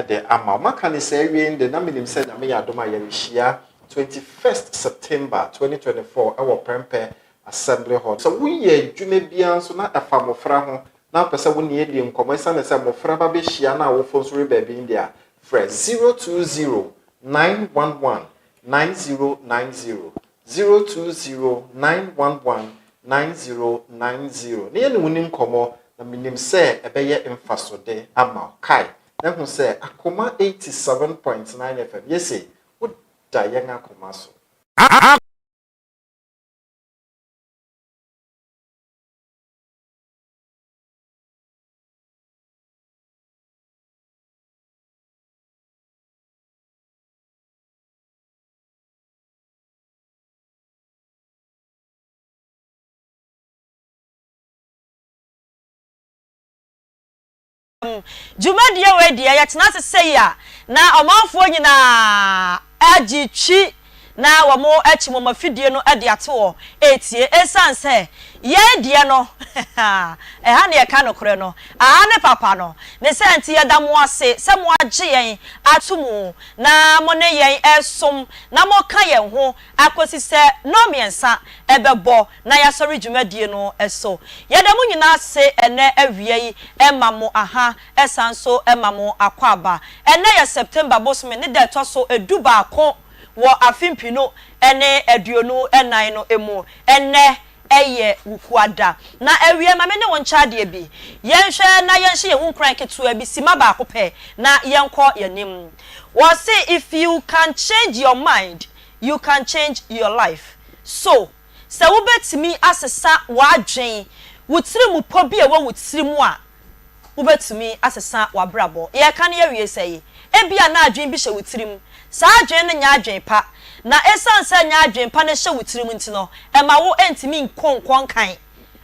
De ama wo. Maka ne saa awie de na menim sɛ Nyame yɛ adom a yɛrehyia 21st September 2024 ɛwɔ Prempeh Assembly Hall. Sɛ woyɛ adwuma biara nso na ɛfa mmɔfra ho na wopɛ sɛ wo ne yɛdi nkɔmmɔ, ɛsiane sɛ mmɔfra ba bɛhyia na awofo nso reba bi deɛ a, frɛ 020 911 9090, 020 911 9090 na yɛne wo ni nkɔmmɔ, na menim sɛ ɛbɛyɛ mfasode ama wo. Kae na hu sɛ Akoma 87.9 FM, yɛse woda yɛn akoma so. Dwumadie wei deɛ, yɛtena ase sei a, na ɔmanfoɔ nyinaa agye twi na wɔn akyi wɔn afidie no de ato hɔ retie. Ɛsiane sɛ yɛn deɛ no, ɛha na yɛka nokorɛ no, aha ne papa no. Ne saa nti yɛda mo ase sɛ moagye yɛn ato mu na mo ne yɛn resom na moka yɛn ho akɔsi sɛ nnɔnmiɛnsa bɛbɔ na yɛasɔre dwumadie no so. Yɛda mo nyinaa ase ɛnnɛ awia yi ma mo aha san nso ma mo akwaaba. Ɛnnɛ yɛ September bosome ne da ɛtɔ so 11 wɔ afe 2024 no mu. Ɛnnɛ yɛ Wukuada. Na awia ma me ne wo nkyɛ adeɛ bi. Yɛnhwɛ na yɛnhyɛ yɛn ho nkuran ketewa bi, simma baako pɛ, na yɛnkɔ yɛn anim. Wɔse if you can change your mind, you can change your life. So, sɛ wobɛtumi asesa w'adwen, wo tirimupɔ bi a ɛwɔ wo tiri mu a, wobɛtumi asesa w'abrabɔ. Yɛreka no yɛawie sɛ yi, ebia na adwene bi hyɛ wo tirim. Saa adwene no nyɛ adwene pa. Na esiane sɛ ɛnyɛ adwene pa na ɛhyɛ wo tirim nti no, ɛma wo ntumi nkɔ nkɔ nkan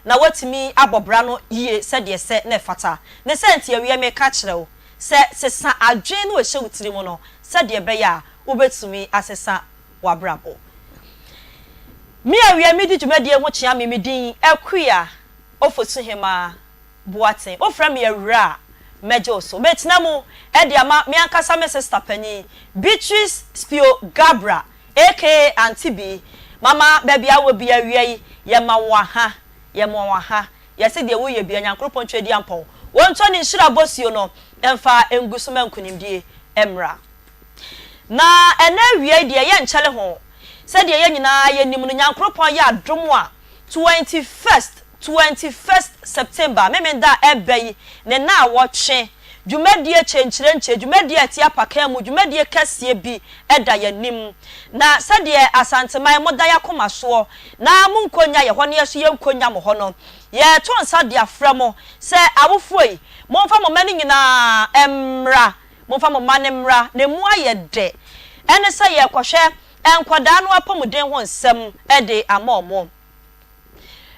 na woatumi abɔ bra no yie sɛdeɛ ɛsɛ na ɛfata. Ne saa nti awie meka kyerɛ wo sɛ sesa adwene no a ɛhyɛ wo tirim no sɛdeɛ ɛbɛyɛ a wobɛtumi asesa w'abrabɔ. Me awia medi dwumadie ho kyea me, me din Akua Ofosuhemaa Boateng. Wofrɛ me Awuraa a, mɛgye wo so. Metena mu de ama me ankasa me sista panin, Beatrice Spio Gabra aka Auntie Bee. Mama, baabi a wowɔ biara awia yi, yɛma wo aha, yɛma wo aha. Yɛse deɛ woyɛ biara, Nyankoropɔn Tweaduampɔn, wɔntɔ ne nhyira bosuo no mfa ngu so ma nkunimdie mmra. Na ɛnnɛ awia yi deɛ yɛnkyɛre ho, sɛdeɛ yɛn nyinaa yɛnim no, Nyankoropɔn yɛ adom a, 21st, 21st September, Memenda a ɛreba yi, ne nnawɔtwe, dwumadie kyenkyerenkye, dwumadie a ɛte apakan mu, dwumadie kɛseɛ bi da yɛn anim. Na sɛdeɛ Asanteman moda yɛn akoma soɔ, na monkɔ nnya yɛn hɔ na yɛn nso yɛnkɔ nnya mo hɔ no, yɛreto nsa de afrɛ mo sɛ awofoɔ yi, momfa mo mma no nyinaa mmra, momfa mo mma no mmra, na ɛmu ayɛ dɛ. Ɛne sɛ yɛrekɔhwɛ nkwadaa no apɔmuden ho nsɛm de ama wɔn.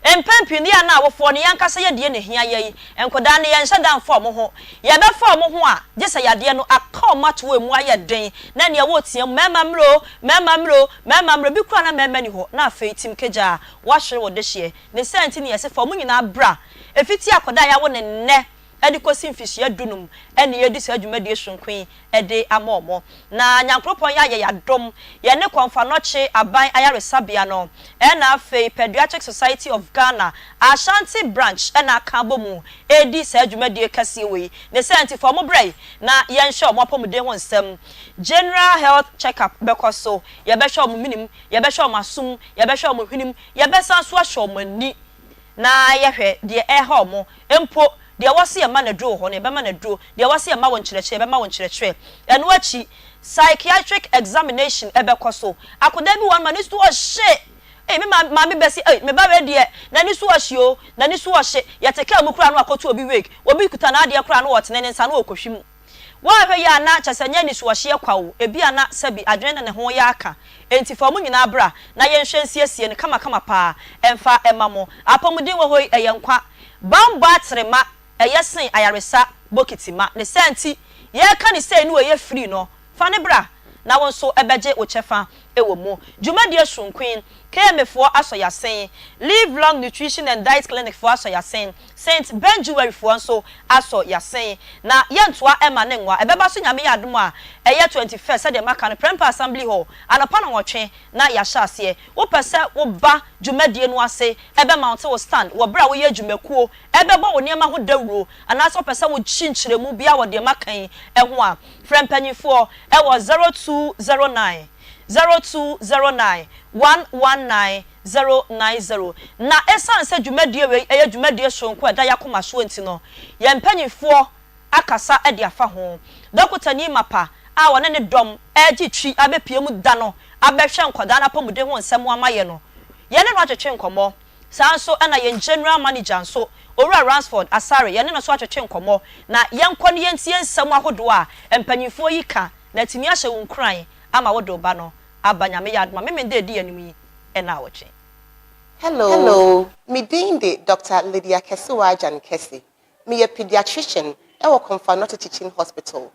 Mpɛn pii no, yɛn a na awofoɔ no, yɛn ankasa yɛ deɛ na ɛhia yɛn. Nkwadaa no, yɛnhyɛ da mfa wɔn ho. Yɛbɛfa wɔn ho a, gye sɛ yadeɛ no aka wɔn ato hɔ a ɛmu ayɛ den, na nea wɔretea mu, Mmarima mmra o, mmarima mmra o, mmarima mmra o, bi koraa na mmarima nni hɔ, na afei tim kagya a, wɔahwere wo dehyeɛ. Ne saa nti na yɛse fa wɔn nyinaa bra. Ɛfiti akwadaa a yɛawo no nnɛ de kɔsi mfehyia dunum na yɛredi saa dwumadie sononko yi de ama wɔn. Na Nyankoropɔn yɛ ayɛ yɛn adom, yɛne Kɔmfoanɔkye Aban Ayaresabea no ɛna afei Paediatric Society of Ghana Ashanti Branch na aka abɔ mu redi saa dwumadie kɛseɛ wei. Ne saa nti fa wɔn bra yi na yɛnhwɛ wɔn apɔmuden ho nsɛm. General Health Check Up bɛkɔ so, yɛbɛhwɛ wɔn menem, yɛbɛhwɛ wɔn asom, yɛbɛhwɛ wɔn hwenem, yɛbɛsan nso ahwɛ wɔn ani. Na yɛhwɛ deɛ ɛreha wɔn, mpo deɛ ɛwɔ sɛ yɛma no aduro wɔ hɔ no, yɛbɛma no aduro, deɛ ɛwɔ sɛ yɛma wo nkyerɛkyerɛ, yɛbɛma wo nkyerɛkyerɛ. Ɛno akyi, psychiatric examination bɛkɔ so. Akwadaa bi wɔ hɔ no, n'ani so ɔhye. Ei, me maame, maame bɛse, ei, me ba wei deɛ, n'ani so ɔhye o, n'ani so ɔhye. Yɛte kaa mu koraa na wakɔto obi wig, obi kuta n'adeɛ koraa na ɔtene ne nsa na ɔrekɔhwim. Woanhwɛ yie a na kyerɛ sɛ ɛnyɛ anisoɔhyeɛ kwa o, ebia na sɛbi adwene ne ne ho yɛ aka. Enti fa wɔn nyinaa bra na yɛnhwɛ nsiesie no kamakama paa mfa mma mo. Apɔmuden wɔ hɔ yi, ɛyɛ nkwa. Bammɔ atere ma, ɛyɛ sen ayaresa bokiti ma. Ne saa nti, yɛreka no sei ne wei yɛ free no, fa no bra na wo nso bɛgye wo kyɛfa. wɔ mu. Dwumadie soronko yi, KMA foɔ asɔ yɛasen, Live Long Nutrition and Diet Clinic foɔ asɔ yɛasen, Saint Ben Jewelry foɔ nso asɔ yɛasen. Na yɛntoa ɛma ne nwa. Ɛbɛba so Nyame yɛ adom a, ɛyɛ 21st sɛdeɛ maka no, Prempeh Assembly Hall, anɔpa nnɔnwɔtwe na yɛahyɛ aseɛ. Wopɛ sɛ woba dwumadie no ase bɛ mounte wo stand wɔ berɛ a woyɛ adwumakuo bɛbɔ wo nneɛma ho dawuro anaasɛ wopɛ sɛ wokye nkyerɛmu biara wɔ deɛ maka yi ho a, frɛ mpanimfoɔ wɔ 0209 0209 119 090. Na ɛsiane sɛ dwumadie wei yɛ dwumadie soronko a ɛda yɛn akoma soɔ nti no, yɛn mpanimfoɔ akasa de afa ho. Dɔkotani mapa a ɔne ne dɔm regye twi abɛpue mu da no abɛhwɛ nkwadaa no apɔmuden ho nsɛm ama yɛn no, yɛne no atwetwe nkɔmmɔ. Saa ara nso na yɛn General Manager nso, Owura Ransford Asare, yɛne no nso atwetwe nkɔmmɔ. Na yɛnkɔ na yɛntie nsɛm ahodoɔ a mpanimfoɔ yi ka na atumi ahyɛ wo nkuran ama wode wo ba no aba. Nyame yɛ adom a, Memenda a ɛdi yɛn anim yi nnawɔtwe. Hello, me din de Doctor Lydia Kɛsewaa Gyan-Kɛse. Meyɛ paediatrician wɔ Komfo Anokye Teaching Hospital.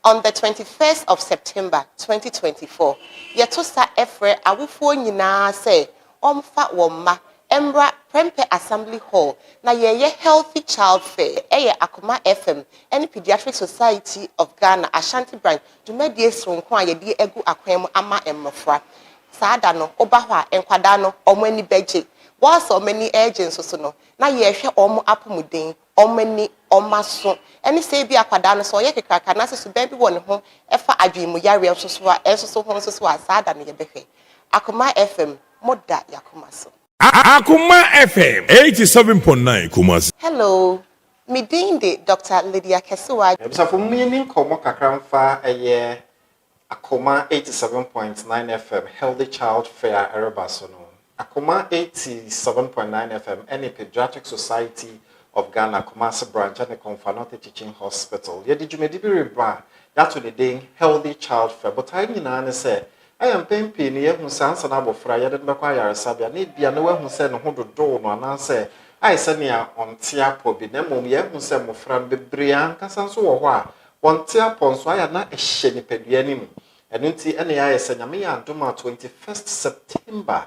On the 21st of September 2024, yɛto sa frɛ awofoɔ nyinaa sɛ wɔmfa wɔn mma mmra Prempeh Assembly Hall na yɛreyɛ Healthy Child Fair. Ɛyɛ Akoma FM ne Paediatric Society of Ghana Ashanti Branch dwumadie soronko a yɛde agu akwan mu ama mmɔfra. Saa da no, woba hɔ a, nkwadaa no, wɔn ani bɛgye. Whilst wɔn ani regye nso so no, na yɛrehwɛ wɔn apɔmuden, wɔn ani, wɔn aso, ne sɛ ebia akwadaa no sɛ ɔyɛ kekraka anaasɛ suban bi wɔ ne ho ɛfa adwene mu yareɛ nso so a, nso so ho nso so a, saa da no yɛbɛhwɛ. Akoma FM, mo da y'akoma so. Akoma FM 87.9 Kumasi. Hello, me din de Doctor Lydia Kɛsewa. Abusuafo momma yɛnni nkɔmmɔ kakra mfa ɛyɛ Akoma 87.9 FM Healthy Child Fair a ɛreba so no, Akoma 87.9 FM ne Pediatric Society of Ghana Kumasi Branch ne Komfo Anokye Teaching Hospital yɛde dwumadi bi reba a yɛato ne din Healthy Child Fair. Botae nyinaa ne sɛ ɛyɛ mpɛn pii no yɛahu sɛ ansa na abofra yɛde no bɛkɔ ayaresabea na ebia na wahu sɛ ne ho dodow no anaasɛ ayɛ sɛ nea ɔnte apɔ bi na mmom yɛahu sɛ mmofra no bebree ankasa nso wɔ hɔ a Wɔnte apɔ nso ayɛ a na ɛhyɛ nipadua no mu. Ɛno nti na yɛayɛ sɛ Nyame yɛ adom a 21st September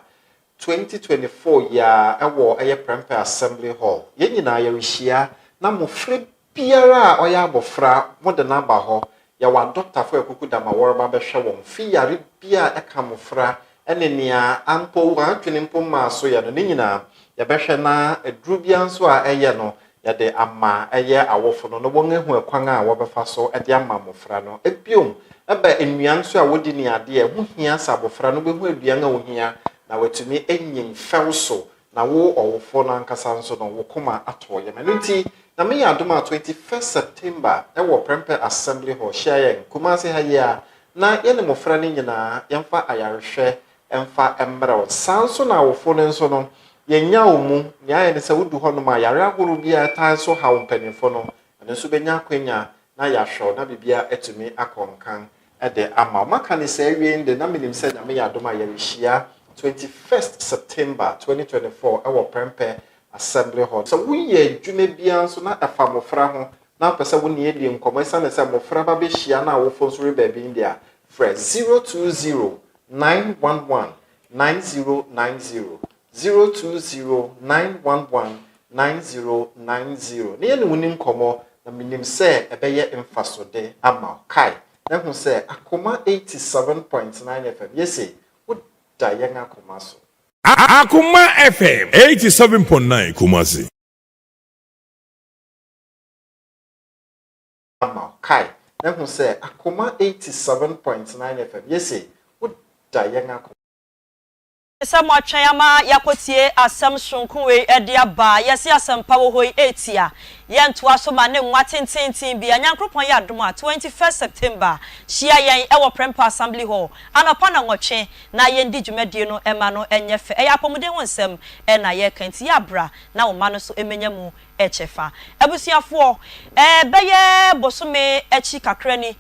2024 yi ara ɛwɔ ɛyɛ Prempeh Assembly Hall yɛn nyinaa yɛrehyia na mmofra biara a ɔyɛ abɔfra mode no aba hɔ. Yɛwɔ adɔktafo a akuku dam a wɔreba abɛhwɛ wɔn fi yare biara a ɛka mmofra ne nea ampo wɔn adwene mpo mmaa so yɛ no, ne nyinaa yɛbɛhwɛ na aduru biara nso a ɛyɛ no yɛde ama ɛyɛ awofo no na wɔahu ɛkwan a wɔbɛfa so de ama mmofra no. Bio, ɛba nnuan nso a wodi ne ade a, ɛho hia sɛ abofra no behu aduan a ohia na watumi anyin fɛw so na wo ɔwofo no ankasa nso no, wo koma atɔ wo yam. Ɛno nti, Nyame yɛ adom a, 21st September wɔ Prempeh Assembly Hall, hyia yɛn Kumasi ha yi ara na yɛne mmofra no nyinaa yɛmfa ayarehwɛ mfa mmrɛ wo. Saa nso na awofo no nso no, yɛnnyaw wo mu. Nea ayɛ ne sɛ wudu hɔnom a, yare ahorow bi a ɛtaa nso haw mpanyimfo no, ɛno nso benya akwanya na yɛahwɛ wo na biribiara atumi akɔ nkan de ama wo. Maka no saa awiei no de, na minim sɛ Nyame yɛ adom a yɛrehyia 21st September 2024 wɔ Prempeh Assembly Hall. Sɛ woyɛ adwuma biara nso na ɛfa mmofra ho na wopɛ sɛ wo ne yɛn di nkɔmmɔ esiane sɛ mmofra ba behyia na awofo nso reba bi de a, frɛ 020 911 9090, 020 911 9090, na yɛne wo nni nkɔmmɔ, na minim sɛ ɛbɛyɛ mfasode ama wo. Kae na hu sɛ Akoma 87.9 FM, yese woda yɛn akoma so. Akoma FM 87.9 Kumasi. Ama wo. Kae na hu sɛ Akoma 87.9 FM, yese woda yɛn akoma. Sɛ moatwɛn ama yɛakɔtie asɛm soronko wei de aba a, yɛse asɛmpa wɔ hɔ yi ɛretia. Yɛntoa so ma ne nwa tenteenten biara. Nyankoropɔn yɛ adom a, 21st September, hyia yɛn wɔ Prempeh Assembly Hall, anɔpa nnɔnwɔtwe, na yɛndi dwumadie no ma no nyɛ fɛ. Ɛyɛ apɔmuden ho nsɛm na yɛreka nti yɛ a bra na wo mma no nso mmɛnya mu kyɛfa. Abusuafoɔ, ɛbɛyɛ bosome akyi kakra ni,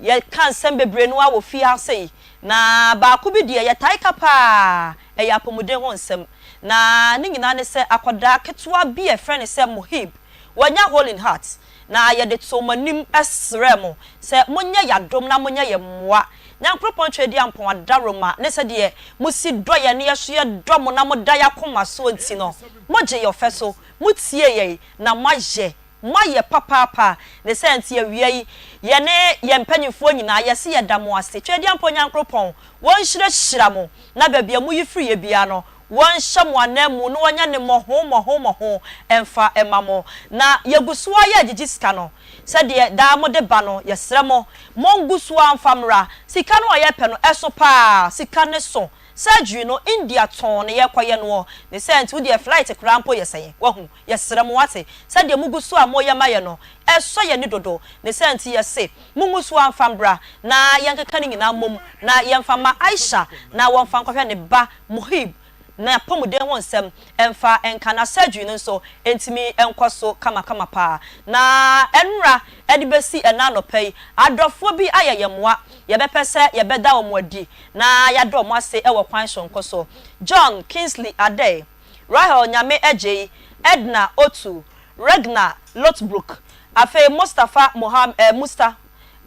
yɛka nsɛm bebree no ara wɔ fie ha sei, na baako bi deɛ yɛtae ka pa ara, ɛyɛ apɔmuden ho nsɛm. Na ne nyinaa ne sɛ akwadaa ketewa bi a yɛfrɛ no sɛ Mohib, wanya hole in heart, na yɛde too mo anim srɛɛ mo sɛ monyɛ yɛn adom na monyɛ yɛn mmoa. Nyankoropɔn Tweaduampɔn adaworoma ne sɛdeɛ mosi dɔ yɛn na yɛso yɛdɔ mo na moda yɛn akoma soɔ nti no, mogye yɛn ɔfɛ so, motie yɛn, na moayɛ Moayɛ papaapa, ne saa nti awia yi, yɛne yɛn mpanyimfoɔ nyinaa, yɛse yɛda mo ase. Tweaduampɔ Nyankoropɔn, wɔnhyirahyira mo, na baabi a moyi firiiɛ biara no, wɔnhyɛ mo ananmu na wɔnyɛ no mmɔho mmɔho mmɔho mfa mma mo. Na yɛgu so ara yɛregyegye sika no, sɛdeɛ daa mode ba no, yɛsrɛ mo, mongu so ara mfa mmra. Sika no a yɛrepɛ no, ɛso pa ara, sika no so. Surgery no, India tɔnn na yɛrekɔyɛ noɔ, ne saa nti wodeɛ flight koraa mpo yɛ sɛn, wahu. Yɛsrɛ mo, wate, sɛdeɛ mogu so a moreyɛ ma yɛn no, ɛsɔ yɛn ani dodo. Ne saa nti yɛse, mongu so ara mfa mbra, na yɛnkeka ne nyinaa mmom, na yɛmfa mma Aisha, na wɔmfa nkɔhwɛ ne ba Muhib n'apɔmuden ho nsɛm mfa nka, na surgery no nso ntumi nkɔ so kamakama paa. Na ɛnnora de bɛsi ɛnnɛ anɔpa yi, adɔfoɔ bi ayɛ yɛn mmoa. Yɛbɛpɛ sɛ yɛbɛda wɔn adi, na yɛada wɔn ase wɔ kwan soronko so. John Kingsley Adei. Rahel Nyame Adjei, Edna Otu, Regna Lothbrok, afei Mustapha Mohammed eh, Musta,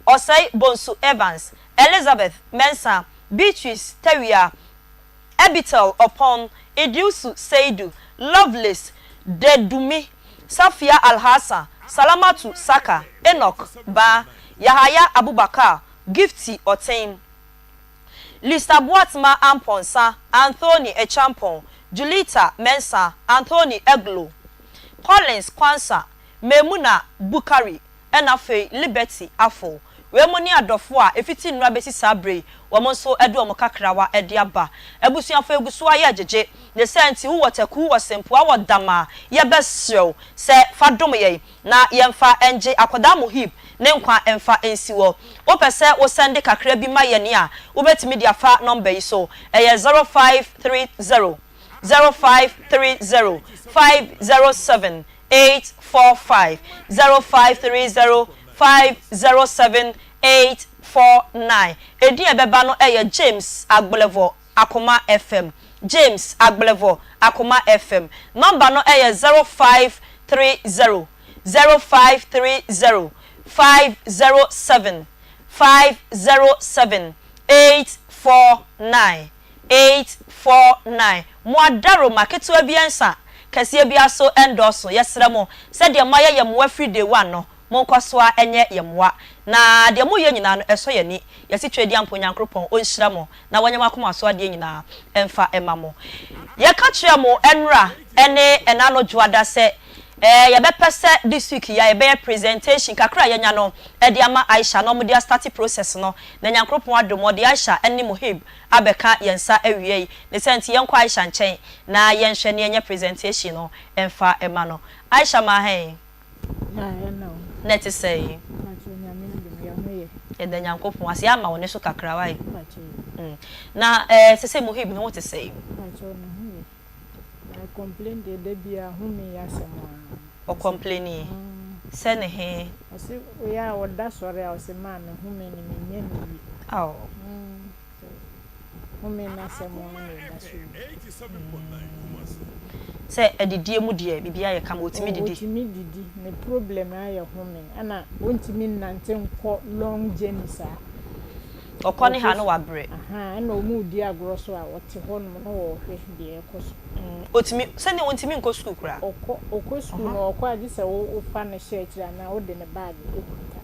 Osei Bonsu Evans, Elizabeth Mensah, Beatrice Tawia, Ebitel Oppong, Iddrisu Seidu, Lovelace Dedumi, Safia Alhassan, Salamatu Saka, Enoch Baa, Yahaya Abubakar, Gifty Oteng. Lisa Boatema Amponsah, Anthony Acheampong, Julita Mensah, Anthony Eglo, Collins Quansah, Maimuna Bukari ɛna afei Liberty Afful. Wei mo ne adɔfoɔ a ɛfiti nnora bɛsi saa berɛ yi wɔn nso de wɔn kakrawa de aba. Abusuafoɔ yɛgu so ara yɛregyegye. Ne saa nti wowɔ Taku, wowɔ Sempoa, wowɔ Dama, yɛbɛsrɛ wo sɛ fa dom yɛn na yɛmfa ngye akwadaa Muhib ne nkwa mfa nsi hɔ. Wopɛ sɛ wo sɛnde kakra bi ma yɛn a, wobɛtumi de afa nɔmba yi so, ɛyɛ 0530 0530 507 845, 0530 507 849. Edin a ɛbɛba no yɛ James Agblevor Akoma FM. James Agblevor Akoma FM. Nɔmba no yɛ 0530 0530 507 507 849 849. Mo adaworoma ketewa biara nsa, kɛseɛ biara so ndɔɔso. Yɛsrɛ mo, sɛdeɛ moayɛ yɛn mmoa firi day one no, Monkɔ so ara nyɛ yɛn mmoa, na deɛ moreyɛ nyinaa no, ɛsɔ yɛn ani. Yɛse Tweaduampo Nyankoropɔn ɔnhyira mo na wanyɛ mo akoma so adeɛ nyinaa mfa mma mo. Yɛka kyerɛɛ mo ɛnora ne ɛna ano dwoada sɛ yɛbɛpɛ sɛ this week yi a yɛbɛyɛ presentation kakra a yɛanya no de ama Aisha na wɔde astarte process no, na Nyankoropɔn adom wɔde Aisha ne Muhib abɛka yɛn nsa awiei. Ne saa nti yɛnkɔ Aisha nkyɛn na yɛnhwɛ na yɛnyɛ presentation no mfa mma no. Aisha Mahen. Na ɛte sɛn? Yɛda Nyankopɔn ase. Yɛama wo ne so kakra wai. Mm. Na eh, sese Muhib ne ho te sɛn? Ɔcomplaini sɛ ne he? Ɔse oyɛ a ɔda sɔre a ɔse maame home no menyɛ no yie. Aww. Home no asɛm ara na ɛda so yi. Sɛ adidie mu deɛ biribiara yɛ kama, ɔtumi didi. Ɔtumi didi, ne problem ara yɛ home, ɛna ɔntumi nnante nkɔ long journey saa. Ɔkɔ ne ha na wabrɛ. Ahaa, ɛna wɔn redi agorɔ so a, ɔte hɔ nom na ɔrehwɛ deɛ ɛrekɔ so. Ɔtumi, sɛdeɛ ɔntumi nkɔ sukuu koraa. Ɔkɔ, ɔkɔ sukuu no, ɔkɔ a gye sɛ wofa no hyɛ akyire anaa wode ne bag kuta.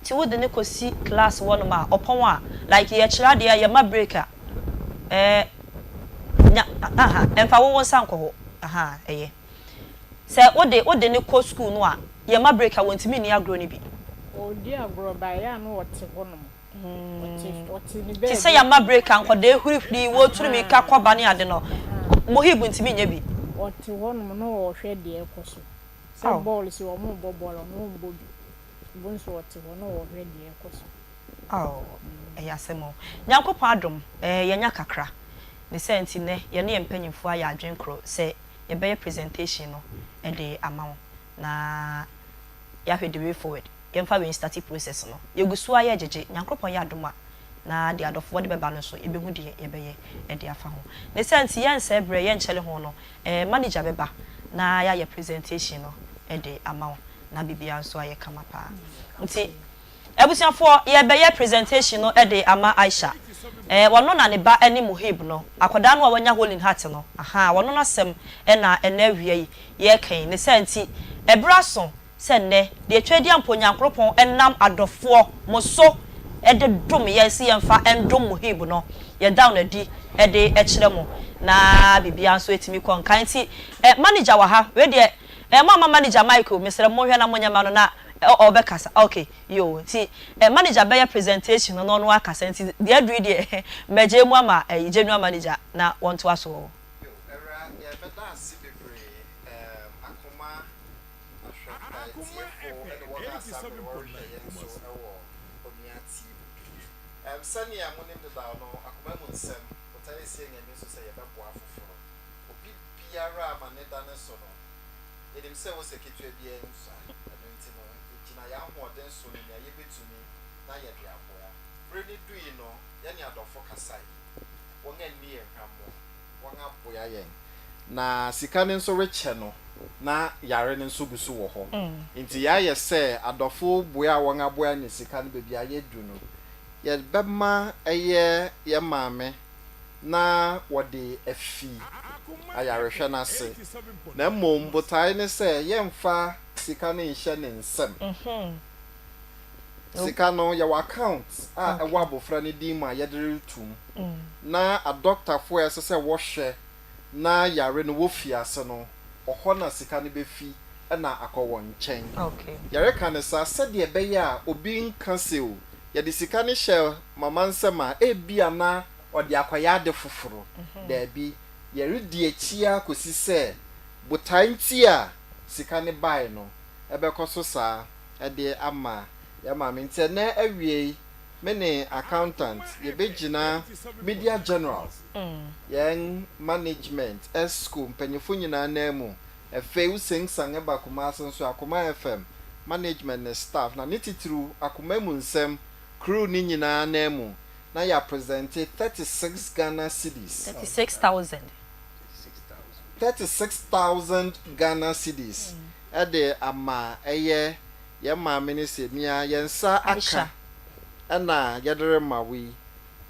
Nti wode no kɔsi class hɔ nom a ɔpɔn a like yɛkyerɛ adeɛ a yɛma break a eh nya aha ɛmfa wo wo nsa nkɔ hɔ aha ɛyɛ sɛ wode wode no kɔ school no a yɛma break a wɔntumi nni agorɔ no bi. Ɔdi agorɔ but ɛyɛ a na ɔte hɔ nom ɔte ɔte ne Te sɛ baabi. yɛama break a nkwadaa hurihuri wɔtu mmirika Ahaa kɔ ba ne ade no ahaa Mohib ntumi nyɛ bi. Ɔte hɔ nom na ɔhwɛ deɛ ɛkɔ so sɛ Aw. bɔɔl sɛ wɔn rebɔ bɔɔl a ɔno ɔmbɔ bi. Bo nso ɔte hɔ na ɔhwɛ deɛ ɛkɔ so. Aww ɛyɛ asɛm o. Nyankopɔn adom eh yɛanya kakra. Ne saa nti nnɛ yɛne yɛn mpanyimfoɔ ayɛ adwene korɔ sɛ yɛbɛyɛ presentation no de ama wo na yɛahwɛ the way forward. Yɛmfa wei nstarte process no. Yɛgu so ara yɛregyegye. Nyankoropɔn yɛ adom a na deɛ adɔfoɔ de bɛba no nso yɛbɛhu deɛ yɛbɛyɛ de afa ho. Ne saa nti yɛnsɛe berɛ yɛnkyɛre ho no eh manager bɛba na yɛayɛ presentation no de ama wo. na biribiara nso ayɛ kama paa. Nti Abusuafoɔ, yɛrebɛyɛ presentation no de ama Aisha. Ɛɛ, ɔno na ne ba ne Muhib no, akwadaa no a wanya hole in heart no, ahaa, ɔno n'asɛm na ɛnnɛ awia yi yɛreka yi. Ne saa nti, ɛberɛ aso sɛ nnɛ, deɛ Tweaduampo Nyankoropɔn nam adɔfoɔ mo so de dom yɛn sɛ yɛmfa ndom Muhib no, yɛda no adi de kyerɛ mo, na biribiara nso atumi kɔ nkan. Nti, eh, manager wɔ ha, wei deɛ, eh, moamma manager mic o, mesrɛ mo monhwɛ na monyɛ ma no na ɔbɛkasa, ok, yoo, nti, eh, manager bɛyɛ presentation no na ɔno akasa, nti deɛ aduru yi deɛ, mɛgyae mu ama eh, general manager na wɔntoa so. Yo, Awuraa, yɛbɛda ase bebree, ehm, akoma ahwɛ, atiefo ne wɔn a saa bere wɔrehwɛ yɛn nso wɔ Onua TV. Ehm, sɛnea monim dedaw no, akoma mu nsɛm, botae a esi yɛn ani so sɛ yɛbɛboa afoforo. Obi biara a amanne da ne so no, yenim sɛ ose ketewa biara nsua. Ɛno nti no, yegyina yɛn ahoɔden so ne nea yebetumi na yɛde aboa. Bere no dui no, yɛne adɔfo kasae. Wɔanni yɛn hwammɔ. Wɔaboa yɛn. Na sika no nso rekyɛ no, na yare no nso gu so wɔ hɔ. Enti yɛayɛ sɛ adɔfo boa a wɔaboa ne sika no baabi a yɛadu no, yɛbɛma ɛyɛ yɛn maame na wɔde afi ayarehwɛ no ase. Na mmom botae ne sɛ yɛmfa sika no nhyɛ ne nsam. Sika no, yɛwɔ account a ɛwɔ abofra no din mu a yɛde reto mu, na adɔktafo a ɛsɛ sɛ wɔhwɛ na yare no wofi ase no, ɔhɔ na sika no befi na akɔ wɔn nkyɛn. Yɛreka no saa sɛdeɛ ɛbɛyɛ a obi nka sɛ o, yɛde sika no hyɛ mama nsam a, ebia na ɔde akɔyɛ ade foforo. Daabi, yɛredi akyi ara kɔsi sɛ botae nti a sika no bae no, ɛbɛkɔ so saa de ama yɛn maame. Nti ɛnnɛ awiei, me ne accountant yɛbɛgyina Media General, yɛn management, ESCO mpanyinfo nyinaa nan mu. Afei wosensan ba Kumasi nso a, Akoma FM management ne staff, na ne titiriw Akoma mu nsɛm crew no nyinaa nan mu na yɛapresente 36 Ghana cedis. 36,000. 36,000 Ghana cedis de ama ɛyɛ yɛn maame no sɛ mia yɛn nsa aka na yɛde rema wo yi.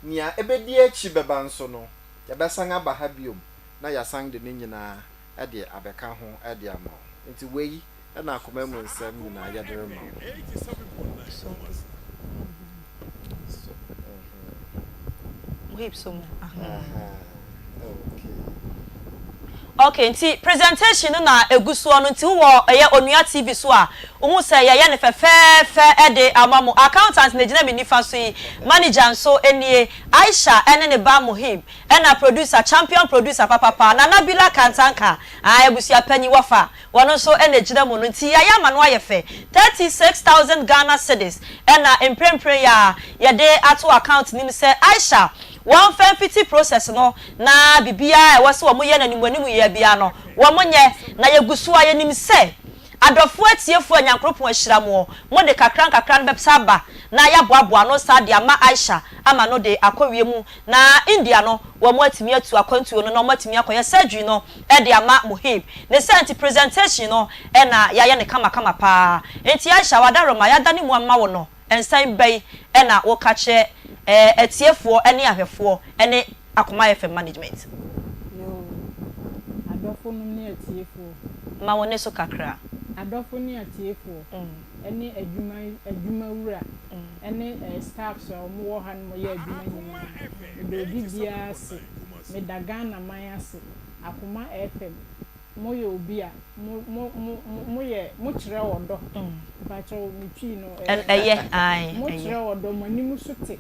Nea ɛbɛdi akyi bɛba nso no, yɛbɛsan aba ha biom na yɛasan de ne nyinaa de abɛka ho de ama wo. Nti wei na akoma mu nsɛm nyinaa yɛde rema wo. Okay, nti presentation no na egu soɔ no, nti wowɔ ɛyɛ Onua TV so a, wohu sɛ yɛyɛ no fɛfɛɛfɛ de ama mo. Accountant na egyina me nifa so yi, manager nso nie, Aisha ne ne ba Muhib, ɛna producer, champion producer papapa, Nana Bila Kantanka, ae, abusua panyin, wɔfa, wɔno nso na egyina mu no, nti yɛayɛ ama no ayɛ fɛ. 36,000 Ghana cedis ɛna mprempren yi ara yɛde ato account no mu sɛ Aisha wɔmfa mfiti process no na biribiara a ɛwɔ sɛ wɔyɛ no animuanimu biara no wɔnyɛ, na yɛgu so ara yɛnim sɛ Adɔfoɔ atiefoɔ a Nyankoropɔn ahyira moɔ, mode kakra nkakra no bɛsa aba na yɛaboaboa ano saa de ama Aisha ama no de akɔ wiem na India no wɔn atumi atu akwantuo no na wɔn atumi akɔyɛ surgery no de ama Muhib. Ne saa nti presentation no na yɛayɛ no kamakama paa. Nti Aisha w'adaworoma yɛada ne mu ama wo no nsan bɛn na woka kyerɛ atiefoɔ ne ahwɛfoɔ ne Akoma FM management. Yoo, adɔfo nom ne atiefoɔ. Ma wo nne so kakra. Adɔfo ne atiefoɔ, ɛne adwuma adwuma wura, ɛne staffs a wɔn wɔ ha nom yɛ adwuma nyinaa, meda obi biara ase, meda Ghana man ase, Akoma FM. Mo yɛ obi a mo mo mo mo yɛ mo kyerɛ ɔdɔ mpakyɛw me twi no ɛyɛ ɛyɛ ae mo ɛyɛ. kyerɛ ɔdɔ mo anim so te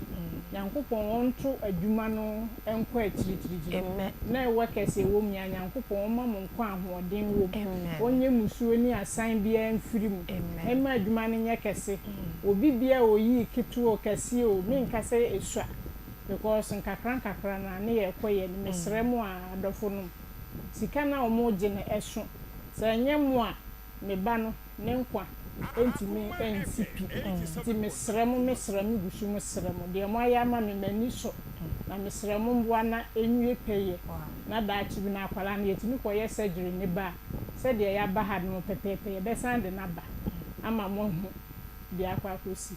Nyankopɔn ɔnto adwuma no nkɔ akyirikyirikyiri Amen. na ɛwɔ kɛse ɛwɔ mu nyinaa Nyankopɔn ɔmma mo nkwa ahoɔden wɔ mu Amen. ɔnyɛ musuo ne asan biara mfiri mu Amen. ɛmma adwuma no nyɛ kɛse obi biara oyii ketewa o kɛseɛ o menka sɛ esua because nkakra nkakra no a ne yɛkɔ yɛn anim mesrɛ mo a adɔfo nom. Sika no a wɔregye no ɛso. Sɛ ɛnyɛ mo a, me ba no, ne nkwa ntumi nsi pi. Nti mesrɛ mo, mesrɛ, megu so mesrɛ mo, deɛ moayɛ ama me, m'ani sɔ. Na mesrɛ mo mmoa na ɛnwie pɛyɛ. Na daakye bi no akwadaa no, yɛtumi kɔyɛ surgery ne ba a, sɛdeɛ yɛaba ha nom pɛpɛɛpɛ, yɛbɛsan de no aba ama moahu deɛ akɔ akɔsi.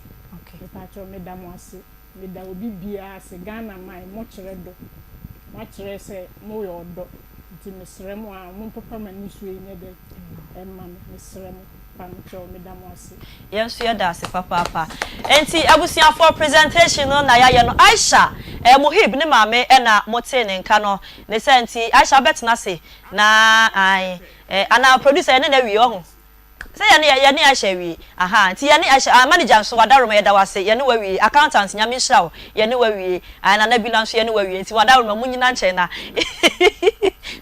Mepaakyɛw meda mo ase. Meda obi biara ase. Ghana man mo kyerɛ dɔ. Mo akyerɛ sɛ mo yɛ ɔdɔ. Nti mesrɛ mo aa mo mpopa m'anisuo yi nyɛ dɛn ɛmma me. Mesrɛ mo. Pamekyɛw meda mo ase. Yɛn nso yɛda ase papaapa. Enti abusuafoɔ presentation no na yɛayɛ no. Aisha eh, Muhib ne maame na motee ne nka no. Ne saa nti Aisha wobɛtena ase na ae eh, anaa producer yɛne no awie wahu. Sɛ yɛne yɛne Aisha awie ahaa nti yɛne Aisha ah manager nso wadaroma yɛda wo ase yɛne wo awie accountant Nyame nhyira wo yɛne wo awie ah Nana Bila nso yɛne wo awie nti wadaroma mo nyina nkyɛn na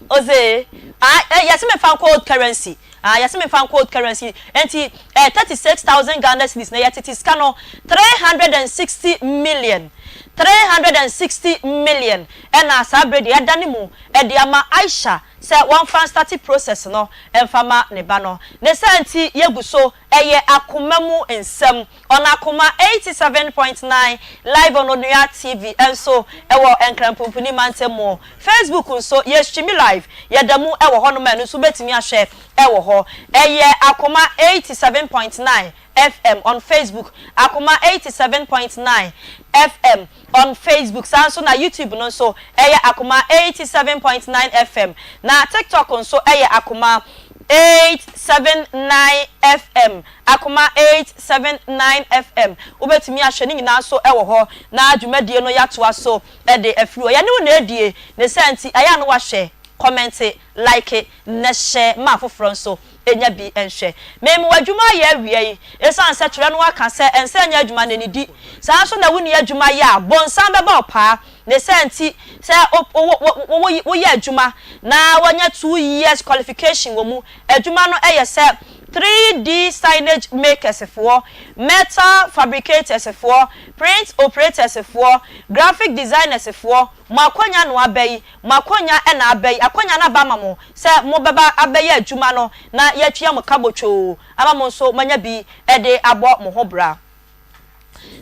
ose ah eh yɛse memfa nkɔ old currency ah yɛse memfa nkɔ old currency nti eh 36,000 Ghana cedis na yɛtete sika no 360 million 360 million ɛna saa bere deɛ yɛadane mu de ama Aisha sɛ wɔmfa nstate process no mfa ma ne ba no. Ne saa nti yɛgu so yɛ akoma mu nsɛm on Akoma 87.9 live on Onua TV nso wɔ Nkran Pumpuni mantam mu. Facebook nso yɛ streami live, yɛda mu wɔ hɔnom a ɛno nso wobɛtumi ahwɛ wɔ hɔ. Ɛyɛ Akoma 87.9 FM on Facebook, Akoma 87.9 FM on Facebook, saa nso na YouTube no nso ɛyɛ Akoma 87.9 FM, na TikTok nso ɛyɛ Akoma 879 FM, Akoma 879 FM. Wobɛtumi ahwɛ ne nyinaa nso wɔ hɔ, na dwumadie no yɛatoa so de afiri hɔ. Yɛne wo na ɛredie, ne saa nti ɛyɛ a na woahwɛ, kɔmɛnte, like, na hyɛ ma afoforɔ nso nya bi nhwɛ. Me mewɔ adwuma ayɛ awia yi, esiane sɛ twerɛ no aka sɛ ɛnsɛ nyɛ adwuma na nnidi, saa ara nso na wonni adwuma yɛ a, bonsam bɛba wo paa. Ne saa nti, sɛ woyɛ adwuma na woanya 2 years qualification wɔ mu, adwuma no yɛ sɛ 3D signage makers foɔ, metal fabricators foɔ, print operators foɔ, graphic designers foɔ, mo akwanya no aba yi, Mo akwanya na aba yi, akwanya no aba ama mo sɛ mobɛba abɛyɛ adwuma no na yɛatua mo ka botwoo ama mo nso moanya bi de abɔ mo ho bra.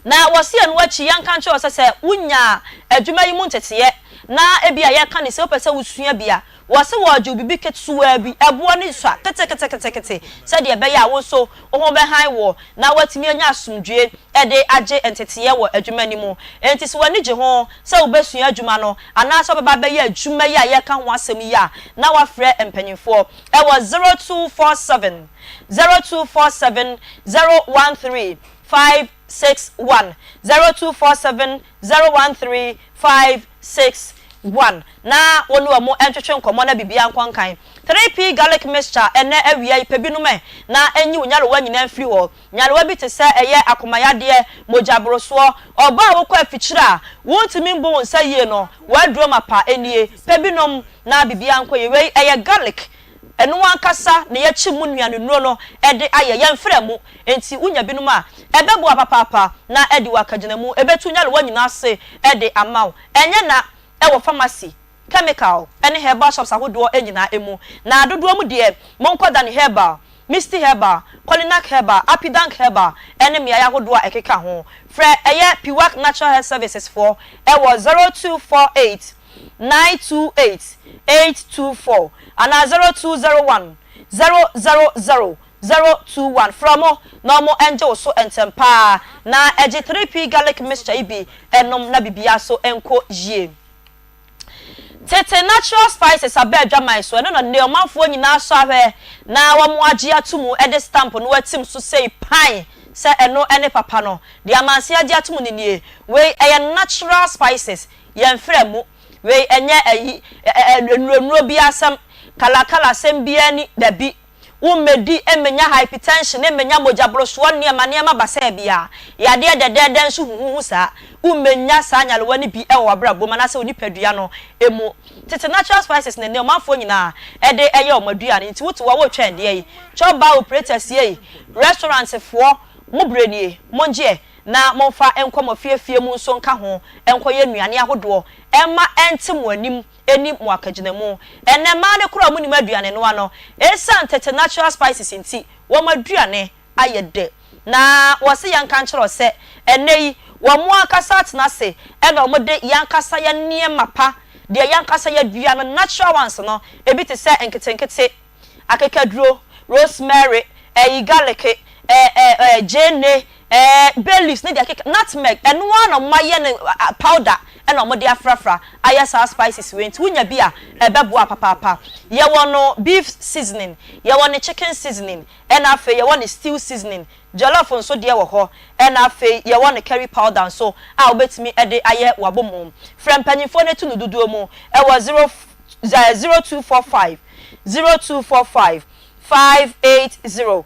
Na wɔse ɛno akyi yɛnka nkyerɛ wo sɛ sɛ wonya adwuma yi mu nteteɛ na ebia yɛka no sɛ wopɛ sɛ wosua bi a, wɔse wɔregye wo biribi ketewaa bi, ɛboɔ no sua keteketekete sɛdeɛ ɛbɛyɛ a wo nso wo ho bɛhan woɔ na woatumi anya asomdwoeɛ de agye nteteeɛ wɔ adwuma no mu. Enti sɛ w'ani gye ho sɛ wobɛsua adwuma no anaasɛ wobɛba abɛyɛ adwuma yi a yɛreka ho asɛm yi a, na woafrɛ mpanimfoɔ wɔ 0247 0247 013 561, 0247 013 561, na wo ne wɔn ntwetwe nkɔmmɔ na biribiara nkɔ nkan. 3P Garlic Mixture, Ɛnnɛ awia yi, pɛ binom ɛ na ɛnyi wo nyarewa nyinaa mfiri hɔ. Nyarewa bi te sɛ ɛyɛ akomayadeɛ, mogyaborosoɔ, ɔbaa a wokɔ afikyire a wontumi mbu wo nsa yie no, w'aduro mapa nie, pɛ bi nom na biribiara nkɔ yie. Wei ɛyɛ garlic, ɛno ankasa na yɛakyi mu nnuanennuro no de ayɛ, yɛmfra mu, enti wonya bi nom a, ɛbɛboa papaapa na adi wo akagyinamu, ɛbɛtu nyarewa nyinaa ase de ama wo. Ɛnyɛ na wɔ pharmacy, chemical ne herbal shops ahodoɔ nyinaa mu. Na dodoɔ mu deɛ, monkɔ Dani Herbal, Misty Herbal, Kolinak Herbal, Apidank Herbal ne mmeaeɛ ahodoɔ a ɛkeka ho. Frɛ ɛyɛ Piwak Natural Health Services foɔ wɔ 0248 928 824 anaa 0201 000 021. Frɛ wɔn na wɔn ngye wo so ntɛm pa ara na gye 3P Garlic Mixture yi bi nom na biribiara nso nkɔ yie. Tete natural spices aba adwaman so, ɛno na nnɛ ɔmanfoɔ nyinaa asɔ ahwɛ na wɔagye ato mu de stamp no atim so sei pan sɛ ɛno ne papa no. Deɛ amansan agye ato mu no nie. Wei ɛyɛ natural spices, yɛmfra mu. Wei ɛnyɛ ayi, ɛ, ɛ, nnuro nnuro biara asɛm, kala kala asɛm biara ni, dabi. Wommɛdi mmɛnya hypertension, mmɛnya mogyaborosoɔ nneɛma nneɛma basaa biara. Yadeɛ dɛdɛɛdɛ nso huhuhu saa. Wommɛnya saa nyarewa no bi wɔ w'abrabɔ mu anaasɛ wo nipadua no mu. Tete natural spices na nnɛ ɔmanfoɔ nyinaa de yɛ wɔn aduane. Nti wote hɔ a woretwɛn deɛ yi? Chop bar operators yei, restaurant foɔ mo berɛ nie, mongyeɛ na momfa nkɔ mo afie afie mu nso nka ho nkɔyɛ nnuane ahodoɔ mma ɛnte mo anim. nni mo akagyinamu. Ɛnnɛ, mmaa no koraa a wɔnnim aduane noa no, esiane tete natural spices nti, wɔn aduane ayɛ dɛ. Na wɔse yɛnka nkyerɛ wo sɛ, ɛnnɛ yi, wɔn ankasa atena ase na wɔde yɛn ankasa yɛn nneɛma pa, deɛ yɛn ankasa yɛadua no, natural ones no, ebi te sɛ nketenkete, akekaduro, rosemary, ɛyi garlic, ɛ ɛ ɛ gyeene, Ɛɛ bay leaves ne deɛ ɛkeka, nutmeg, ɛno ara na wɔayɛ no powder ɛna wɔde afrafra ayɛ saa spices wei nti wonya bi a ɛbɛboa papaapa. Yɛwɔ no beef seasoning, yɛwɔ no chicken seasoning ɛna afei yɛwɔ no stew seasoning. Jollof nso deɛ wɔ hɔ ɛna afei yɛwɔ no curry powder nso a wobɛtumi de ayɛ w'abomu. Frɛ mpanyinfoɔ no atu no dodoɔ mu ɛwɔ zero 0245 0245 580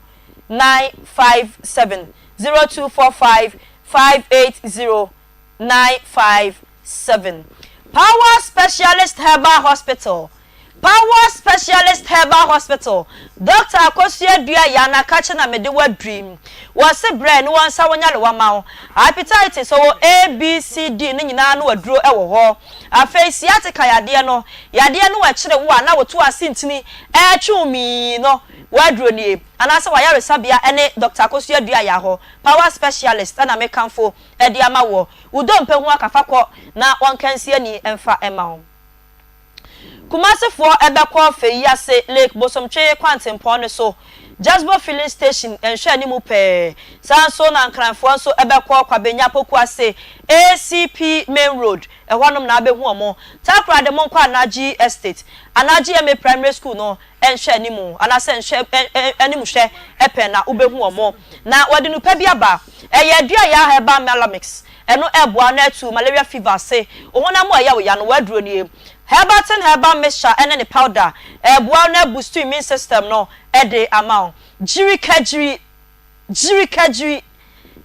957 0245 580 957 Power Specialist Herbal Hospital Power Specialist Herbal Hospital Dɔkta Akosua Dua Yana Kakye na mede wo aduri Wɔse brɛ ne wɔnsa wo nyarewa ma wo Hepatitis ɔwɔ A, B, C, D ne nyinaa ano aduro wɔ hɔ Afei sciatica yadeɛ no yadeɛ no ɛkyere wo a na woto ase ntini ɛretwe wo mii no W'aduro nie, anaasɛ w'ayaresabea ne Dɔkta Akosua Duah hɔ, Power Specialist na mekamfo de ama woɔ. Wo dompe ho aka fa kɔ na wɔnka nsi ani mfa mma wo. Kumasefoɔ bɛkɔ Feyiase Lake Bosomtwe kwantempɔn no so, Jasbo Filling Station nhwɛanimu pɛɛ. Saa nso na Nkranfoɔ nso bɛkɔ Kwabenya Pokuase ACP Main Road, ɛhɔnom na wobɛhu wɔn. Takoradi monkɔ Anagye Estate, Anagye MA Primary School no nhwɛ anim anaasɛ nhwɛ animhwɛ pɛ na wobɛhu wɔn. Na wɔde nnupa bi aba. Ɛyɛ Aduaya Herbal Malamix. Ɛno ɛboa na atu malaria fever ase. Wo honam mu a ɛyɛ wo ya no, w'aduro nie. Herbaltin Herbal Mixture ne ne powder. Ɛboa na abustu immune system no de ama wo. Gyirikagyiri. Gyirikagyiri,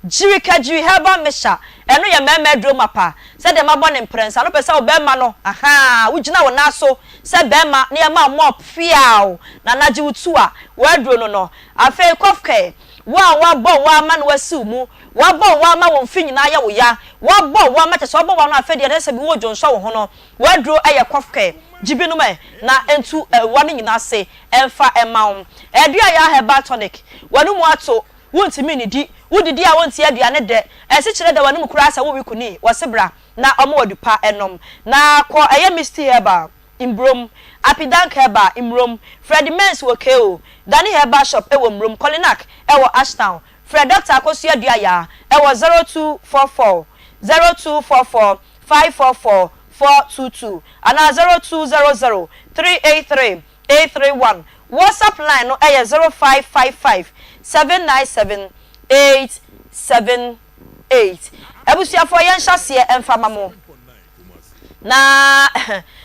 Gyirikagyiri herbal mixture, ɛno yɛ mmarima aduro mapa. Sɛdeɛ mabɔ no mprɛnsa no, wopɛ sɛ wo barima no, ahaa, wogyina wo nan so sɛ barima na yɛma wo mop peaw na anagye wo tu a, w'aduro no no. Afei cough care, wo a wɔabɔ wo ama na woasi wo mu, wɔabɔ wo ama wo mfe nyinaa yɛ wo ya, wɔabɔ wo ama kyerɛ sɛ wɔabɔ wo ano afei deɛ na sɛ bi woredwonsɔ wo ho no, w'aduro yɛ cough care. Gye bi nom ɛ na ɛntu ɛwa no nyinaa ase ɛmfa mma wo. Aduaya herbal tonic, w'anomu ato, wontumi nnidi, wodidi a wonte aduane dɛ, asikyire da w'anomu koraa sɛ wowe kuni, wɔse bra na ɔmo adu pa nom. Na kɔ ɛyɛ Misty herbal, Mbrom, Apidank herbal, Mmrom, Freddie Mens wɔ KO, Danny herbal shop wɔ Mmrom, Kolinak wɔ Ashtown. Frɛ Dɔkta Akosua Duayaa wɔ 0244 0244 544 422 anaa 0200 383 831. WhatsApp line no yɛ 0555 797 878. Abusuafoɔ yɛnhyɛ aseɛ mfa ma mo na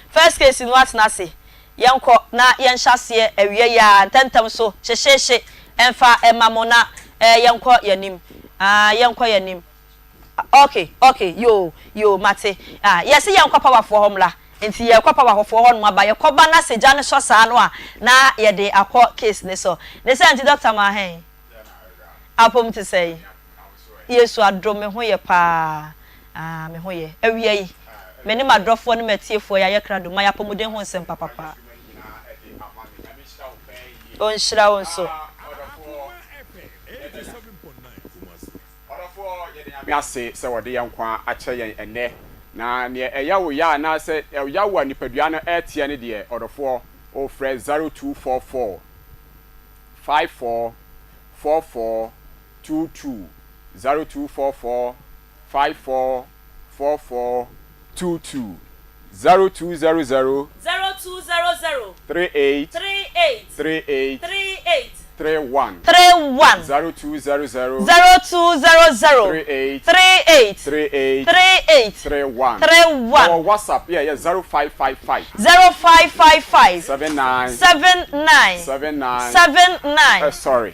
first case no atena ase. Yɛnkɔ na yɛnhyɛ aseɛ awia yi ara ntɛntɛm so hyehyeehye mfa mma mo na yɛnkɔ yɛn anim. Ah, yɛnkɔ yɛn anim. Ok, ok, yoo, yoo, mate. Ah, yɛse yɛnkɔ powerfoɔ hɔ mmra. Nti yɛrekɔ powerfoɔ hɔ nom aba. Yɛkɔba na sɛ gya no sɔ saa no a, na yɛde akɔ case no so. Ne saa nti Doctor Mahen, apom te sɛn? Yesu adom me ho yɛ paa. Ah, me ho yɛ. Awia yi, me ne m'adɔfoɔ ne m'atiefoɔ yɛayɛ krado ma yɛn apɔmuden ho nsɛm papapa. Ɔnhyira wo nso. Ɔdɔfoɔ, yɛda Nyame ase sɛ ɔde yɛn nkwa akyɛ yɛn ɛnnɛ. Na neɛ ɛyɛ wo ya anaasɛ ɔyaw a nipadua no ɛreteɛ no deɛ, ɔdɔfoɔ, wofrɛ 0244 54 44 22, 0244 54 44 22, 0200 0200 38 38 38 38 31 31 0200 0200 38 38 38 38 31 31. Ɛwɔ WhatsApp yɛ ɛyɛ 0555 0555 79 79 79 79 eh, sorry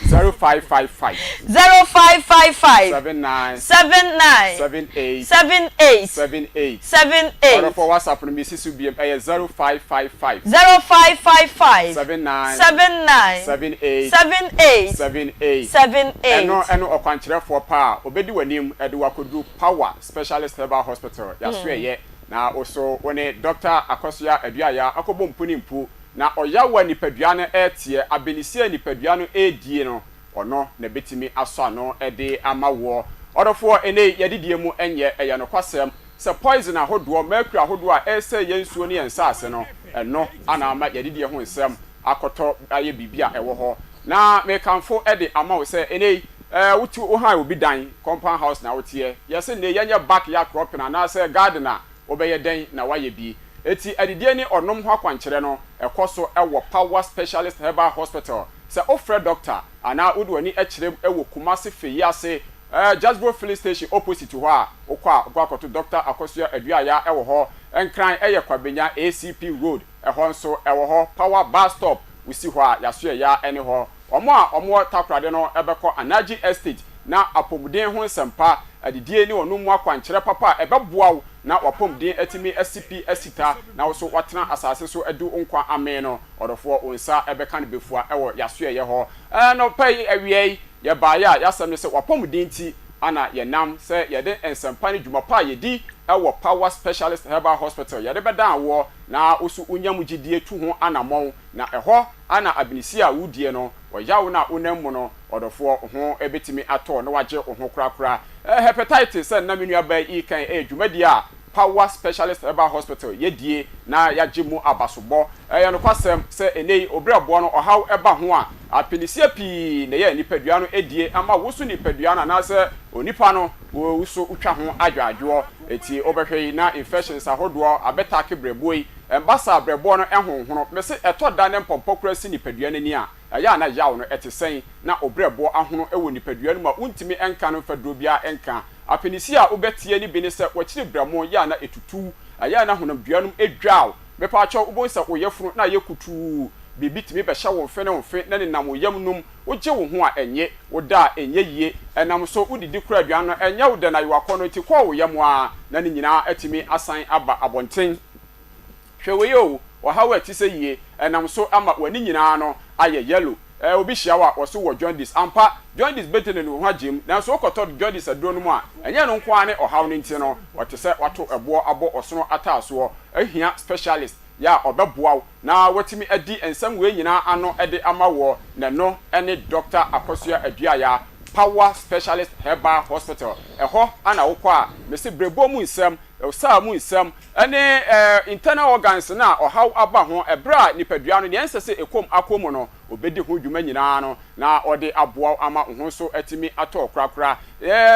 0555 0555 79 79 78 78 78 78. Ɔdɔfoɔ, WhatsApp no mesi so biom, ɛyɛ 0555 0555 79 79 78 78 78 78. Ɛno ɛne ɔkwankyerɛfoɔ pa a ɔbɛdi w'anim de wo akɔduru Power Specialist Herbal Hospital yɛasoɛeɛ na wo so wo ne Dɔkta Akɔsoa Aduaya akɔbɔ mpu ne mpu na ɔyaw a nipadua no reteɛ, abenisi a nipadua no redie no, ɔno na ɛbɛtumi asɔ ano de ama woɔ. Ɔdɔfoɔ, ɛnnɛ yi yɛadidie mu nyɛ, ɛyɛ nokwasɛm sɛ poison ahodoɔ, mercury ahodoɔ a ɛresɛe yɛn nsuo ne yɛn nsase no, ɛno na ama yɛadidie ho nsɛm akɔtɔ ayɛ biribi a ɛwɔ hɔ. Na mekamfo de ama wo sɛ ɛnnɛ yi. Ɛɛ, wote wohan obi dan, compound house na woteɛ. Yɛse nnɛ yɛnyɛ back yard cropping anaasɛ garden a, wobɛyɛ dɛn na woayɛ bi? Enti adidie ne ɔnom ho akwankyerɛ no, ɛkɔ so wɔ Power Specialist Herbal Hospital. Sɛ wofrɛ dɔkta anaa wode w'ani kyerɛ mu wɔ Kumasi Feyiase, Jasbro Filling Station opposite hɔ a, wokɔ a wobɛkɔ akɔto Dɔkta Akosua Aduaya wɔ hɔ. Nkran yɛ Kwabenya ACP Road, ɛhɔ nso ɛwɔ hɔ. Power Bus Stop, wosi hɔ a, Yasoɛya ne hɔ. Wɔn a wɔwɔ Takoradi no bɛkɔ Anagye Estate na apɔmuden ho nsɛmpa, adidie ne ɔnom mu akwankyerɛ papa a ɛbɛboa wo na w'apɔmuden atumi asi pi asi ta na wo nso woatena asase so adi wo nkwa amee no, ɔdɔfoɔ, wo nsa bɛka no bɛfua wɔ y'asoɛeɛ hɔ. Anɔpa yi awia yi, yɛbaeɛ a, y'asɛm ne sɛ w'apɔmuden nti na yɛnam sɛ yɛde nsɛmpa ne dwuma pa a yɛdi wɔ Power Specialist Herbal Hospital yɛde bɛdan woɔ na wo nso wonya mu gyidie tu ho anammɔn na ɛhɔ Ana abenesi a wodie no, ɔyaw no a wonam mu no, ɔdɔfoɔ, wo ho bɛtumi atɔ na wagye wo ho korakora. Hepatitis, sɛ na me nuabaa yi reka yi, ɛyɛ dwumadie a Power Specialist Herbal Hospital yɛdie na yɛagye mu abasobɔ. Ɛyɛ nokwasɛm sɛ ɛnnɛ yi obrɛboɔ no ɔhaw ba ho a, apenisia pii na ɛyɛ nipadua no die ama wo so nipadua no anaasɛ onipa no wo so wotwa ho adwaadwoɔ. Enti wobɛhwɛ yi na infections ahodoɔ abɛtaake brɛboɔ yi. Ɛmba saa brɛboɔ no honhono. Mese ɛtɔ da ne mpɔmpɔ koraa si nipadua no ani a, ɛyɛ a na yaw no ɛte sɛn? Na wo brɛboɔ ahono wɔ nipadua no mu a wontumi nka no mfa duro biara nka. Apinisi a wobɛteɛ no bi ne sɛ wakyiri brɛmo yɛ a na ɛtutu, ɛyɛ a na honamdua nom dwaw. Mepaakyɛw wobɛhu sɛ wo yafunu na ayɛ kutuu, biribi tumi bɛhyɛ wo mfe ne wo mfe na nenam wo yam nom, wogye wo ho a ɛnye, woda a ɛnyɛ yie, ɛnam so wodidi koraa aduane no ɛnyɛ wo dɛ na ayewakɔ no nti kɔɔ wo yam ara na ne nyinaa atumi asan aba abɔnten. Hwɛ wei oo, ɔhaw a ɛte sɛ yie, ɛnam so ama w'ani nyinaa no ayɛ yellow. Ɛɛ, obi hyia wo a, ɔse wowɔ jaundice. Ampa, jaundice bɛtumi de ne ho agye mu, nanso wokɔtɔ jaundice aduro nom a, ɛnyɛ ɛno nko ara ne ɔhaw no nti no, ɔte sɛ woato ɛboɔ abɔ ɔsono ataasoɔ. Ahia specialist yɛ a ɔbɛboa wo na watumi adi nsɛm wei nyinaa ano de ama woɔ, na ɛno ne Dɔkta Akosua Aduaya, Power Specialist Herbal Hospital. Ɛhɔ na wokɔ a, mese berɛboɔ mu nsɛm, Ɔsaa mu nsɛm ne internal organs no a ɔhaw aba ho bere a nipadua no nea ɛnsɛ sɛ ɛkɔ mu akɔ mu no, obedi ho dwuma nyinaa no na ɔde aboa wo ama wo ho nso atumi atɔ wo korakora.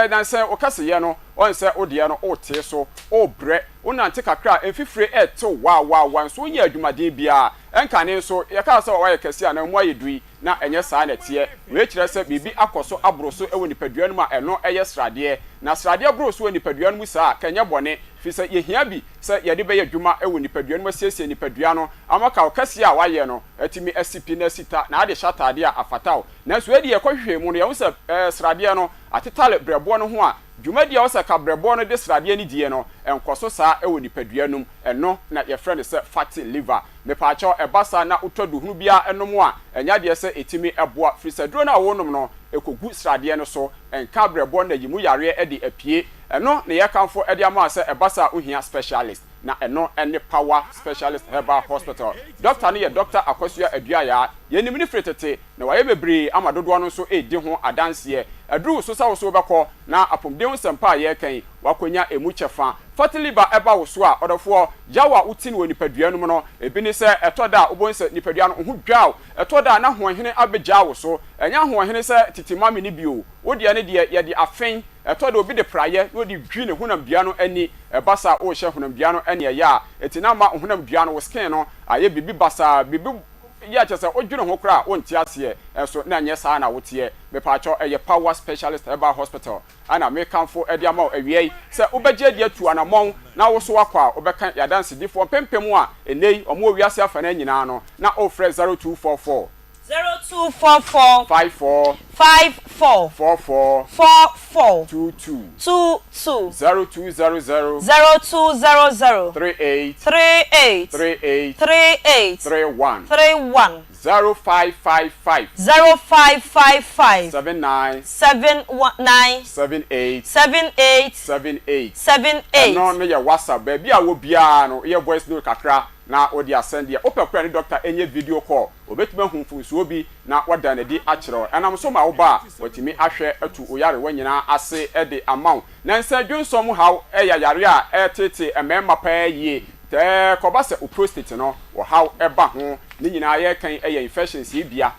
Na sɛ wo kɛseyɛ no, ɔn sɛ wo deɛ no wotee so, wobrɛ, wonante kakra a mfifire retew waawaawa nso wonyɛ adwumaden biara. Ɛnkane nso, yɛkaa sɛ woayɛ kɛse anaa mu ayɛ du yi, na ɛnyɛ saa na ɛteɛ. Wei kyerɛ sɛ biribi akɔ so aboro so wɔ nipadua no mu a ɛno yɛ sradeɛ. Na sradeɛ boro so wɔ nipadua no mu saa a, ka ɛnyɛ bɔne, firi sɛ yɛhia bi sɛ yɛde bɛyɛ adwuma wɔ nipadua no mu asiesie nipadua no ama kaw kɛseɛ a wayɛ no atumi asi pi na asi ta na ade hyɛ ataadeɛ a afata wo. Nanso wei deɛ yɛkɔhwehwɛɛ mu no, yɛhu sɛ sradeɛ no atetare berɛboɔ no ho a dwumadie a ɛwɔ sɛ ka berɛboɔ no de sradeɛ no die no nkɔ so saa wɔ nipadua no mu. Ɛno na yɛfrɛ no sɛ fatty liver. Mepaakyɛw, ɛba saa na wotɔ duhunu biara nom a, ɛnyɛ adeɛ sɛ ɛtumi boa, firi sɛ aduro no a worenom no, ɛkɔgu sradeɛ no so, ɛnka abrɛboɔ na yi mu yareɛ de apue. Ɛno na yɛkamfo de ama wo sɛ ɛba saa a wohia specialist, na ɛno ne Power Specialist Herbal Hospital. Dɔkta no yɛ Dɔkta Akosua Aduayaa. Yɛnim no firi tete, na wayɛ bebree ama dodoɔ no nso redi ho adanseɛ. Aduru wo so sɛ wo nso wobɛkɔ, na apomuden ho nsɛmpa a yɛreka yi, woakɔnya ɛmu kyɛfa. Fatty liver ba wo so a, ɔdɔfoɔ, yaw a wote no wɔ nipadua no mu no, ebi ne sɛ ɛtɔ da a wobɛhu sɛ nipadua no, wo ho dwa wo. Ɛtɔ da a na ahoɔhene abɛgyaa wo so. Ɛnyɛ ahoɔhene sɛ tete mame no bi o, wo deɛ no deɛ, yɛde afen. Ɛtɔ da a obi de praeɛ na ɔde dwi ne honamdua no ani. Ɛba saa a, worehyɛ honamdua no aniɛyaa a, enti na ama wo honamdua no, wo skin no, ayɛ biribi basaa, biribi yɛ a kyerɛ sɛ wodwene ho koraa a, wonte aseɛ. Nso na ɛnyɛ saa na woteɛ. Mepaakyɛw, ɛyɛ Power Specialist Herbal Hospital. na mekamfo de ama wo awia yi sɛ wobɛgye adi atu anammɔn na wo nso woakɔ a wobɛka yɛn adansedifoɔ mpempem a ɛnnɛ yi wɔwɔ wiase afanan nyinaa no na worefrɛ 0244. 0244. 54. 54. 44. 44. 22. 22. 0200. 0200. 38. 38. 38. 38. 31. 31. 0555. 0555. 79. 79. 78. 78. 78. 78. Ɛno no yɛ WhatsApp. Baabi a wɔ biara no, woyɛ voice note kakra na wode asɛn deɛ. Wopɛ koraa ne dɔkta nyɛ video call. Ɔbɛtumi ahu mfomsoɔ bi na wada no adi akyerɛ wo. Ɛnam so ma wo ba a, watumi ahwɛ atu wo yarewa nyinaa ase de ama wo. Nansa dwonsɔ mu haw yɛ yareɛ a ɛreteetee mmarima paa yie. Tɛɛ kɔba sɛ wo prostate no, ɔhaw ba ho. Ne nyinaa yɛreka yi yɛ infections yi bia.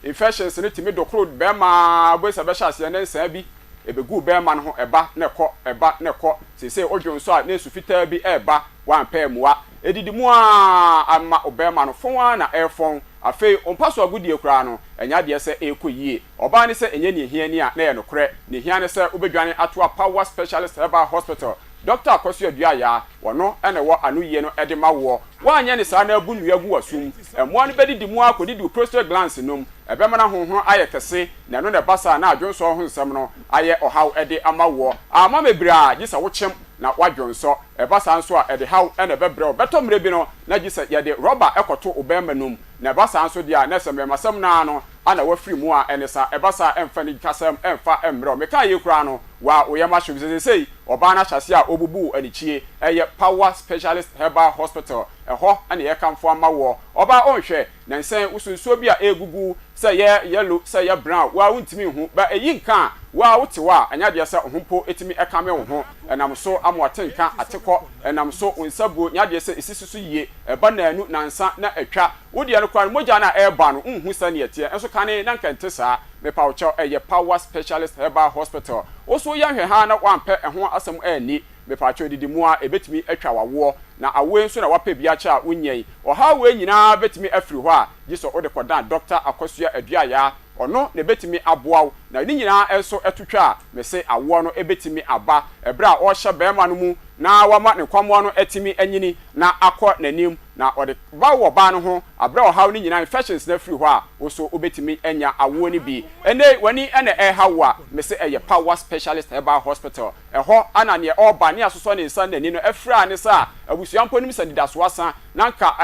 Infections no tumi dokoro bɛrima ara, wobɛhu sɛ ɛbɛhyɛ aseɛ ne nsaa bi ɛbɛgu bɛrima no ho, ɛba na ɛkɔ, ɛba na ɛkɔ. Seesei wodwo nso a na nsu fitaa bi reba, woampɛ ammua. Ɛdidi mu ara ama wo bɛrima no fɔn ara na ɛrefɔn. Afei wo mpa so agodie koraa no, ɛnyɛ adeɛ sɛ ɛrekɔ yie. Ɔbaa ne sɛ ɛnyɛ nea ɛhia ni a, na ɛyɛ nokorɛ. Nea ɛhia ne sɛ wobɛdwane atoa Power Specialist Herbal Hospital. Dɔkta Akwasu Aduayaa, ɔno na ɛwɔ anoyie no de ma woɔ. Woanyɛ no saa na abu nnua gu w'asom. Mmoa no bɛdidi mu ara kɔdidi wo prostate glands no mu. Ɛbɛma n'ahonhono ayɛ kɛse, na ɛno na ɛba saa na adwonsɔ ho nsɛm no ayɛ ɔhaw de ama woɔ. Amma bebree a, gye sɛ wokyem na woadwonsɔ. Ɛba saa nso a, ɛde haw na ɛbɛbrɛ wo. Bɛtɔ mmerɛ bi no, na gye sɛ yɛde rɔba kɔto wo barima no mu. Na ɛba saa nso deɛ a, na ɛsɛ mmarimasɛm no ara no na woafiri mu a ɛne saa. Ɛba saa a, ɛmfa anikasɛm mfa mmrɛ wo. Mekaa yei koraa no, waa wo yam ahye wo sɛ seesei ɔbaa no ahyɛ aseɛ a ɔrebubu wo anikyie. Ɛyɛ Power Specialist Herbal Hospital, ɛhɔ na yɛrekamfo ama woɔ. Ɔbaa ɔnhwɛ, nansɛn wo so nsuo bi a ɛregugu, sɛ ɛyɛ yellow, sɛ ɛyɛ brown, wo ara wontumi nhu. But ɛyi nka a, wo ara wote hɔ a, ɛnyɛ adeɛ sɛ wo ho mpo tumi kame wo ho. Ɛnam so ama w'atenka ate kɔ, ɛnam so wo nsa buo, nyɛ adeɛ sɛ ɛsisi so yie. Ɛba nnanu, nnansa na atwa. Wo deɛ no koraa no, mogya no a ɛreba no, wonhu sɛdeɛ ɛteɛ. Nso kane na anka ɛnte saa. Mepa wo kyɛw, ɛyɛ Power Specialist Herbal Hospital. Wo nso woyɛ nhwɛhaa na woampɛ ɛho asɛm anni. Mepakyɛw didi mu a ebetumi atwa w'awoɔ, na awoe nso na w'apɛ bi akyɛ a wonnya yi. Ɔhaw wei nyinaa betumi afiri hɔ a, gye sɛ wode kɔdan Dɔkta Akosua Aduayaa. Ɔno na ebetumi aboa wo, na ne nyinaa nso to twa a, mese awoɔ no betumi aba ɛberɛ a ɔrehyɛ barima no mu na wama ne nkwammoa no atumi anyini na akɔ n'anim, na ɔde ba wɔ ɔbaa no ho aberɛ a ɔhaw no nyinaa, infections no afiri hɔ a, wo nso wobetumi anya awoɔ no bi. Ɛnnɛ yi, w'ani na ɛreha wo a, mese ɛyɛ Power Specialist Herbal Hospital. Ɛhɔ na nea ɔreba ne asosɔ ne nsa n'ani no afira ne sa a abusua mpo nim sɛ anidaso asa na anka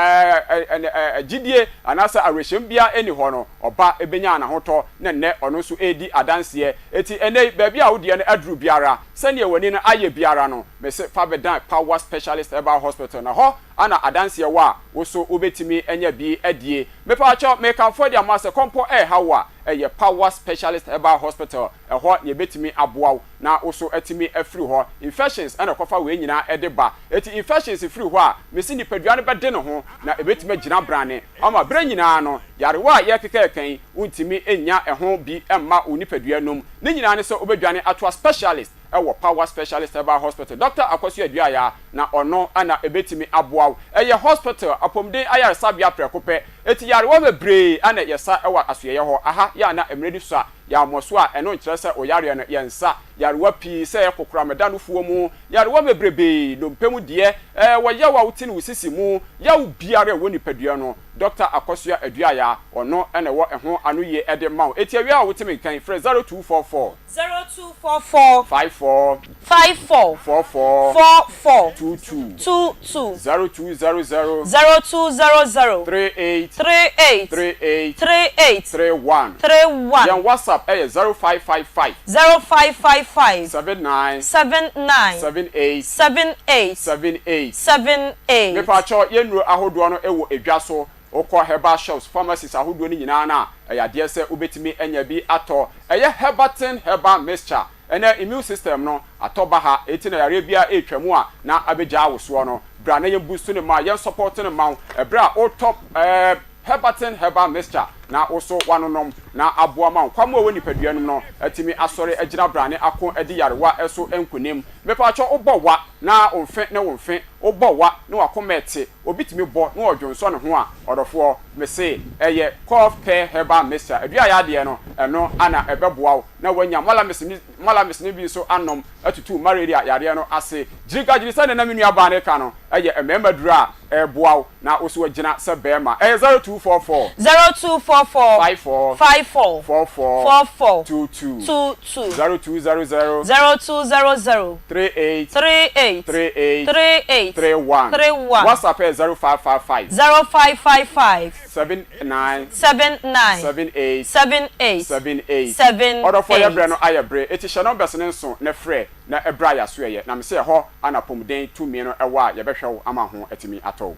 gyidie anaasɛ awerɛhyɛm biara nni hɔ no, ɔba bɛnyaa n'ahotɔ na nnɛ ɔno nso redi adanseɛ. Enti ɛnnɛ yi, baabi a wo deɛ no aduru biara, sɛdeɛ w'ani no ayɛ biara no, mese fa bɛdan Power Specialist Herbal Hospital na hɔ na adanseɛ wɔ a wo nso wobɛtumi anya bi adie. Mepaakyɛw, merekamfo de ama sɛ kɔmpɔ reha wo a, ɛyɛ Power Specialist Herbal Hospital, ɛhɔ na yɛbɛtumi aboa wo. na wo so atumi afiri hɔ. Infections na ɛkɔfa wei nyinaa de ba. Enti infections firi hɔ a, mese nipadua no bɛde ne ho na ɛbɛtumi agyina brane ama berɛ nyinaa no, yarewa a yɛrekeka yɛka yi, wontumi nnya ɛho bi mma wo nipadua no mu. Ne nyinaa ne sɛ wobɛdwane atoa specialist wɔ Power Specialist Herbal Hospital, Dɔkta Akwasu Aduayaa, na ɔno na ɛbɛtumi aboa wo. Ɛyɛ hospital, apɔmuden ayaresabea prɛko pɛ. Enti yarewa bebree na yɛsa wɔ asoɛeɛ hɔ. Aha yɛ a na mmerɛ no sua. Yɛammɔ so a, ɛno nkyerɛ sɛ oyareɛ no yɛ nsa. Yarewa pii sɛ kokoram ɛda nufoɔ mu, yarewa bebrebee, nnompe mu deɛ, ɛɛ yaw a wote no wo sisi mu, yaw biara a ɛwɔ nipadua no, Dɔkta Akosua Aduaya, ɔno na ɛwɔ ɛho anoyie de ma wo. Enti awia a wote me nka yi, frɛ 0244. 0244. 54. 54. 44. 44. 22. 22. 0200. 0200. 38. 38. 38. 38. 31. 31. Yɛn WhatsApp yɛ 0555. 0555. 79. 79. 78. 78. 78. 78. Mepaakyɛw, yɛn nnuro ahodoɔ no wɔ edwa so. Wokɔ herbal shops, pharmacies ahodoɔ no nyinaa no a, ɛyɛ adeɛ sɛ wobɛtumi anya bi atɔ. Ɛyɛ Herbatin Herbal Mixture. Ɛnnɛ immune system no atɔ baha, enti na yareɛ biara retwa mu a na abɛgyaa wo soɔ no, bra na yɛn boost no mma wo, yɛn support no mma wo ɛberɛ a wotɔ Herbatin Herbal Mixture na wo so woanonom na aboa ma nkwammoa a ɛwɔ nipadua no mu no atumi asɔre agyina brane ako adi yarewa so nkonim. Mepaakyɛw wobɔ wa na wo mfe ne wo mfe, wobɔ wa na w'akoma ɛte, Obi tumi bɔ na ɔdwonsɔ ne ho a, ɔdɔfoɔ, mese ɛyɛ Cough Care Herbal Mixture, adua a yɛadeɛ no, ɛno na ɛbɛboa wo na woanya malamis ne malamis no bi nso anom atutu malaria yareɛ no ase. Gyirigagyiri sɛdeɛ na me nua baa no reka no, ɛyɛ mmarima duro a ɛreboa wo na wo nso woagyina sɛ barima. Ɛyɛ 0244. 0244. 54. 54. 44. 44. 22. 22. 0200. 0200. 38. 38. 38. 38. 31. 31. WhatsApp yɛ 0555. 0555. 79. 79. 78. 78. 78. 78. Ɔdɔfoɔ yɛ berɛ no ayɛ bere, eti hyɛ numbers no nso na frɛ na bra yɛasoɛyɛ, na mese ɛhɔ na apɔmuden tumi no wɔ a yɛbɛhwɛ wo ama ho atumi atɔ wo.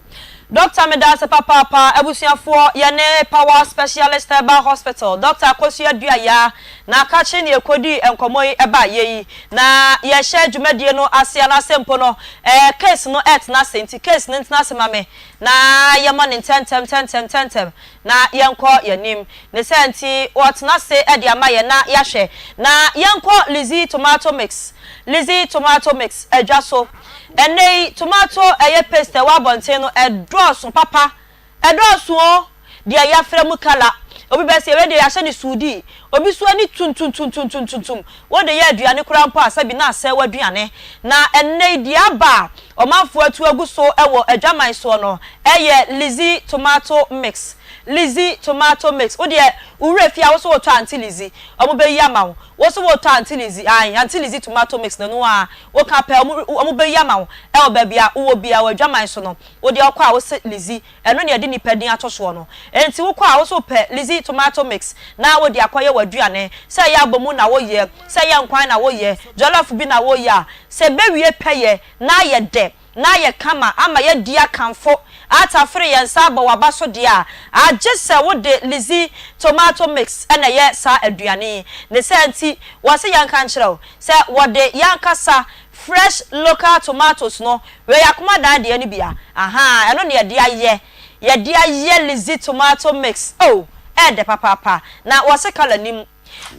Doctor medaase papaapa abusuafoɔ yɛne power specialist herbal hospital Doctor Akosua Duayaa na akakye ne yɛkɔdii nkɔmmɔ yi ɛba yɛ yi na yɛhyɛ dwumadie no ase anaasɛ mpo no ɛɛ case no. no ɛretena ase nti case no ntena ase ma me na yɛmmɔ no ntɛntɛm ntɛntɛm ntɛntɛm na yɛnkɔ yɛn anim. Ne saa nti wɔretena ase de ama yɛn na yɛahwɛ. Na yɛnkɔ Lizzy Tomato Mix, Lizzy Tomato Mix adwa so. Ɛnnɛ yi tomato ɛyɛ paste a ɛwɔ abɔnten no ɛdɔɔso papa. Ɛdɔɔso o, deɛ yɛafra mu kala, obi bɛse wei deɛ yɛahyɛ no suudii, obi nso ani tuntuntuntuntuntuntum, wode yɛ aduane koraa mpo a sɛbi na asɛe w'aduane. Na ɛnnɛ yi deɛ aba a ɔmanfoɔ atu agu so wɔ adwaman soɔ no yɛ Lizzy tomato mix, Lizzy tomato mix, wo deɛ wo werɛ fie a wo nso wotɔ Auntie Lizzy, wɔn bɛyi ama wo, wo nso wotɔ Auntie Lizzy, ae Auntie Lizzy tomato mix no ɛno ara woka pɛ wɔn bɛyi ama wo wɔ baabi a wowɔ biara wɔ adwaman so no. Wo deɛ wokɔ a wose Lizzy, ɛno na yɛde nipa din ato soɔ no. Enti wokɔ a wose wopɛ Lizzy tomato mix na wode akɔyɛ w'aduane. Sɛ ɛyɛ abomu na woyɛ, sɛ ɛyɛ nkwan na woyɛ, jollof bi na woyɛ a, sɛ ɛbɛwie pɛyɛ na ayɛ dɛ na ayɛ kama ama yɛadi akamfo atafere yɛn nsa abɔ w'aba so deɛ a, agye sɛ wode Lizzy tomato mix na ɛyɛ saa aduane yi. Ne saa nti, wɔse yɛnka nkyerɛ wo sɛ wɔde yɛn ankasa fresh local tomatoes no Wei yɛ akoma dan deɛ no bi a ahaa ɛno na yɛde ayɛ yɛde ayɛ lizzy tomato mix oh ɛɛdɛ papaapa na wɔse colour nim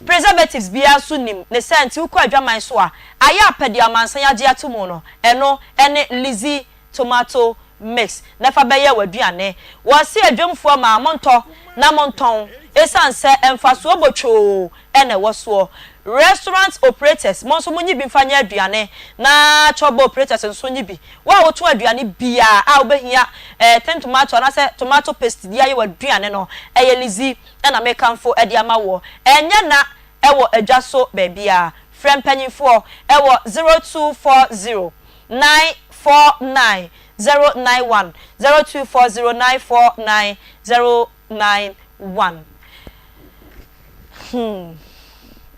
preservatives biara nso nim ne saa nti wokɔ adwaman so a ayɛ apɛ deɛ amansan agye ato mu no ɛno ɛne lizzy tomato mix na fa bɛyɛ w'aduane wɔse adwamfoɔ maa montɔ na montɔn ɛsiane sɛ mfasoɔ botwoo na ɛwɔ soɔ. Restaurant operators, mo nso monyi bi mfa nyɛ aduane, na chop bar operators nso nyi bi. Wo a wotɔn aduane biara a wobɛhia eh, tin tomato anaasɛ tomato paste de ayɛ w'aduane no, ɛyɛ Lizzy na mekamfo de ama woɔ. Ɛnyɛ na ɛwɔ adwa so baabiara. Frɛ mpanyinfoɔ ɛwɔ 0240 949 091, 0240 949 091. Hmm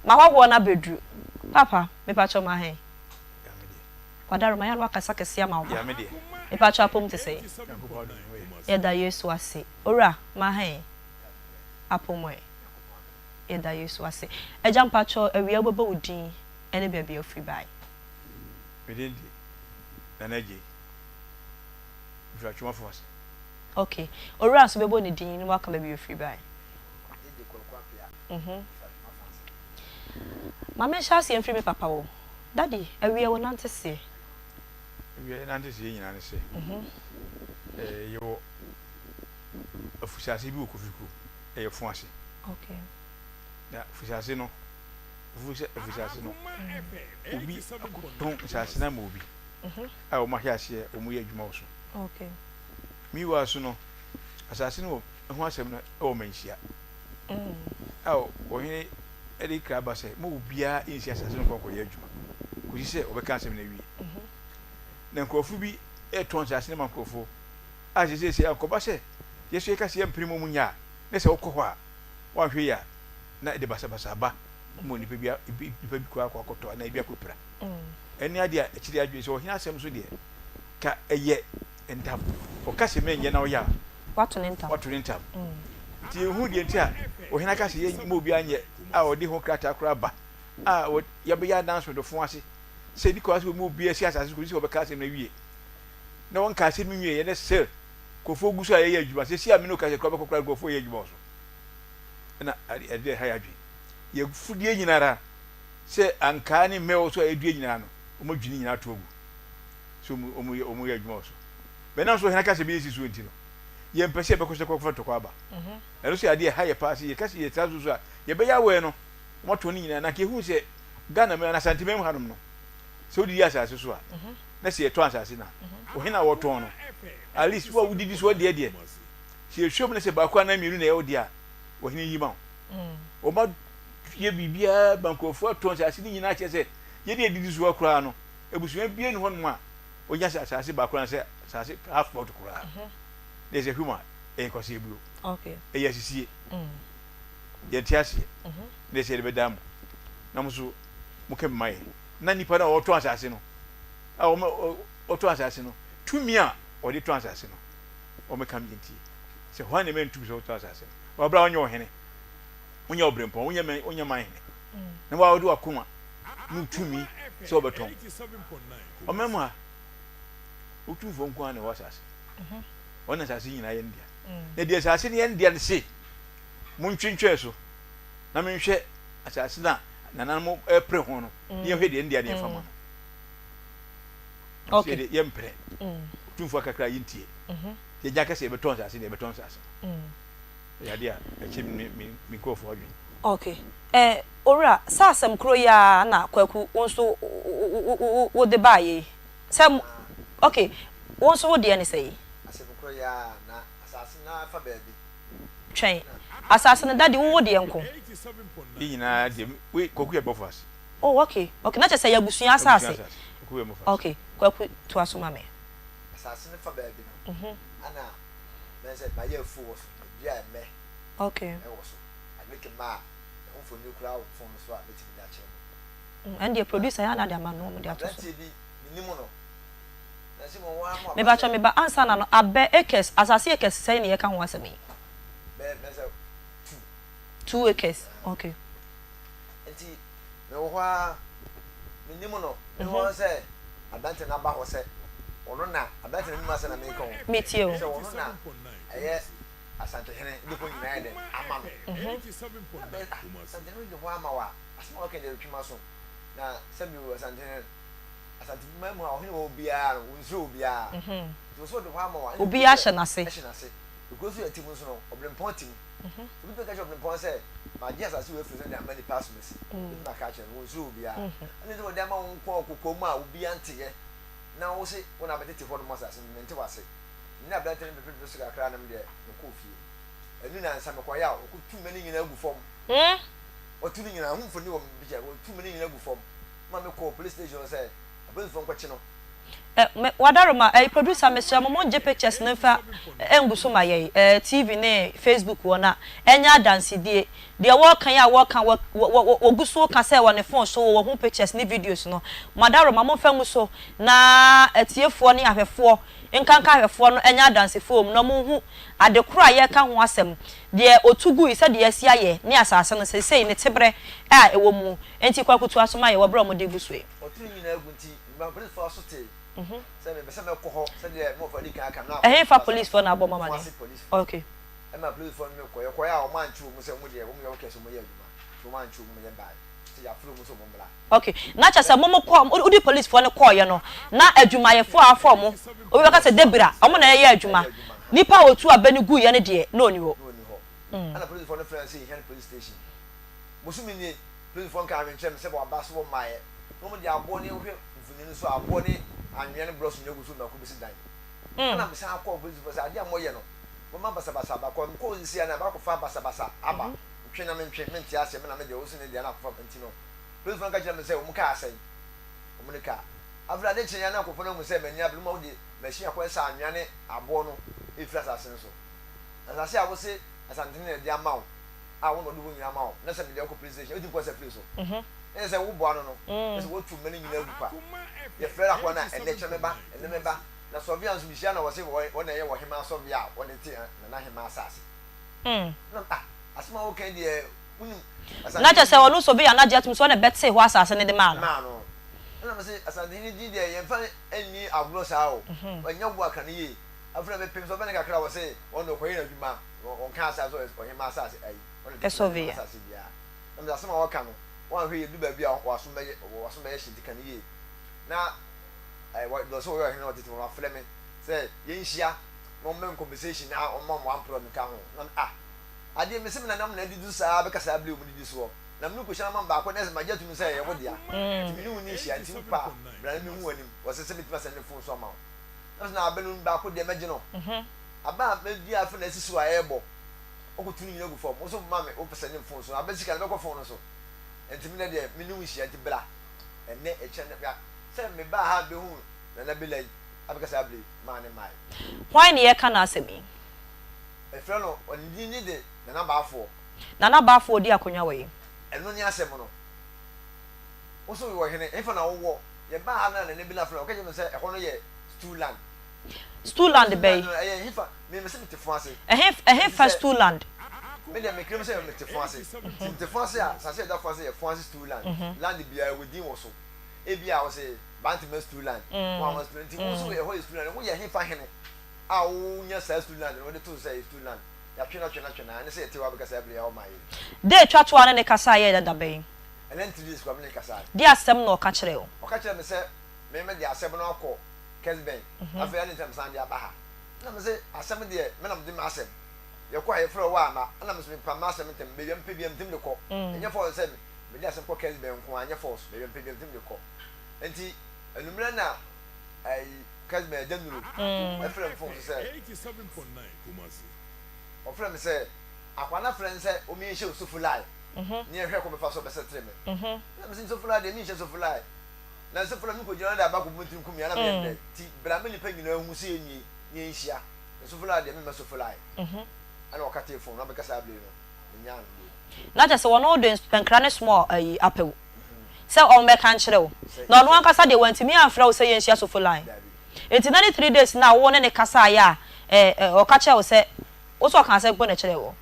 m'ahɔhoɔ no abɛduru. Papa, mepakyɛw ma he? Wadaroma, yɛ a na wakasa kɛseɛ ama wo ba. Mepakyɛw apom te sɛn? Yɛda Yesu ase. Owura, ma he? Apom ɛ? Yɛda Yesu ase. Agya mpakyɛw awia wobɛbɔ wo din ne baabi a wofiri bae. Me din de Nana Adjei. Mefiri Atwomafo ase. Ok. Owura nso bɛbɔ ne din na waka baabi a ofiri bae. Ma menhyɛ aseɛ mfiri me papa hɔ. Daddy, awia wo nante seɛ? Awia yɛ nante seɛ nyinaa ne sɛ, yɛwɔ afusaase bi wɔ Kofi kurom, ɛyɛ fo ase. Ok. Na afusaase no, ofu sɛ afusaase no, obi akɔtɔn nsaase no ama obi a wɔn ahyɛ aseɛ wɔn yɛ adwuma wɔ so. Ok. Meanwhile so no, asase no wɔ ho asɛm no wɔ manhyia a ɔhene de kra ba sɛ ma obiara nsi asase no nkɔ nkɔyɛ adwuma kɔsi sɛ ɔbɛka asɛm no awie. Na nkurɔfo bi retɔn asase no ma nkurɔfo a sɛ sɛ ankɔba sɛ yɛso yɛka sɛ yɛmpene mu nyɛ a na sɛ wokɔ hɔ a woanhwɛ yi a na ɛde basabasa aba ma nipa bi nipa bi kɔ akɔ akɔtɔ anaa ebi akɔpira. Ɛne adeɛ a ɛkyerɛ adwene sɛ ɔhene asɛm so deɛ ka ɛyɛ ntam. Ɔka sɛ menyɛ na ɔyɛ a, Wato ne ntam. Wato ne ntam. Nti yɛnhu deɛ nti a ɔhene aka sɛ yɛmma obiara nyɛ a ɔde ho krataa koraa ba a yɛbɛyɛ adanse dɔfo ase sɛ ɛni kwan sɛ wɔma obiara si asase so kɔsi sɛ wɔbɛka asɛm no awie. Na wɔnka asɛm no nwieɛ na still nkurɔfoɔ gu so a yɛyɛ adwuma. Seesei a me ne wo kasa yi koraa bɛkɔ koraa nkurɔfoɔ yɛ adwuma wɔ so. Ɛna adeɛ ɛha yɛ adwene. Yɛfudeɛ nyinara sɛ ankaa ne mmɛ wɔ so a yɛdua nyinaa no wɔadwini nyinaa ato agu. sɛ wɔn yɛ wɔn yɛ adwuma wɔ so. Bɛn nam so ɔhene aka sɛ bɛyɛ si soɔ nti no, yɛmpɛ sɛ yɛbɛkɔ sɛ kɔkɔfa ntɔkwa aba. Mhm. Ɛno nso yɛ adeɛ ɛha yɛ paa sɛ yɛka sɛ yɛtra so so a yɛbɛyɛ awɛ no wɔatɔn ne nyinaa na nka yɛhu sɛ Ghana mu anaa Asanteman mu hanom no sɛ wodidi asase so a mhm. na sɛ yɛtɔ asase no a mhm. ɔhene a wɔtɔn no at least wo a wodidi so deɛ deɛ sɛ yɛhwɛ mu no sɛ baako anaa mmienu na ɛyɛ wo deɛ a ɔhene yi ma wo mm. wɔma yɛ biribiara ma nkurɔfoɔ atɔn asase no nyinaa kyerɛ sɛ yɛde yɛdidi so koraa no Abusua biara nni hɔnom a onya sɛ asase baako anaasɛ asase half plot koraa. Na ɛsɛ hwɛ mu a, ɛyɛ kwaseabuo. Ɛyɛ asisie. Yɛnte aseɛ. Na ɛsɛ yɛde bɛdan mo. Na mo nso moka bi ma yɛn. Na nipa no a ɔtɔn asase no, a wɔn ɔtɔn asase no, tumi a ɔde tɔn asase no, wɔmmɛka mi ntie. Sɛ hwan na ɛma ntumi sɛ ɔtɔn asase no? Wɔ abere a wonyɛ ɔhene, wonyɛ ɔbrempɔn, wonyɛ wonyɛ man hene, na wɔde wakoma. no tumi sɛ ɔbɛtɔn. Ɔman mu ha, Otumfoɔ nko ara na ɛwɔ asase. Ɔno na asase nyinaa yɛ ne dea. Na deɛ asase no yɛ ne dea no se, montwentwɛn so na menhwɛ asase no a nananom repere ho no, na yɛnhwɛ deɛ ne dea no yɛmfa ma no. Okay. Yɛde yɛmpere. Otumfoɔ akakra yɛntie. Yɛgya kɛsɛ yɛbɛtɔn asase no yɛbɛtɔn asase no. Ɛyɛ adeɛ a ɛkyɛ me me me nkurɔfoɔ adwene. Okay. Eh, Owura, sɛ asɛm koro yi ara na Kwaku wo nso wo de baeɛ yi, sɛ mo, okay, wo nso wo deɛ ne sɛn? Asɛm koro yi ara na asase no ara fa baabi. Twɛn, asase no, Daddy, wo wo deɛ nko? Yɛn nyinaa deɛ, wei Kwaku yɛ bɔfo ase. Oh, okay, okay, na kyerɛ sɛ ɛyɛ abusua asase. Abusua asase, Kwaku yɛ bɔfo ase. Okay, Kwaku, toa so ma me. Asase no fa baabi no, ɛna mɛn sɛ mayɛ afuo wɔ so, madua ɛmɛ Okay. ɛwɔ so, agric mma a, ɛho mfonini koraa wɔ phone no so a mɛtumi de akyerɛ mo. Ɛndeɛ producer yɛ a na de ama no wɔn de ato so. Aberanteɛ bi, menim no, nanso mmom wɔn ara mo aba Mepakyɛw sɛ. me ba ansa na no abɛ acres asase acres sɛn na yɛka ho asɛm yi? Bɛyɛ bɛyɛ sɛ two. Two acres okay. Nti mewɔ hɔ ara, mennim no, mehu ara sɛ aberanteɛ no aba hɔ sɛ ɔno na, aberanteɛ no anim asɛm na mereka o, Metie o. sɛ ɔno na ɛyɛ Asantehene de hɔ nyinaa ayɛ dɛn ama no. Na bɛyɛ ah, Asantehene de hɔ ama wo a, asɛm a waka yi deɛ ɛtwe m'aso. Na sɛbi o, Asantehene, Asanteman mu ha, ɔhene wɔ hɔ biara no, ɔnsuro obiara. Nti wɔ sɛ ɔde hɔ ama wo a, ɛna Obiara ɛkuro hyɛ sɛ n'ase. ɛhyɛ n'ase. Ekuro nso yɛ te mu nso no, ɔbrempɔn te mu. Sɛ obi bɛka kyerɛ ɔbrempɔn sɛ, Magye asase wei afiri wo nsam de ama nnipa asomasi, obetumi aka akyerɛ no, wonsuro obiara. Ɛnna sɛ wɔde ama wo nko ara wɔ kokoam a obiara nteɛ, na wose wo na abɛtete hɔnom asase no, mente w'ase. Me ne aberante no peperepe so kakra na me deɛ mekɔɔ fie. Ɛno nnansa mekɔeɛ a, wɔkɔtuu mmɛ no nyinaa gu fam. Wɔatu ne nyinaa, ho mfoni wɔ me picture, wɔtuu mmɛ no nyinaa gu fam ma mekɔɔ police station hɔ sɛ apolisifoɔ nkɔkye no. Eh me wadaroma eh producer mesrɛ mo mongye pictures no mfa ngu so ma yɛn eh TV ne Facebook hɔ na ɛnyɛ adansedie. Deɛ wɔreka yi a wɔreka wɔ wɔ wɔgu so reka sɛ wɔ ne phone so wɔhu pictures ne videos no mo adaworoma momfa ngu so na atiefoɔ ne ahwɛfoɔ nkanka ahwɛfoɔ no nyɛ adansefoɔ wɔ mu na wɔnhu ade korɔ a yɛreka ho asɛm deɛ ɔtu gui sɛdeɛ asi ayɛ ne asase no seisei ne teberɛ a ɛwɔ mu. Enti Kwaku toa so ma yɛn wɔ berɛ a wɔde regu so yi. Ɔto ne nyinaa gu nti, mema polisfoɔ aso tee sɛ mepɛ sɛ mɛkɔ hɔ sɛdeɛ me wɔfa adi kan aka no na akɔ Ɛhefa polisfoɔ na abɔ mo amaneɛ? Kumasi polisfoɔ. Okay. Ɛma polisfoɔ no mekɔ. Yɛkɔeɛ a wɔn ankye wɔn sɛ wɔn deɛ wɔn yɛ okay sɛ wɔn yɛ adwuma nti wɔn ankye wɔn ma yɛbaeɛ sɛ yɛafrɛ wɔn sɛ wɔn mmra. Okay. Na kyerɛ sɛ mo mo kɔ wode polisfoɔ no kɔeɛ no na adwumayɛfoɔ a afa wɔn obi bɛka sɛ Debira wɔn na ɛyɛ adwuma Ɛyɛ adwuma. Nipa a ɔtu abɛ no guiɛ no deɛ na ɔnni hɔ. Na ɔnni hɔ. Ɛna polisfoɔ no frɛɛ no sɛ yɛhia no police station. Bosome nie polisfoɔ nkaa hwee nkyerɛɛ me sɛ wɔaba so wɔmmaeɛ. Na wɔde aboɔ ne wohwɛ mfonini no so a, aboɔ ne anwea ne blɔks nyinaa gu so mako bɛsi dan. Ɛna mesan kɔɔ polisfoɔ sɛ adeɛ a moyɛ no moma basabasa aba kɔ mekɔɔ sisi a na ɛbɛakɔfa basabasa aba ntwe na mentwe mente aseɛ me na me deɛ wo se ne deɛ na akɔfa nti no polisfoɔ no ka kyerɛ me sɛ wɔn kaa asɛe wɔn ne kaa afei ade kyeeɛ na nkurɔfoɔ no ahu sɛ m'ani abere ma wode machine akɔyɛ sɛ anwea ne aboɔ no ɛfiri asase no so asase a wose Asantene na ɛde ama wo a wo na ɔde hɔ nyinaa ma wo na sɛ mede wo kɔ police station wotumi kɔ sɛ firi so ɛnyɛ sɛ woboa no no na sɛ wotu mmɛ no nyinaa gu kwa yɛfrɛ no akoa no a ɛnɛ kyerɛ mɛba ɛnɛ mɛba na sɔvea nso mehyia na wɔse wɔn na ɛyɛ wɔ hemaa sɔvea a wɔde te nana hemaa asase na ah asɛm a woka yi deɛ wonim Na kyerɛ sɛ ɔno sɔvea no agye atom sɛ ɔna ɛbɛtee hɔ asase no de maa no. Maa no ɛna mese Asantehene din deɛ yɛmfa nni agorɔ saa o ɛnyɛ wo a ka no yie afei na mepem sɔvea no kakra wɔse wɔn de ɔkɔyɛ n'adwuma Wɔnka asase sɛ ɔhemmaa asase ayi, wɔn de tete ɔhemmaa asase biara. Na mese asɛm a wɔka no, wɔanhwɛ yie du baabi a wɔaso bɛyɛ wɔaso bɛyɛ hye nti ka no yie. Na ɛɛ wɔ deɛ ɔsɛ ɔyɛ ɔhene na ɔtete wɔn afrɛ me sɛ yɛnhyia na wɔn mɛ compensation na wɔn ma wɔn amporɔ me ka ho. Na ah adeɛ mese me nanam na adidi so saa bɛka saa bere wɔn didi soɔ. Na me kɔhyia no ma baako na ɛsɛ magye atum sɛ ɛyɛ wo dea. Nti me ne wo ni nhyia nti wo pa bra na mehu w'anim. Wɔsɛ sɛ metumi asɛn ne fon so ama wo. Na mese na abɛ no baako deɛ mɛgye no. Aba a medua afei na asisi hɔ a ɛrebɔ. Wokotu ne nyinaa gu fam. Wo nso ma me wo pɛsɛ ne mfon so. Aba sika no bɛkɔ fon no so. Enti me nɛ deɛ me ne wo nhyia nti bra ɛnnɛ ɛkyena nnɛ bra. Sɛ mebaa ha bɛhuu Nana Bela yi abɛka saa bere yi maa ne mmaeɛ. Hwan na yɛreka n'asɛm yi? Yɛfrɛ no, ne din ne de Nana Baafoɔ. Nana Baafoɔ ɔdi akonnwa wɔ he? Ɛno ne asɛm no. Wo nso woyɛ ɔhene, hefa na wowɔ? Yɛbaa ha no na Nana Bela frɛ me, ɔka kyerɛɛ me sɛ ɛhɔ no yɛ stool land. Stool land bɛn? Ɛhe ɛhefa stool land? Bantama stool land, wɔn a wɔn stool nti wo nso ɛhɔ yɛ stool land, woyɛ hefa hene a wonya saa stool land no wode to so sɛ ɛyɛ stool land, yɛatwe no atwe no atwe no a ɛne sɛ yɛte hɔ abɛka saa bere yi a ɔma yɛ. Da etwa to a ne ne kasaeɛ yɛ da bɛn? Ɛnɛ 3 days koraa me ne no kasaeɛ. Deɛ asɛm na ɔka kyerɛɛ wo? Ɔka kyerɛɛ me sɛ me mede asɛm no akɔ Kesben, afei adɛn nti na mesan de aba ha? Ɛna mese asɛm deɛ me na mede m'asɛm, yɛkɔ a yɛfrɛ wo a amma, ɛna mese mepam m'asɛm ntɛm, baabi a mepɛ biara metumi de kɔ, ɛnyɛ force sɛ mede asɛm kɔ Kesben nko ara, ɛnyɛ force, baabi a mepɛ biara metumi de kɔ. Enti anwummerɛ na ɛyi Kesben agya Nuru ɛfrɛ me phone so sɛ, ɔfrɛ me sɛ akwaa no afrɛ no sɛ ɔmmɛnhyɛ Osofo Lai ne yɛnhwɛ kwan bɛfa so ɔbɛsɛtere me. Ɛna mese Osofo Lai deɛ menhyɛ Osofo Lai. Na Osofo Lai mekɔgyina no de aba akɔbu me tirim kum me a na meyɛ no dɛn? Nti bra ma nnipa nyinaa nhu sɛ yɛnnie na yɛnhyia. Na Osofo Lai deɛ memma Osofo Lai. Ɛna ɔkatee phone no abɛka saa bere no menyaa no bio. Na kyerɛ sɛ wɔne wo de nkra ne small ayi apɛ wo sɛ ɔmmɛka nkyerɛ wo. Na ɔno ankasa deɛ wantumi amfrɛ wo sɛ yɛnhyia Sofo Lai. Nti na ne three days no a wo ne no kasaeɛ a ɔka kyerɛɛ wo sɛ Wo sɛ ɔkaa asɛm mpo na ɛkyerɛɛ wo.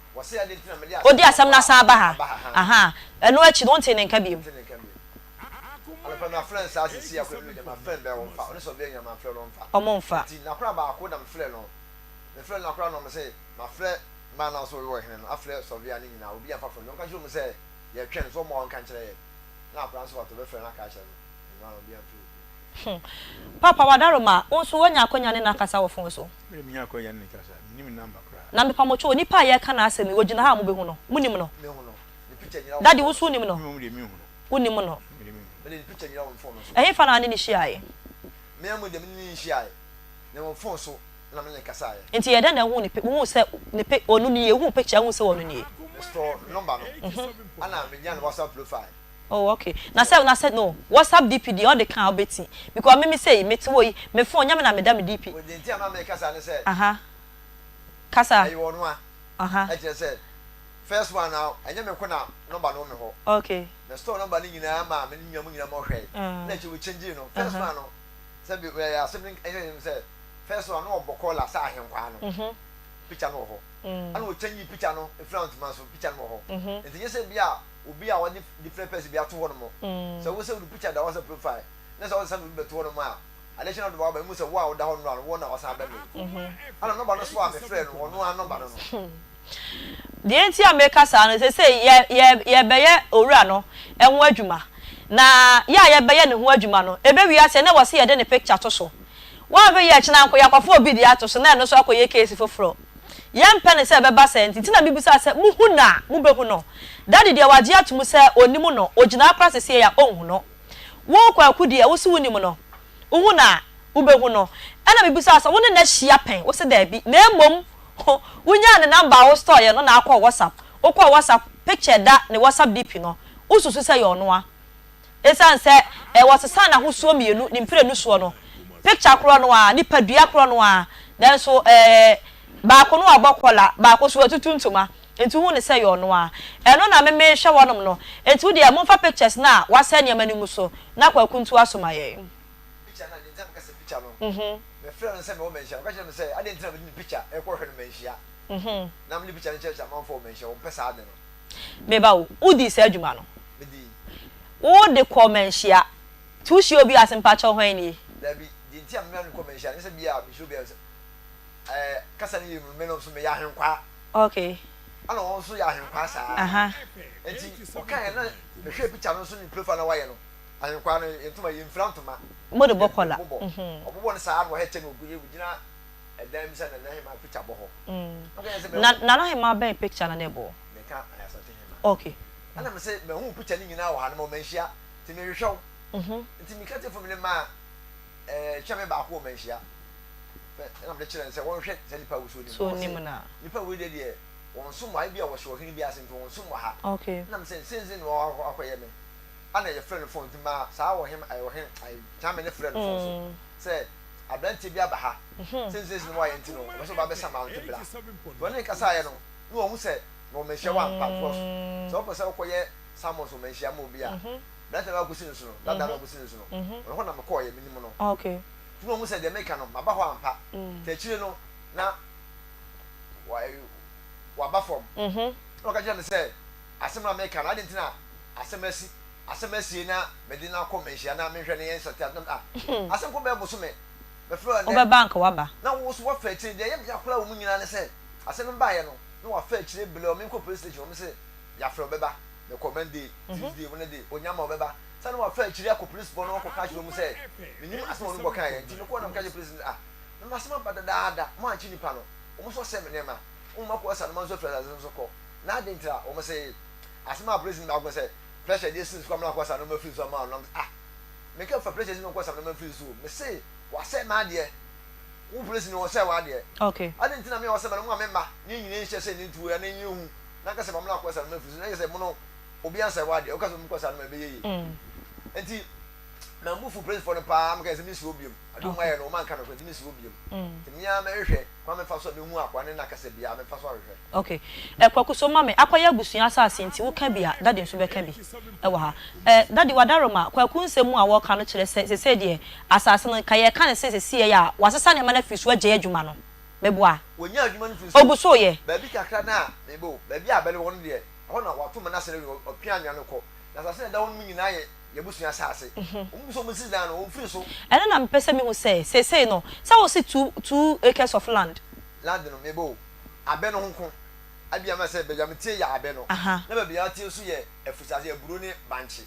Odi asɛm no asan aba ha. Ahaa. Ɛno akyi no, wontee ne nka bio. Wɔmfa. Hmm. Papa Wadaroma, wo nso woanya akwanya ne no akasa wɔ fon so? Me de mennya akwanya ne no kasa, mennim ne number koraa. Na mepamotwo, onipa a yɛreka n'asɛm yi, ogyina ha a mubehu no? Munim no? Daddy, wo nso wunim no? Me mmom deɛ menhu no. Wunnim no? Me de menhu no. Ɛhefa na wo ne no hyiae? Nti yɛ dɛn na wohuu ne pic, wohuu sɛ ne pic, ɔno nie, wohuu picture a wohuu sɛ ɔno nie? Oh ok na sɛ na sɛ no WhatsApp DP deɛ ɔde ka a wobɛti because me me sei mete hɔ yi me phone nyɛ me na meda me DP. Deɛ nti a ma meka saa ne sɛ. Aha kasa. Ɛyɛ ɔno a. Aha. Ɛkyerɛ sɛ first one no ɛnyɛ me nko na number no wɔ me hɔ. Ok. Me store number no nyinaa maa me nua mu nyinaa ma ɔhwɛe. Ɛna akyire wɔ change no first one no sɛ bi ɛyɛ asɛm no ɛnyɛ sɛ first one no ɔbɔ kɔla sɛ ahenkwaa no picture no wɔ hɔ. Ɛna wɔ change picture no efiri antoma so picture no wɔ hɔ. Nti nyɛ sɛ bi a obi a ɔde different person bi ato hɔ nom. Sɛ wo sɛ wode picture da WhatsApp profile na sɛ ɔde obi bɛto hɔ nom a, ade kye na ɔde waba ehu sɛ wo a woda hɔ nnora no wo na wasan aba mu yi. Ɛna nɔmba no so a mefrɛɛ no ɔno ara nɔmba no no. Deɛ nti a meka saa no, seesei yɛ, yɛ, yɛrebɛyɛ owura no ho adwuma. Na yɛ a yɛrebɛyɛ ne ho adwuma no, ɛbɛwie aseɛ na ɛwɔ sɛ yɛde ne picture to so. Woanhwɛ yie a, kyena nko yɛakɔfa obi deɛ ato so na ɛno nso akɔyɛ case foforɔ. Yɛmpɛ no sɛ ɛbɛba saa nti, nti na mebisaa sɛ, Mohu no a, mobɛhu no? Daddy deɛ wagye atom sɛ ɔnim no, ɔgyina ha koraa seesei a ɔnhu no. Wo Kwaku deɛ, wo se wonim no, wohu no a, wobɛhu no. Ɛna mebisaa sɛ, wo ne no ahyia pɛn? Wo se daabi, na mmom wonyaa ne number a wo storeeɛ no na akɔɔ WhatsApp. Wokɔɔ WhatsApp, picture a ɛda ne WhatsApp DP no, wosusu sɛ ɛyɛ ɔno a? Esiane sɛ wɔsesaa n'ahosuo mmienu, ne mprenu soɔ no, picture korɔ no ara, nipadua korɔ no ara, nanso baako no wabɔ kɔla, baako nso watutu ntoma, nti wohu no sɛ ɛyɛ ɔno ara. Ɛno na me mehwɛ hɔnom no. Nti wo deɛ momfa pictures no a wasɛe nneɛma no ngu so na Kwaku ntoa so ma yɛn. Picture no a, deɛ nti a meka sɛ picture no, mefrɛɛ no sɛ mewɔ manhyia no, ɔka kyerɛɛ me sɛ adɛn nti na mede ne picture rekɔhwɛ no manhyia, na mede picture no kyerɛkyerɛ amanfoɔ wɔ manhyia, wɔmpɛ saa ade no. Me ba o, wo dii saa adwuma no? Me dii. Wo de kɔɔ manhyia? Nti wo hyia obi a se mpakyɛw hwan nie? Dabi, deɛ nti a me kɔ manhyia no nyɛ sɛ bia me hyia obi a ɛɛ kasa no yie mu no me no nso me yɛ ahenkwaa. Okay. Ɛna wɔn nso yɛ ahenkwaa saa. Aha. Nti ɔka yɛ na me hwɛ picture no nso ne profile na wayɛ no ahenkwaa no yɛ ntoma yɛ nfira ntoma. Mo de bɔ kɔla. Bobɔ. Ɔbobɔ no saa na wɔhɛ kyɛ no ogyina ɛdan mu sɛ Nana Hemaa picture bɔ hɔ. Na Nana Hemaa bɛn picture na na ɛbɔ hɔ? Meka Asante Hemaa. Okay. Ɛna me se mahu wo picture no nyinaa wɔ ha no ma manhyia nti mehwehwɛ wo. Nti meka telefon mede maa ɛɛ kyɛme baako wɔ manhyia. Fɛ ɛna mede kyerɛ no sɛ wɔnhwɛ saa nipa wei so So onim no a. Nipa wei deɛ deɛ wɔn som wɔ ha ebi a wɔhyɛ ɔhene bi ase nti wɔn som wɔ ha. Okay. Ɛna me sɛ nsensen na wakɔyɛ me. Ɛna yɛfrɛ no phone nti maa saa ɔhem ɛɛ ɔhene ɛɛ kyame no frɛ no phone so sɛ aberanteɛ bi aba ha, seesei no wayɛ nti no, ɔpɛ sɛ ɔba bɛsa ma nti bra. Nti ɔne no kasaeɛ no, na wahu sɛ na wɔmanhyia wɔ ampa because sɛ wopɛ sɛ wokɔyɛ summons wɔ manhyia ma obi a, aberanteɛ no akɔsi no so no, dada no akɔsi no so no, ɔno hɔ na mekɔeɛ, menim no. Nti na wahu sɛ deɛ meka no, maba hɔ ampa. Nti akyire no, na waba fam. Na ɔka kyerɛɛ me sɛ, asɛm no a meka no, adɛn nti na asɛm asi? Asɛm asie na mede no akɔ manhyia na menhwɛ no yɛn nsɛte ase na ah asɛm kɔ bɛyɛ bosome mɛfrɛ wo ɛnnɛ Wobɛba anka woaba. Na wo nso woafa akyire deɛ ɛyɛ me ya koraa wɔ mu nyinaa ne sɛ asɛm no baeɛ no na wafa akyire blɛw menkɔ police station wɔn se yɛafrɛ wo bɛba mekɔ Monday Tuesday Wednesday ɔnya ma ɔbɛba sɛ na wafa akyire akɔ police foɔ no akɔka akyerɛ wɔn sɛ menim asɛm a wɔn kɔkaeɛ nti mekɔɔ na meka kyerɛ police no sɛ ah na m'asɛm aba dadaada moankye nipa no wɔn nso asɛe me nneɛma wɔn akɔ asa no ma nso afiri asase no so kɔ na adɛn ntira wɔn se asɛm a police no baako sɛ pressure deɛ si nso amena kɔ sa no ma firi so ama no ah meka fa pressure si no kɔ sa no ma firi so me se wasɛ m'adeɛ wo police ni wɔsɛ w'adeɛ okay ade nti na me wɔsɛ ma no mu a me mma ne nyina nhyɛ sɛ ne ntuo ya ne nyɛ hu na nka sɛ mamena kɔ sa no ma firi so na yɛ sɛ mono obi ansɛ w'adeɛ woka sɛ obi kɔ sa no ma ɛbɛyɛ yie nti na mbufu police fo no paa meka sɛ mensi hɔ biom ade wɔn ayɛ no wɔn anka no kora nti mensi hɔ biom nti mea mɛhwehwɛ kwan mɛfa so a mehu akoa ne n'akasa biara mɛfa so ahwehwɛ. Ok eh Kwaku so ma me akɔyɛ abusua asase nti wo ka bi a daddy nso bɛka bi wɔ ha eh Daddy wadaroma Kwaku nsɛm mu a wɔka no kyerɛ sɛ sesei deɛ asase no nka yɛka no sɛ sesei a wasesa nneɛma no afiri so agyae adwuma no meboa Wɔnya adwuma no firi so ogu so yɛ. Baabi kakra no a mebɔ o baabi a abɛ no wɔ no deɛ ɛhɔ na wɔato Manase no awie wɔpia anwea no kɔ na asase no a ɛda hɔ no mu nyinaa yɛ yɛn abusua asase wɔn gu so wɔn si dan no wɔmfiri so. Ɛno na mepɛ sɛ mehu sɛ seesei no sɛ wose two acres of land. Land no mebɔ o Abɛ no ho nko. Ebia mɛ sɛ baabi a metie yɛ abɛ no, na baabi a wotie nso yɛ afusase, aburo ne bankye.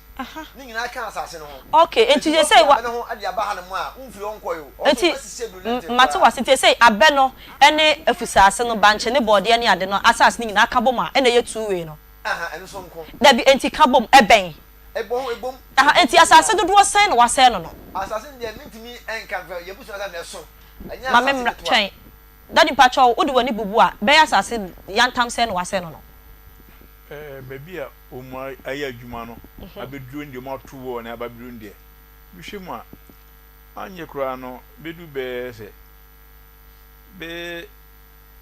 Ne nyinaa ka asase no ho. Okay, enti Enti seesei woafiri wa. abɛ no ho de aba hanom a, womfiri hɔ nkɔe o. Ɔwɔ sɛ Enti, woasisi aburo no ntɛm mate koraa. w'ase. Nti seesei abɛ no ne afusase no, bankye ne bɔɔdeɛ ne ade no, asase no nyinaa ka bom a, ɛna ɛyɛ tuuwei no? Aha, ɛno nso nko. Dabi, enti ka bom, ɛbɛn? Ɛbɔ ho, ɛbom. Aha, Ɛbom enti asase nyinaa. dodoɔ sɛn na woasɛe no no? Asase no deɛ, mentumi nka, mfa, yɛn abusua asase no, ɛso. Ɛnyɛ Ma me asase mmra, ketewa. twɛn. Daddy mpakyɛw wode w'ani bubu a bɛyɛ asase yantam sɛn na wasɛe no no? Ɛɛ baabi a wɔn ayɛ adwuma no abɛduru no deɛ wɔn ato wɔ no aba abɛduru no deɛ mehwɛ mu a anyɛ koraa no bɛdu bɛyɛ sɛ bɛyɛ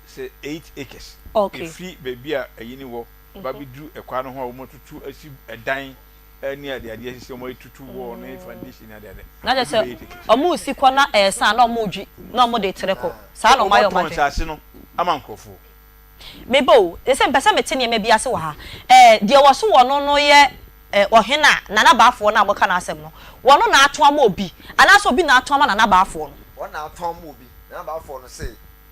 sɛ 8 acres Okay. ɛfiri baabi a ayi no wɔ ba bɛduru ɛkwan no ho a wɔn atutu asi ɛdan ne adeadeɛ sisi wɔn atutu wall ne foundation ne adeade. Na kyerɛ sɛ wɔn resi kɔ na ɛresa a na wɔn redwi na wɔn de retere kɔ saa na wɔn ayɛ wɔn Wɔatɔn adwene. nsaase no ama nkurɔfoɔ. Me ba o, seesei mepɛ sɛ mete nneɛma bi ase wɔ ha. Ɛɛ, deɛ wɔso wɔ no no yɛ ɛ, ɔhene a Nana Baafoɔ no a moka n'asɛm no, wɔno na ato ama obi, anaasɛ obi na ato ama Nana Baafoɔ no? Wɔn na atɔn ama obi. Nana Baafoɔ no se,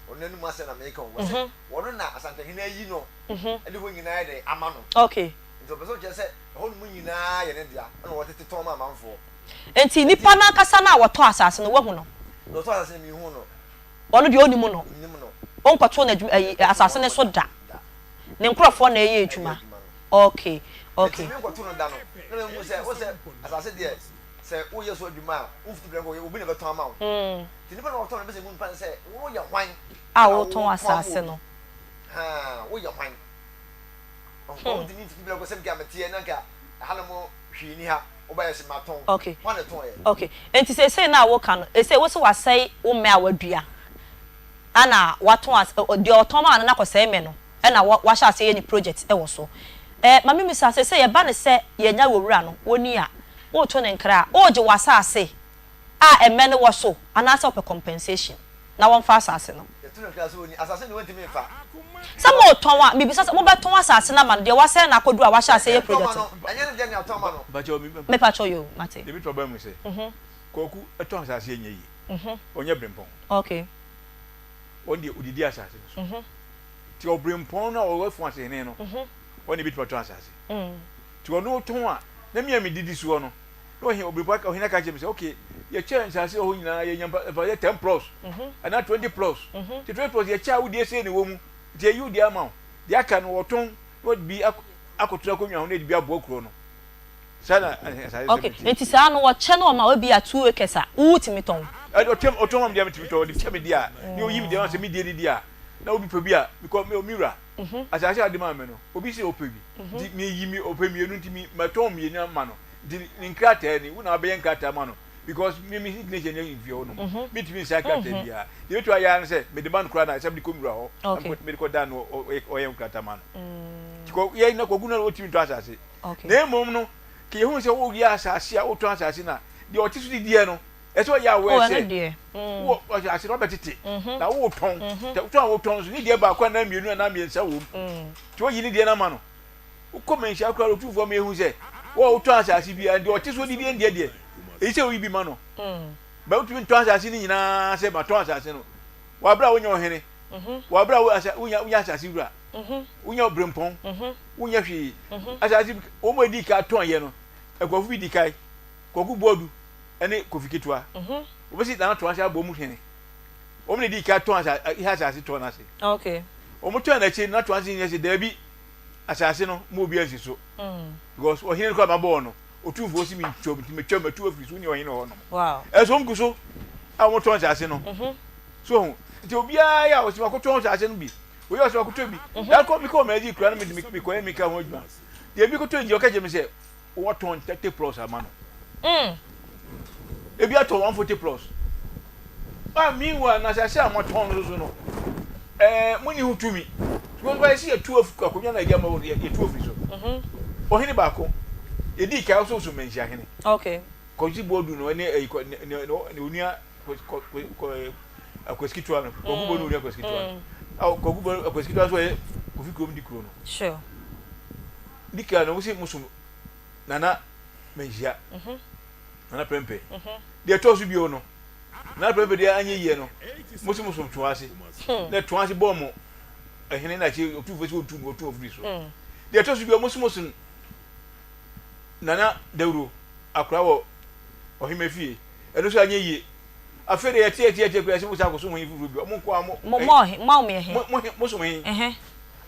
ɔno anum asɛm na meka o, wɔse wɔno na Asantehene ayi no de hɔ nyinaa ayɛ dɛn ama no. Okay. Nti ɔpɛ sɛ ɔkyerɛ sɛ ɛhɔnom nyinaa yɛ ne dea, ɛna wɔtete tɔn ma amanfoɔ. Nti nipa no ankasa no a wɔtɔ asase no, woahu no? Deɛ ɔtɔ asase no, menhuu no. Ɔno deɛ ɔnnim no? Mennim no. Wonkɔtoo no adwuma, ayi, asase no so da? Ne nkorɔfoɔ na ɛyɛ adwuma? Okay, okay. Nti menkɔtoo no da no, na mehu sɛ, wohu sɛ asase deɛ, sɛ woyɛ so adwuma a, womfiti berɛ nkɔ, obi na ɛbɛtɔn ama wo. Nti nipa no a ɔtɔn no, mepɛ sɛ mehu nipa no sɛ, woyɛ hwan A na wotɔn wotɔn ama asase obi? no. Haa, woyɛ hwan? Ok ok nti seesei no a woka no esei wose wasɛe wo mmɛ a wadua ɛna watɔn as deɛ ɔtɔn maa no no akɔsɛe mmɛ no ɛna wahyɛ aseɛ yɛ ne project ɛwɔ so ɛɛ ma me misa seesei ɛba no sɛ yɛnya wɔ wura no wɔni a woreto ne nkra a woregye w'asaase a ɛmmɛ no wɔ so anaasɛ wopɛ compensation na wɔmfa asase no. Yɛto no nkra sɛ ɔnni asase no wɔntumi mfa. Sɛ motɔn a, mebisa sɛ mobɛtɔn asase no ama no deɛ wasɛe no akɔduru a wahyɛ aseɛ yɛ project no? Ɛnyɛ ne deɛ na yɛatɔn ama no. Mpakyɛw me Mepakyɛw yoo, mate. Deɛ metɔ ba mu sɛ Kwaku tɔn asase ɛnyɛ yie. Ɔnyɛ brempɔn. Okay. Ɔno deɛ ɔdidi asase no so. Nti ɔbrempɔn no a ɔwɔ Afuasehene no, ɔno na ɛbɛtumi atɔn asase. Nti ɔno tɔn a, na me a medidi soɔ no, Na ɔhene obi ɔhene aka kyerɛ me sɛ okay yɛkyɛ nsase wɔ hɔ nyinaa yɛnya mpa mpa yɛ ten plots anaa 20 plots nti 20 plots yɛkyɛ a wodeɛ sei na ɛwɔ mu nti yɛyi wo deɛ ama wo deɛ aka no wɔtɔn na wɔde bi akɔtena akonnwa ho na yɛde bi aboa kuro no saa na asase sɛm Okay, teɛ. nti saa no wɔkyɛ no ɔma wo ebi a 2 acres a wo wotumi tɔn? Ɛde ɔkyɛ ɔtɔn ma me deɛ metumi tɔn ɔde kyɛ me deɛ a ne oyi me deɛ ma sɛ me deɛ ne deɛ a na obi pɛ bi a mekɔ me me wura asase a ɔde maa me no obi sɛ ɔpɛ bi nti meyi me ɔpɛ mmienu nti me matɔn mmienu ama no Nti ne nkrataa ni, wo na wabɛyɛ nkrataa ama no because me me signature ni mfie hɔ nom. Mhm. Mentumi nsa nkrataa mhm. biara. Deɛ mɛtumi ayɛ ara ne sɛ mede ma no koraa na sɛ mede kɔ nwura hɔ na mede kɔ dan no ɔyɛ nkrataa ma no. Mm. Nti kɔ yɛ na kɔgu no ɔtumi ntɔ asase. Na mmom no ka yɛhu sɛ woyɛ asase a wotɔn asase na deɛ ɔte so didiɛ no ɛsɛ ɔyɛ aware oh, sɛ mm. wowɔ asase no wabɛtete mhm. na wotɔn tɔn a wotɔn nso ne deɛ baako anaa mmienu anaa mmiɛnsa wɔ mu. Nti woyi ne deɛ no ama no. Wokɔ manhyia koraa no, otumfoɔ ma ehu sɛ Wo a wotɔn asase biara, deɛ ɔte so didi deɛ deɛ, ɛyi sɛ woyi bi ma no. Bɛ wotumi ntɔn asase no nyinaa sɛ matɔn asase no. Wɔ abere a wonyɛ ɔhene, wɔ abere a wonya asase wura, wonya obirɛmpɔn, wonyɛ hwee. Asase bi, wɔn a edi kan tɔn yɛ no, nkurɔfo bi di kan, Kwaku Boadu ne Kofi Ketewa. Wɔbɛsi Nana Toa ase abɔ mu hene. Wɔn na edi kan tɔn asase, ihe asase tɔn ase. Wɔn tɔn n'akyi, Nana Toa ase nyɛ sɛ daabi asase no mo obi ansi so. Because ɔhene no kora ma bɔɔ no, otumfoɔ si mi ntwam, nti metwam, matu afiri so, wonni ɔhene wɔ hɔ nom. Ɛnso wɔn gu so a wɔn tɔn asase no. So ho, nti obiara yɛ a ɔsi makɔtɔn asase no bi, oyi a ɔsi makɔtɔ bi. Da kɔ mekɔ wɔn akyi kura no mede mekɔyɛ meka ho adwuma. Deɛ bi kɔtɔ nti ɔka kyerɛ me sɛ wɔtɔn 30 plus ama no. Ebi atɔ 140 plus. Ah, meanwhile, na asase a moatɔn no so no, eh, monni ho tumi. Because wɔyɛ sɛ yɛtu afi akonnwa na agya ma wɔn yɛtu afiri so. Ɔhene baako, yɛdii kan nso so mmanhyia hene. Okay. Kɔsi bɔɔdu no ne ɛyi kɔ ne ne ne onua kɔ kɔ kɔ akwasi ketewa no. Kɔku bɔ ne onua akwasi ketewa no. Kɔku bɔ akwasi ketewa nso ɔyɛ kofi kurom di kuro no. Sure. Di kan no wosi musom nana manhyia. Nana prɛmpɛ. Deɛ ɛtɔ so bio no nana prɛmpɛ deɛ anyɛ yie no mo si mo som toa ase. Na toa ase bɔɔ mo ɛhene na akyi otumfoɔ si otu no otu ofiri so. Deɛ ɛtɔ so bio mo si mo som nana dawuro akora wɔ ɔhema fie ɛno nso anyɛ yie. Afei deɛ yɛte yɛte yɛte kura yɛsɛ mo san akɔsom hene foforɔ bio mo nko a mo Mo mo ɔhe mo ɔmo yɛ he. mo mo mo som he.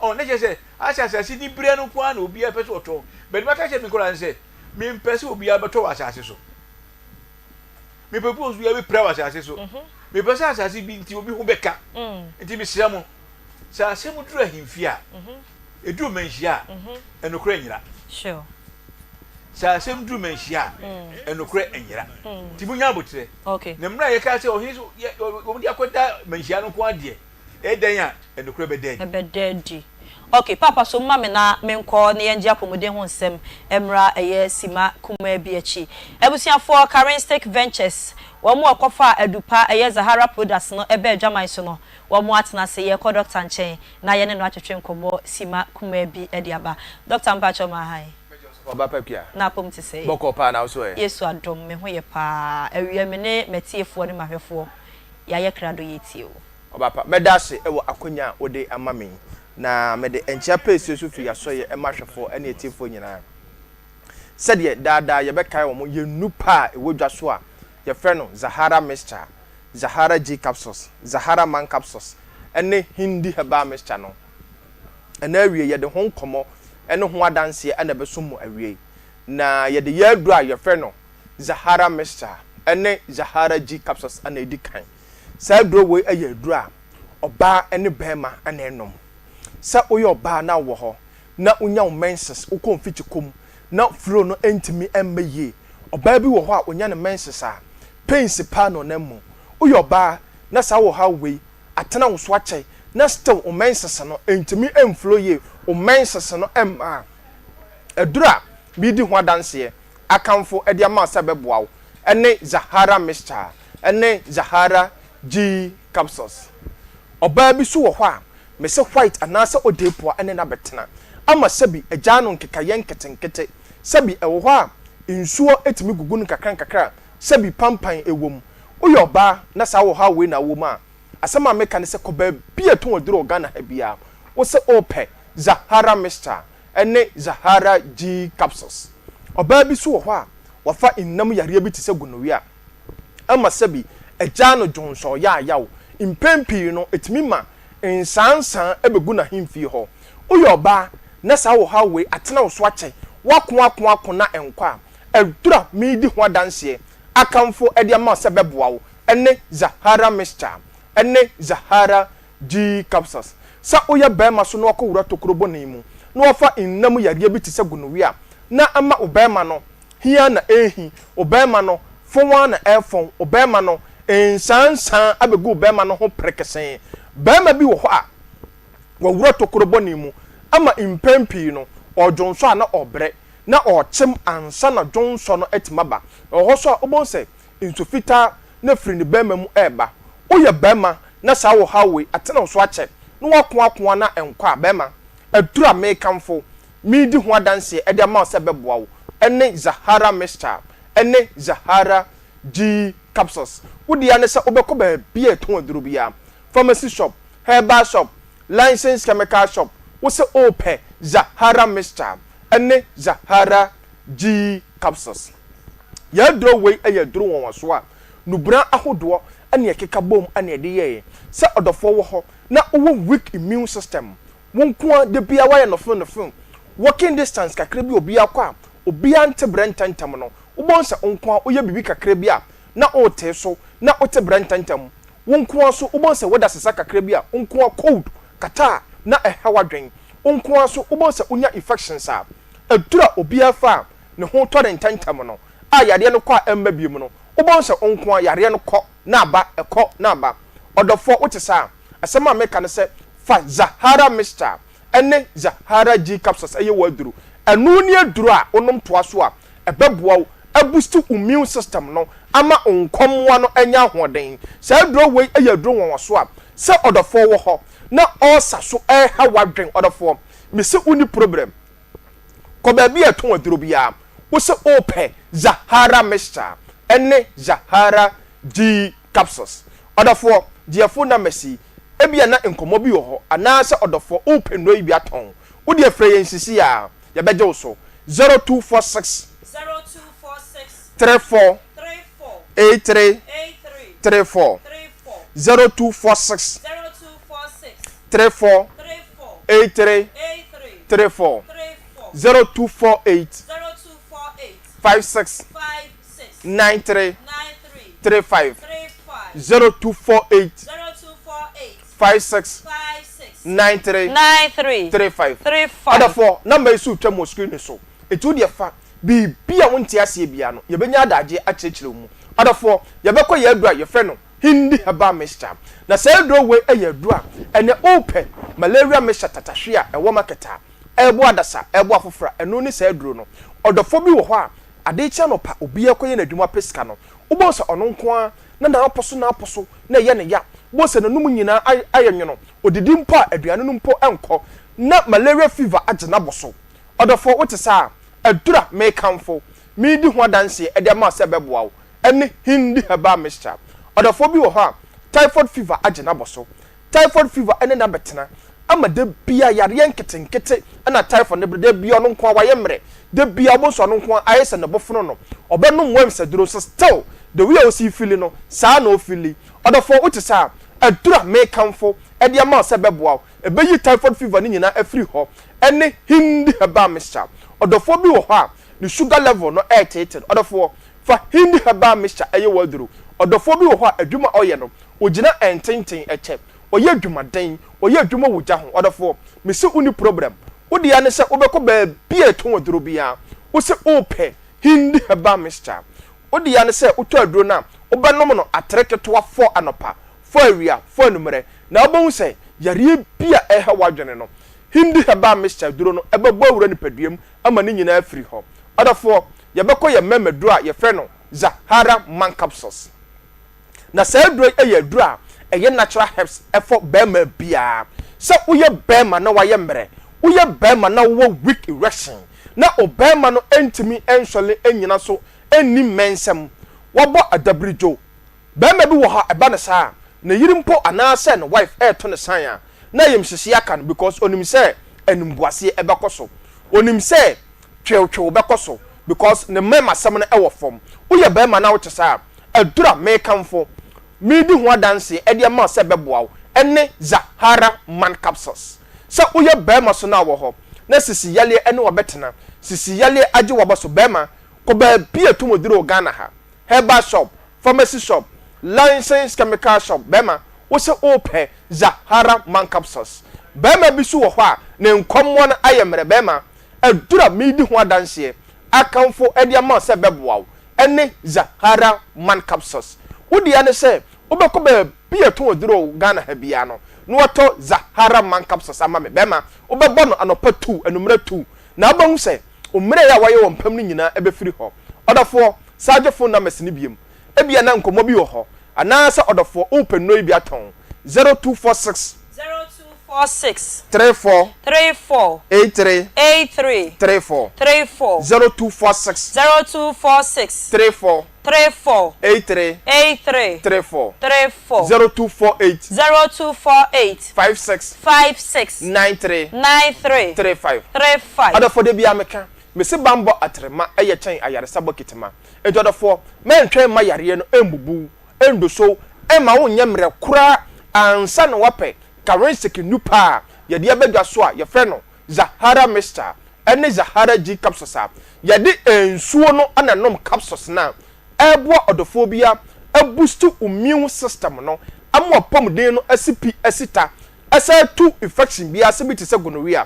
Ɔ ne kyerɛ sɛ asɛ asase ni berɛ no nko ara na obiara pɛ sɛ ɔtɔn. Bɛde maka kyerɛ me nkɔla no sɛ mempɛ sɛ obiara bɛtɔ wɔ asase so. Mepɛ bi obiara bɛpira wɔ asase so. Mepɛ sɛ asase bi nti obi ho bɛka. Nti mesrɛ mo sɛ asɛm duru ahemfie a, ɛduru manhyia a, ɛnokorɛ nyera. Sure. Sɛ asɛm duru manhyia a, ɛnokorɛ nyera. Nti monya aboterɛ. Okay. Na mmerɛ a yɛka sɛ ɔhene so yɛ wɔn de akɔda manhyia no nko adeɛ, ɛyɛ dɛn a ɛnokorɛ bɛda adi. Ɛbɛda adi. Ok, paapa so ma me na menkɔ na yɛngye apɔmuden ho nsɛm mmra ɛyɛ sima kumaa bi akyi. Abusuafoɔ, Karinstick Ventures, wɔn a wɔkɔfaa adupa ɛyɛ Zahara products no ɛbaa adwaman so no, wɔn atena ase, yɛrekɔ dɔkta nkyɛn na yɛne no atwetwe nkɔmmɔ sima kumaa bi de aba. Dɔkta mpakyɛw ma hann. Ɔba Pakuya. Na apɔm te sɛn? Bɔkɔɔ paa na wo so ɛ? Yesu adom, me ho yɛ paa. Awia me ne m'atiefoɔ ne m'ahwɛfoɔ yɛayɛ krado yɛretie wo. Ɔba pa, mɛda ase wɔ akwanya a wode ama me yi, na mede nkyea pɛsue nso firi Asɔeɛ ma ahwɛfoɔ ne atiefoɔ nyinaa. Sɛdeɛ daa daa yɛbɛkae wɔn, yɛn nnupa a ɛwɔ dwa so a yɛfrɛ no Zahara Mixture, Zahara G Capsules, Zahara Man Capsules, ne Hindi Herbal Mixture no. Ɛnnɛ awiei yɛde ho nkɔmmɔ ne ho adanseɛ na ɛbɛsom mo awiei. Na yɛde yɛn aduro a yɛfrɛ no Zahara Mixture ne Zahara G Capsules na ɛdi kan. Saa aduro wei yɛ aduro a ɔbaa ne barima na ɛnom. Sɛ woyɛ ɔbaa na wowɔ hɔ na wonya wo menses, wokɔ mfikyikɔ mu na flow no ntumi mma yie. Ɔbaa bi wɔ hɔ a ɔnya ne menses a, pains paa na ɔnam mu. Woyɛ ɔbaa na saa ɔhaw wei atena wo so akyɛ na still wo menses no ntumi mflow yie, wo menses no mma a, aduro a meredi ho adanseɛ akamfo de ama wo sɛ ɛbɛboa wo ne Zahara Mixture ne Zahara G Capsules. Ɔbaa bi nso wɔ hɔ a, mese white anaasɛ odeepoa ne no abɛtena ama sɛbi agyaa no nkekayɛ nketenkete, sɛbi ɛwɔ hɔ a nsuo tumi gugu no nkakrankakra a sɛbi pampan wɔ mu. Woyɛ ɔbaa na saa ɔhaw wei na wowɔ mu a, asɛm a meka ne sɛ kɔ baabi a ɛtɔn aduro wɔ Ghana ha biara, wose wopɛ Zahara Mixture ne Zahara G Capsules. Ɔbaa bi nso wɔ hɔ a, wafa nnam yareɛ bi te sɛ gonorrhea ama sɛbi agyaa no dwonsɔ yaayaw. Mpɛn pii no, ɛtumi ma nsaansaa bɛgu n'ahemfie hɔ. Woyɛ ɔbaa na saa ɔhaw wei atena wo so akyɛ, woako ako ako na ɛnkɔ a, aduru a meredi ho adanseɛ akamfo de ama wo sɛ ɛbɛboa wo ne Zahara Mixture ne Zahara G capsules. Sɛ woyɛ barima so na wakɔwura tokuro bɔne mu na wafa nna mu yareɛ bi te sɛ gonorrhea na ama wo barima no hia na ɛrehi wo barima no, fɔn ara na ɛrefɔn wo barima no, nsaansaa abɛgu wo barima no ho perekesee. Barima bi wɔ hɔ a wawura tokuro bɔne mu ama mpɛn pii no ɔredwonsɔ a na ɔrebrɛ, na ɔrekyem ansa na dwonsɔ no atumi aba. Ɛwɔ hɔ nso a wobɛhu sɛ nsu fitaa na firi ne barima mu reba. Woyɛ barima na saa ɔhaw wei atena wo so akyɛ na woakoakoa na ɛnkɔ a, barima, aduru a merekamfo, meredi ho adanseɛ de ama wo sɛ ɛbɛboa wo. ne Zahara Mixture ne Zahara G Capsules. Wo dea ne sɛ wobɛkɔ baabi a yɛtɔn aduro biara, pharmacy shop, herbal shop, licensed chemical shop, wo sɛ wopɛ Zahara Mixture ne Zahara G Capsules. Yɛn aduro wei yɛ aduro nwanwasoɔ a nnubena ahodoɔ na yɛkeka bom na yɛde yɛeɛ. Sɛ ɔdɔfoɔ wɔ hɔ na wowɔ weak immune system, wo nko ara da biara woayɛ nɔfeo nɔfeo, walking distance kakra bi a obiara kɔ a obiara nte brɛ ntɛmntɛm no, wobɛhu sɛ wo nko ara woyɛ biribi kakra bi a na woretee so na wote brɛ ntɛmntɛm. Wo nko ara nso wobɛhu sɛ woda sesa kakra bi a wo nko ara cold kata a na ɛha w'adwene. Wo nko ara nso wobɛhu sɛ wonya infections a aduru a obiara fa a ne ho tɔ no ntɛmntɛm no a yareɛ no kɔ a ɛmma biom no, wobɛhu sɛ wo nko ara yareɛ no kɔ na aba, ɛkɔ na aba. Ɔdɔfoɔ wote saa a, asɛm a meka ne sɛ fa Zahara mixture ne Zahara G capsules yɛ w'aduro. Ɛno ne aduro a wonom toa so a ɛbɛboa wo abusti wo immune system no ama wo nkɔmmoa no anya ahoɔden. Saa aduro wei yɛ aduro nwanwaso a sɛ ɔdɔfoɔ wɔ hɔ na ɔɔsa so ɛreha w'adwen ɔdɔfoɔ, mese wonni problem. Kɔ baabi a ɛtɔn aduro biara, wo se wopɛ Zahara mixture ne Zahara G capsules. Ɔdɔfoɔ, gye yɛn phone numbers yi, ebia na nkɔmmɔ bi wɔ hɔ anaasɛ ɔdɔfoɔ wopɛ nnuro yi bi atɔn, wo deɛ frɛ yɛn sisi ara, yɛbɛgye wo so, 0246 34 83 34, 0246 34 83 34, 0248 56 93 35, 0248 56 93 35. Ɔdɔfoɔ, number yi so retwam wɔ screen no so, enti wo deɛ fa. Biribi a wonte aseɛ biara no, yɛbɛnya adagyeɛ akyerɛkyerɛ wo mu. Ɔdɔfoɔ, yɛbɛkɔ yɛn aduro a yɛfrɛ no Hindi Herbal Mixture. Na saa aduro wei yɛ aduro a ɛnɛ wopɛ malaria mixture tatahwe a ɛwɔ market a, ɛreboa adasa, ɛreboa afoforɔ a, ɛno ne saa aduro no. Ɔdɔfoɔ bi wɔ hɔ a, adeɛ kye anɔpa, obiara kɔyɛ n'adwuma pɛ sika no, wobɛhu sɛ ɔno nko ara na n'apɔ so n'apɔ so na ɛyɛ no ya. Wobɛhu sɛ n'anom nyinaa ayɛ nwono, ɔdidi mpo a, aduane no mpo nkɔ, na malaria fever agye no abɔ so. Ɔdɔfoɔ, wote saa a, aduru a merekamfo, meredi ho adanseɛ de ama wo sɛ ɛbɛboa wo, ne Hindi Herbal Mixture. Ɔdɔfoɔ bi wɔ hɔ a, typhoid fever agye no abɔ so. Typhoid fever ne no abɛtena ama da biara yareɛ nketenkete na typhoid no brɛ, da biara ɔno nko ara wayɛ mmerɛ, da biara wobɛhu sɛ ɔno nko ara ayɛ sɛ ne bo fono no, ɔbɛnom worms aduro nso still the way a ɔsi feeli no, saa ara na ɔfeeli. Ɔdɔfoɔ, wote saa a, aduru a merekamfo de ama wo sɛ ɛbɛboa wo, Ɛbɛyi typhoid fever no nyinaa afiri hɔ ɛne Hindi herbal mixture. Ɔdɔfoɔ bi wɔ hɔ a ne sugar level no ɛreteete no, ɔdɔfoɔ fa Hindi herbal mixture ɛyɛ w'aduro. Ɔdɔfoɔ bi wɔ hɔ a adwuma a ɔyɛ no, ɔgyina ɛntenten ɛkyɛ, ɔyɛ adwumaden, ɔyɛ adwuma wɔ gya ho, ɔdɔfoɔ mese wonni problem, wo dea ne sɛ wobɛkɔ baabi a yɛtɔn aduro biara, wose wopɛ Hindi herbal mixture, wo dea ne sɛ wotɔ aduro no a wobɛnom no atere ketewa fɔ anɔpa, fɔ awia, fɔ anwummerɛ, na wobɛhu sɛ yareɛ bi a ɛreha w'adwene no, Hindi herbal mixture aduro no bɛbɔ awura nipadua mu ama ne nyinaa afiri hɔ. Ɔdɔfoɔ, yɛbɛkɔ yɛn mmarima aduro a yɛfrɛ no Zahara Man Capsules. Na saa aduro yi yɛ aduro a ɛyɛ natural herbs for barima biara. Sɛ woyɛ barima na wayɛ mmerɛ, woyɛ barima na wowɔ weak erection, na ɔbarima no ntumi nsɔre nnyina so nni mmɛnsɛm, wabɔ adabiridwo, Barima bi wɔ hɔ a ɛba no saa a, ne yere mpo anaasɛ ne wife reto no sign a, na ayamhyehyeɛ aka no because ɔnim sɛ animguaseɛ bɛkɔ so. Ɔnim sɛ twewtwew bɛkɔ so because ne mmarimasɛm no wɔ fam. Woyɛ barima na wote saa a, aduru a merekamfo, meredi ho adanseɛ de ama wo sɛ ɛbɛboa wo ne Zahara Man Capsules. Sɛ woyɛ barima so na wɔ hɔ na sisi yareɛ ne wo abɛtena, sisi yareɛ agye wo aba so, barima, kɔ baabi a ɛtɔn aduro wɔ Ghana ha. herbal shop, pharmacy shop, licensed chemical shop, bɛrima wose wopɛ Zahara man capsules. Bɛrima bi so wɔ hɔ a ne nkɔmmoa no ayɛ mmerɛ, bɛrima, aduru a meredi ho adanseɛ akamfo de ama wo sɛ ɛbɛboa wo ne Zahara man capsules. Wo dea ne sɛ wobɛkɔ baabi a yɛtɔn aduro wɔ Ghana ha biara no na watɔ Zahara man capsules ama me. Bɛrima, wobɛbɔ no anɔpa tuu, anwummerɛ tuu, na wobɛhu sɛ Wo mmerɛyɛ a woayɛ wɔ mpam no nyinaa bɛfiri hɔ. Ɔdɔfoɔ, san gye phone numbers no biom. Ebia na nkɔmmɔ bi wɔ hɔ, anaasɛ ɔdɔfoɔ, worepɛ nnuro yi bi atɔn. 0246. 46. 34. 34. 83. 83. 34. 34. 0246. 0246. 34. 34. 83. 83. 34. 34. 0248. 0248. 56. 56. 93. 93. 35. 35. Adɔfoɔ da biara meka, mese banbɔ atrema yɛ kyɛn ayaresa bɔkitema. Enti ɔdɔfoɔ, mɛntwɛn mma yareɛ no mbubu wo, ndoso wo, mma wo nyɛ mmerɛ koraa ansa na woapɛ Karensic nnupa a yɛde aba dwa so a yɛfrɛ no Zahara Mixture ne Zahara G Capsules a yɛde nsuo no na ɛnom capsules no a ɛreboa ɔdɔfoɔ biara abusti wo immune system no ama w'apɔmuden no asi pi asi ta ɛsan tu infection biara ase bi te sɛ gonorrhea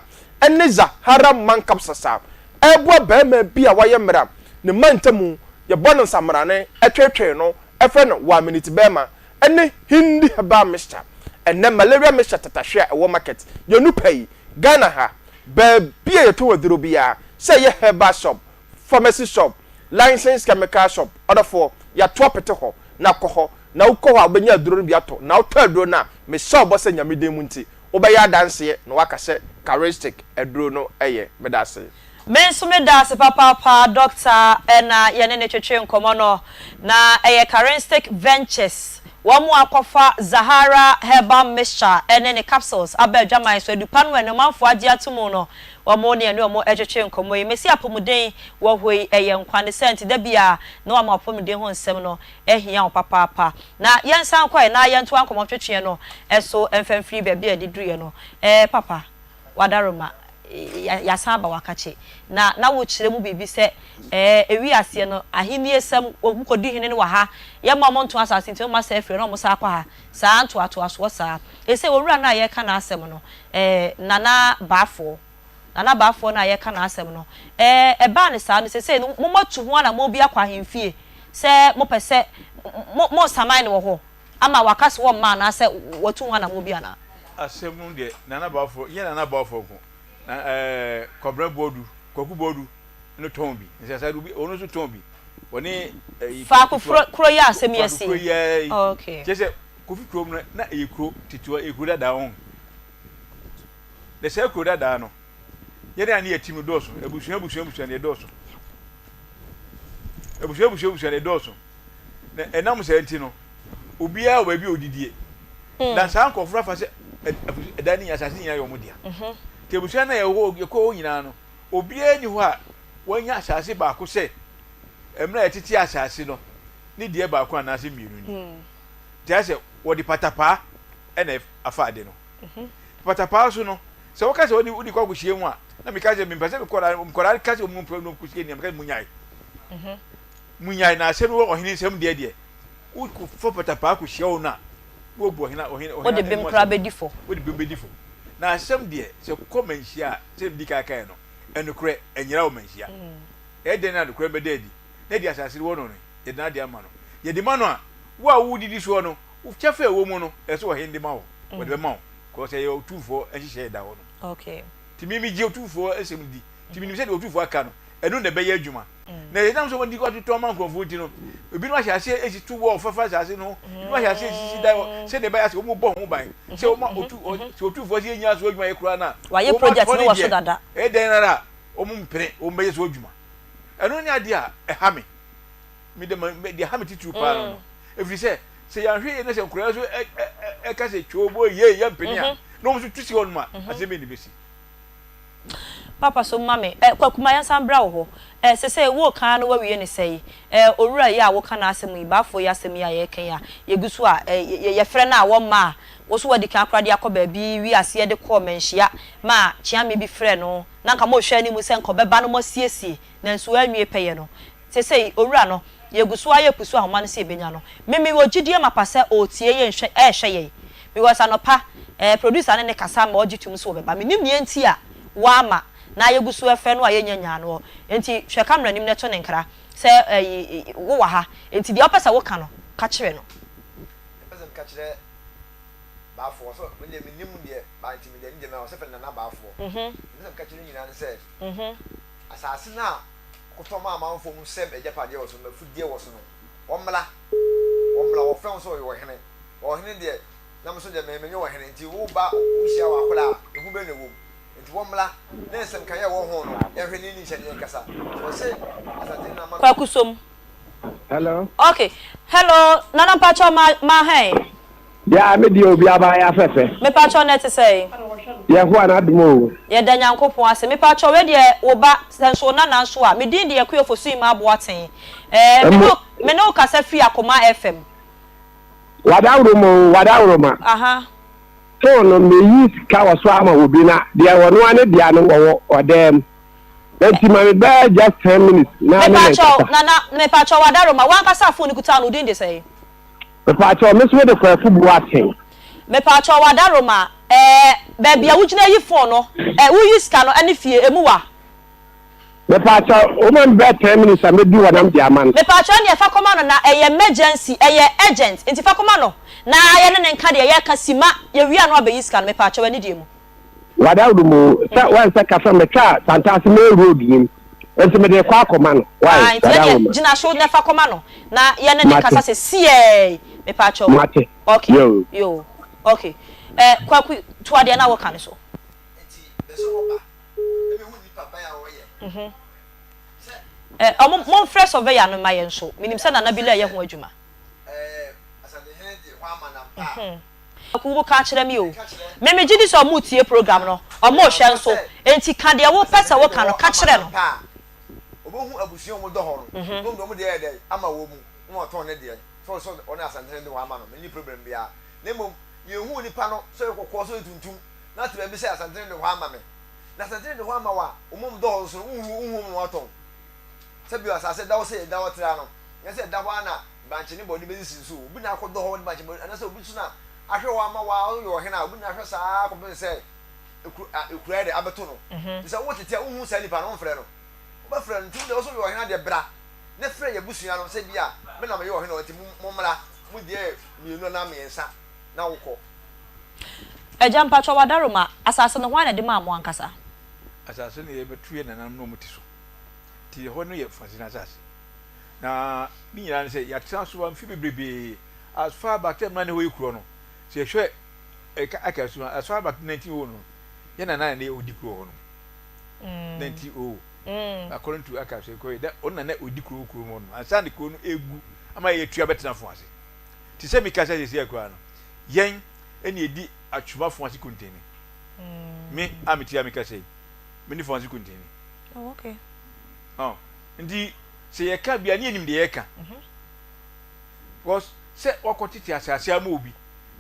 ne Zahara Man Capsules a ɛreboa barima bi a wayɛ mmerɛ a ne mantamu yɛbɔ no nsamrane tweetwee no frɛ no one minute barima ne Hindi herbal mixture. Ɛnnɛ malaria mixture tatahwe a ɛwɔ market yɛn nu pɛ yi, Ghana ha, baabi a yɛtɔn aduro biara, sɛ ɛyɛ herbal shop, pharmacy shop, licensed chemical shop, ɔdɔfoɔ, yɛato apete hɔ, na kɔ hɔ, na wokɔ hɔ a wobɛnya aduro no bi atɔ, na wotɔ aduro no a, mehyɛ wo bɔ sɛ Nyame din mu nti, wobɛyɛ adanseɛ na woaka sɛ Charistic aduro no yɛ. Meda ase. Me nso me da ase papaapa Doctor na yɛne no twetwe nkɔmmɔ no. Na ɛyɛ Karinstic Ventures wɔn akɔfa Zahara Herbal Mixture ne ne capsules aba adwaman so adupa no a ɔmanfoɔ agye ato mu no wɔn ne yɛne wɔn retwetwe nkɔmmɔ yi. Mese apɔmuden wɔ hɔ yi ɛyɛ nkwa ne saa nti da biara na wama w'apɔmuden ho nsɛm no ahia wo papaapa. Na yɛnsan nkɔ ɛ na yɛntoa nkɔmmɔ twetweɛ no so mfa mfiri baabi a yɛde duruiɛ no. Ɛɛ papa. Wadaroma, yɛasan aba wakakye. Na na wokyerɛ mu biribi sɛ, ɛɛ, ewi aseɛ no, ahenniesɛm, wɔn kɔdi hene no wɔ ha, yɛmma wɔn nto asase nti wɔn asɛe afiri hɔ na wɔn san akɔ ha, saa ntoatoasoɔ saa. Seesei owura no a yɛreka n'asɛm no, ɛɛ, Nana Baafoɔ, Nana Baafoɔ no a yɛreka n'asɛm no, ɛɛ, ɛbaa no saa no, seesei no, moatu ho anammɔn bi akɔ ahemfie sɛ mopɛ sɛ mo, mosaman no wɔ hɔ. Ama waka sɛ wɔmma anaasɛ watu ho anammɔn bi anaa? Asɛm no deɛ Nana Baffour, nyɛ Nana Baffour nko, na ɛɛ Kwabena Boadu, Kwaku Boadu no tɔn bi, nsasa de obi, ɔno nso tɔn bi. Wɔne ɛyi Faako kuro kuro yi a asɛm yi asi Faako kuro yi ara yi. Oh, okay. Kyerɛ sɛ Kofi kurom no na ɛyɛ kuro titiwa, ɛyɛ kuro dadaa wɔn. Na saa kuro dadaa no, yɛn a ne yɛ ti no dɔɔso, abusua abusua abusua na ɛdɔɔso. Abusua abusua abusua na ɛdɔɔso. Na ɛnam saa nti no, obiara wɔ baabi a odidie. Hmm. Na saa nkurɔfo no afa sɛ ɛdan no nyinaa, asase nyinaa yɛ wɔn dea. Mhm. Nti abusua no a yɛwɔ yɛkɔ hɔ nyinaa no, obiara nni hɔ a wanya asase baako sɛ mmerɛ a yɛtete asase no ne deɛ baako anaasɛ mmienu ni. Hmm. Nti ayɛ sɛ wɔde patapaa ɛna afa ade no. Mhm. Patapaa so no, sɛ wɔka sɛ wɔde wode kɔ akɔhyia mu a, na meka sɛ mempɛ sɛ mekɔdaa ka sɛ wɔn mpɛ no kɔhyia ni a meka sɛ munyae. Mhm. Munyae na asɛm no wɔ ɔhene nsam deɛ deɛ, wokɔfa patapaa kɔhyia wɔn a, na wɔabu ɔhene ɔhene ɔhene Wode bem anim koraa asɛm. bɛdi fɔ. Wode bem bɛdi fɔ. Na asɛm deɛ, sɛ kɔ manhyia a, sɛdeɛ medi kan kaeɛ no, ɛnokorɛ, ɛnyera wɔ manhyia. Ɛyɛ dɛn na nokorɛ bɛda adi, na deɛ asase no wɔ no no, yɛde n'adeɛ ama no? Yɛde ma no a, wo a wodidi soɔ no, wo kyɛfa a ɛwɔ mu no, ɛsɛ sɛ ɔhene de ma wo. Wɔde bɛma wo, kɔɔ sɛ ɛyɛ otumfoɔ nhyehyɛeɛ da hɔ no. Okay. Nti me, megye otumfoɔ nsɛm di. Nti menim sɛ deɛ otumfoɔ aka no, ɛno na ɛbɛyɛ adwuma. Na ɛnam sɛ wɔde atotɔ ama nkurɔfoɔ nti no, ebinom ahyɛ aseɛ esi to wɔ fafa asase no ho, ebinom ahyɛ aseɛ esisi dan hɔ sɛdeɛ ɛbɛyɛ sɛ wɔn bɔ ho ban sɛ wɔn otu sɛ otumfoɔ sɛ yɛnya so adwuma yɛ koraa no a, Wɔayɛ wɔn project atɔ no ne wɔ so deɛ dada. ɛyɛ dɛn ara a wɔn mpene wɔn bɛyɛ so adwuma. Ɛno ne adeɛ a ɛha me. Me de ma deɛ ɛha me titiriw paa no no. Ɛfiri sɛ sɛ yɛanhwɛ yie na sɛ nkwadaa nso ɛ ɛ ɛka sɛ twoo yie yɛmpene a na wɔn nso tu si hɔ nom a asɛm bɛn na ɛbɛsi. Papa so ma me. Eh, Kwaku ma yɛnsan mbra wo hɔ. Eh, sesei wo kan no wawie ne sɛi? Eh, owura yi a woka n'asɛm yi, baafoɔ yi asɛm yi a yɛreka yi a, yɛgu so a, eh, yɛfrɛ no a wɔmma a, wo so wadi kan koraa de akɔ baabi, wi aseɛ de kɔɔ manhyia ma kyeame bi frɛɛ no, na nka mohwɛ anim sɛ nka ɔbɛba no moasiesie, nanso anwie pɛyɛ no. Seesei, Owura no, yɛgu so ara yɛpusu ahoma no sɛ yɛbɛnya no. Me mewɔ gyidie mapa sɛ ɔretie yɛn hwɛ ɛrehwɛ yɛn. Because anɔpa, eh, producer ne ne kasa ma ɔgye tom sɛ ɔbɛba. Mennim nea nti a wamma, na yɛgu so refrɛ no a yɛnnya nyaa noɔ. Enti hwɛ camera anim na to ne nkra sɛ ɛyi, wowɔ ha. Enti deɛ wopɛ sɛ woka no, ka kyerɛ no. Mepɛ sɛ meka kyerɛ Baafoɔ sɛ, me deɛ mennim deɛ, ba nti me deɛ ne deɛ mɛ ɔsɛ fɛ no Nana Baafoɔ. Mepɛ sɛ meka kyerɛ no nyinaa ne sɛ, asase no a Kotɔ ma amanfoɔ hu sɛ m'agyapadeɛ wɔ so, m'afudeɛ wɔ so no, wɔmmra, wɔmmra, wɔfrɛ wo sɛ ɔyɛ ɔhene, ɔhene deɛ, Na me nso deɛ me menyɛ ɔhene nti wo ba wo hyia wɔ akwadaa a ehu bɛn na ɛwɔ mu nti wɔn mmra ne nsɛm kan yɛ wɔ ho no yɛnhwɛ ne ni nhyɛ ne yɛn kasa sɛ ɔse Asante na ama no. Kwaku som. Hello. Ok hello nana mpakyɛw ma ma hɛn. Yaa me deɛ obi aba ayɛ afɛfɛ. Mepakyɛw na ɛte sɛn. Yehowa n'adom oo. Yɛda Nyankopɔn ase. Mepakyɛw wei deɛ wo ba sɛ nso wo nana nso a me din de Akua Ofosu Ima Aboaten ɛɛ me ne wo me ne wo kasa firi Akoma FM. Wadaworoma oo wadaworoma. Aha. Phone no meyi sika wɔ so ama obi na deɛ ɔno ara ne dea no wɔwɔ ɔdan mu. Enti ma me bɛyɛ just ten minutes na me ne Mepakyɛw nkasa. nana mepakyɛw wadaworoma wankasa phone no kuta no wo din de sɛn? Mepaakyɛw me nso me de Kwaku Boateng. Mepaakyɛw wadaroma ɛɛ baabi a wogyina yi phone no ɛ woyi sika no ɛne fie emu wa. Mepaakyɛw wo ma me bɛyɛ ten minutes a mɛdu hɔ na mede ama no. Mepaakyɛw ɛneɛ fa kɔma no na ɛyɛ emergency ɛyɛ urgent nti fa kɔma no na yɛne no nka deɛ yɛka sima yɛwie a na wabɛyi sika no mepaakyɛw anidie mu. Wadaworo mu sɛ wansɛ kasa metwaa Santase main road no mu nti mede rekɔ akɔma no wai Ae nti wadaworo ɛneɛ ma. gyina so na fa kɔma no na yɛne no Mate. nkasa sesiɛi mepaakyɛw. Mate. Ok Yoo. yoo ok eh Kwaku toa deɛ na woka no so. Nti bɛ sɛ wɔba na mehu nipa ban a ɔyɛ sɛ. Eh ɔmo monfrɛ surveyor no mma yɛn nso menim sɛ Nana Bila yɛ ho adwuma. Ɛɛ Asantehene de hɔ ama no ampa a. Kwaku wo ka kyerɛ me o. Me me gye di sɛ ɔmo retie program no, ɔmo rehwɛ nso, enti ka deɛ wo pɛ sɛ wo ka no, ka kyerɛ no. Obehu abusua a wɔdɔ hɔ no, na wɔn de wɔn deɛ ayɛ dɛn ama wɔn mu, na wɔatɔn ne deɛ, sɛ ɔsɛ ɔne Asantehene de hɔ ama no, menni problem biara. Na mmom yɛnhu onipa no sɛ ɔyɛ kɔkɔɔ, sɛ ɔyɛ tuntum, na ate baabi sɛ Asantehene de hɔ ama me. Na Asantehene de hɔ ama wo a, wɔn a wɔdɔ hɔ nso no, wonhu wonhu wɔn na wɔatɔn. Sɛ bio asase da hɔ sɛ yɛda hɔ tra no, nyɛ sɛ ɛda hɔ ara na bankye ne bɔde bɛsisi so. Obi na akɔdɔ hɔ de bankye bɔde, anaasɛ obi nso na ahwɛ hɔ ama wo a woyɛ ɔhene a, obi na ahwɛ saa ara kɔpem sɛ ekuro a ekura yɛ dɛ abɛto no. Nti sɛ wotete a wonhu saa nipa no, womfrɛ no. Wobɛfrɛ no, nti wo deɛ wo nso woyɛ ɔhene a deɛ bra na frɛ yɛn abusua no sɛ bi a me na meyɛ ɔhene hɔ nti mommra, mo deɛ mmienu anaa mmiɛnsa na wokɔ. Agya mpakyɛw wadaroma, asase no hwan na ɛde maa mo ankasa? Asase no yɛbɛto yɛn nananom na wɔte so. Nti ɛhɔ no yɛ Francine asase. Na ne nyinaa ne sɛ yɛatena so mfe bebrebe as far back sɛ mmerɛ ne hɔ yɛ kuro no. Sɛ yɛhwɛ ɛka aka so as far back 1900 no yɛn nana na ɔdi kuro hɔ no. 1900 according to aka so ɛkɔ yɛ dɛ ɔno na na ɔdi kuro kuro mu hɔ no ansa na kuro no egu ama yɛtua bɛtena fo ase. Te sɛ meka sɛ sɛsɛ koraa no yɛn ɛna ɛdi atwoma fo ase kontene. Me a mete a meka sɛ me ne fo ase kontene. Oh, okay. Oh, nti sɛ yɛka bia ne yɛnim deɛ yɛka. Mhm. Because sɛ wakɔtete asase ama obi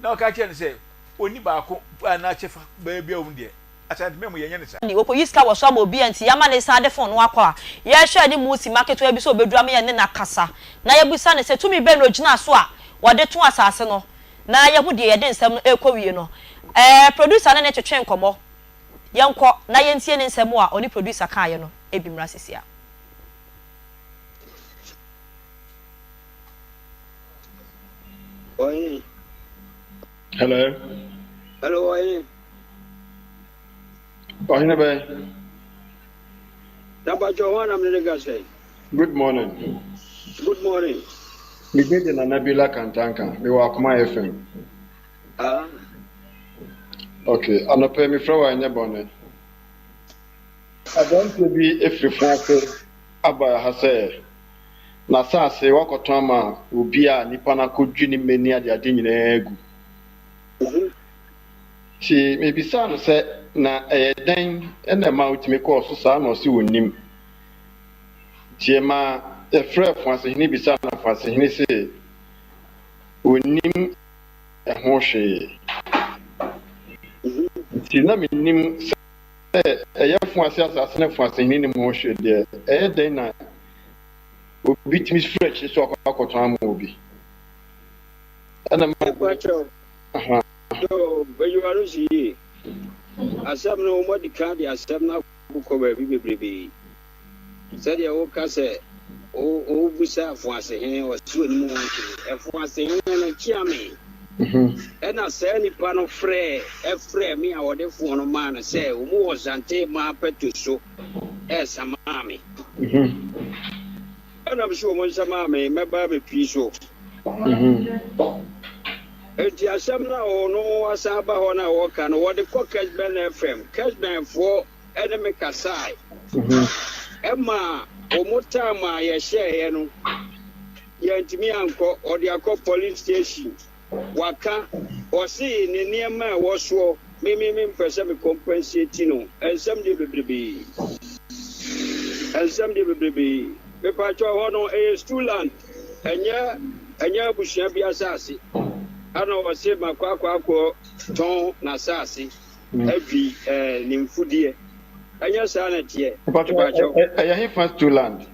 na ɔka kyerɛ no sɛ ɔni baako anaa kyɛfa baabi a wɔn deɛ asante mɛmu yɛnyɛ no saa. Wɔkɔyi sika wɔ so ama obi a nti yɛama no san de phone no akɔ a yɛrehwɛ ne mu simma ketewa bi sɛ ɔbɛduru ama yɛne no akasa na yɛabisa no sɛ tumi bɛn na ɔgyina so a wɔde to asase no na yɛahu deɛ yɛde nsɛm no rekɔwie no. Ɛɛ producer ne no twetwe nkɔmmɔ. Yɛnkɔ na yɛntie ne nsɛm a ɔne producer kaeɛ no bi mmra sesia. Ɔhene. Hello. Hello, ɔhene. Ɔhene bɛn? Dabakyɛ hɔ anam ne ne kasa yi. Good morning. Good morning. Me din de Nana Bila Kantanka. Mewɔ Akoma FM. Ah. Okay, anɔpa yi mefrɛ wo a ɛnyɛ bɔne. Aberanteɛ bi firi Fo ase aba ha sɛ n'asase wakɔtɔn ama obi a nipa no akɔdwi ne mmɛ ne adeade nyinaa agu. Nti mebisaa no sɛ na ɛyɛ dɛn na ɛma wotumi kɔɔ so saa na ɔse ɔnnim. Nti ɛma yɛfrɛɛ Foasehene bisaa no na Foasehene se ɔnnim ɛho hwee. Nti na mennim sɛ ɛyɛ Foase asase na Foasehene nim ho hwee deɛ, ɛyɛ dɛn na obi tumi firi akyiri so akɔ akɔtɔn ama obi? Ɛna ma. Mepakyɛw, Aha. Yoo, bɛyiwa no si yie. Asɛm no, wɔadi kan de asɛm no akokɔ baabi bebrebe. Sɛdeɛ woka sɛ wobisa Ɛfoasehene, ɔse ɔnim ho hwee. Ɛfoasehene no kyea me. Ɛna saa nipa no frɛɛ ɛfrɛɛ me a wɔde foɔ no maa no sɛ wɔn wɔ Zante maa pɛto so ɛresa maa me. Ɛna mese wɔn nsa maa me mɛba abɛpie so. Enti asɛm no a ɔno asan aba hɔ no a wɔka no, wɔde kɔ Kesben FM. Kesbenfoɔ ne me kasae. Ɛma wɔn time a yɛhyɛeɛ no, yɛantumi ankɔ. Ɔde akɔ police station. Waka, ɔse ne nneɛma a ɛwɔ soɔ, me me mempɛ sɛ me compensate no. Nsɛm deɛ bebrebee. Nsɛm deɛ bebrebee. Mepakyɛw ɛhɔ no ɛyɛ stool land, ɛnyɛ ɛnyɛ abusua bi asase. Ɛna ɔse makɔ akɔ akɔ tɔn n'asase adwi ɛɛ ne mfudeɛ. Ɛnyɛ saa na ɛteɛ. Mepakyɛw, ɛyɛ hefa stool land?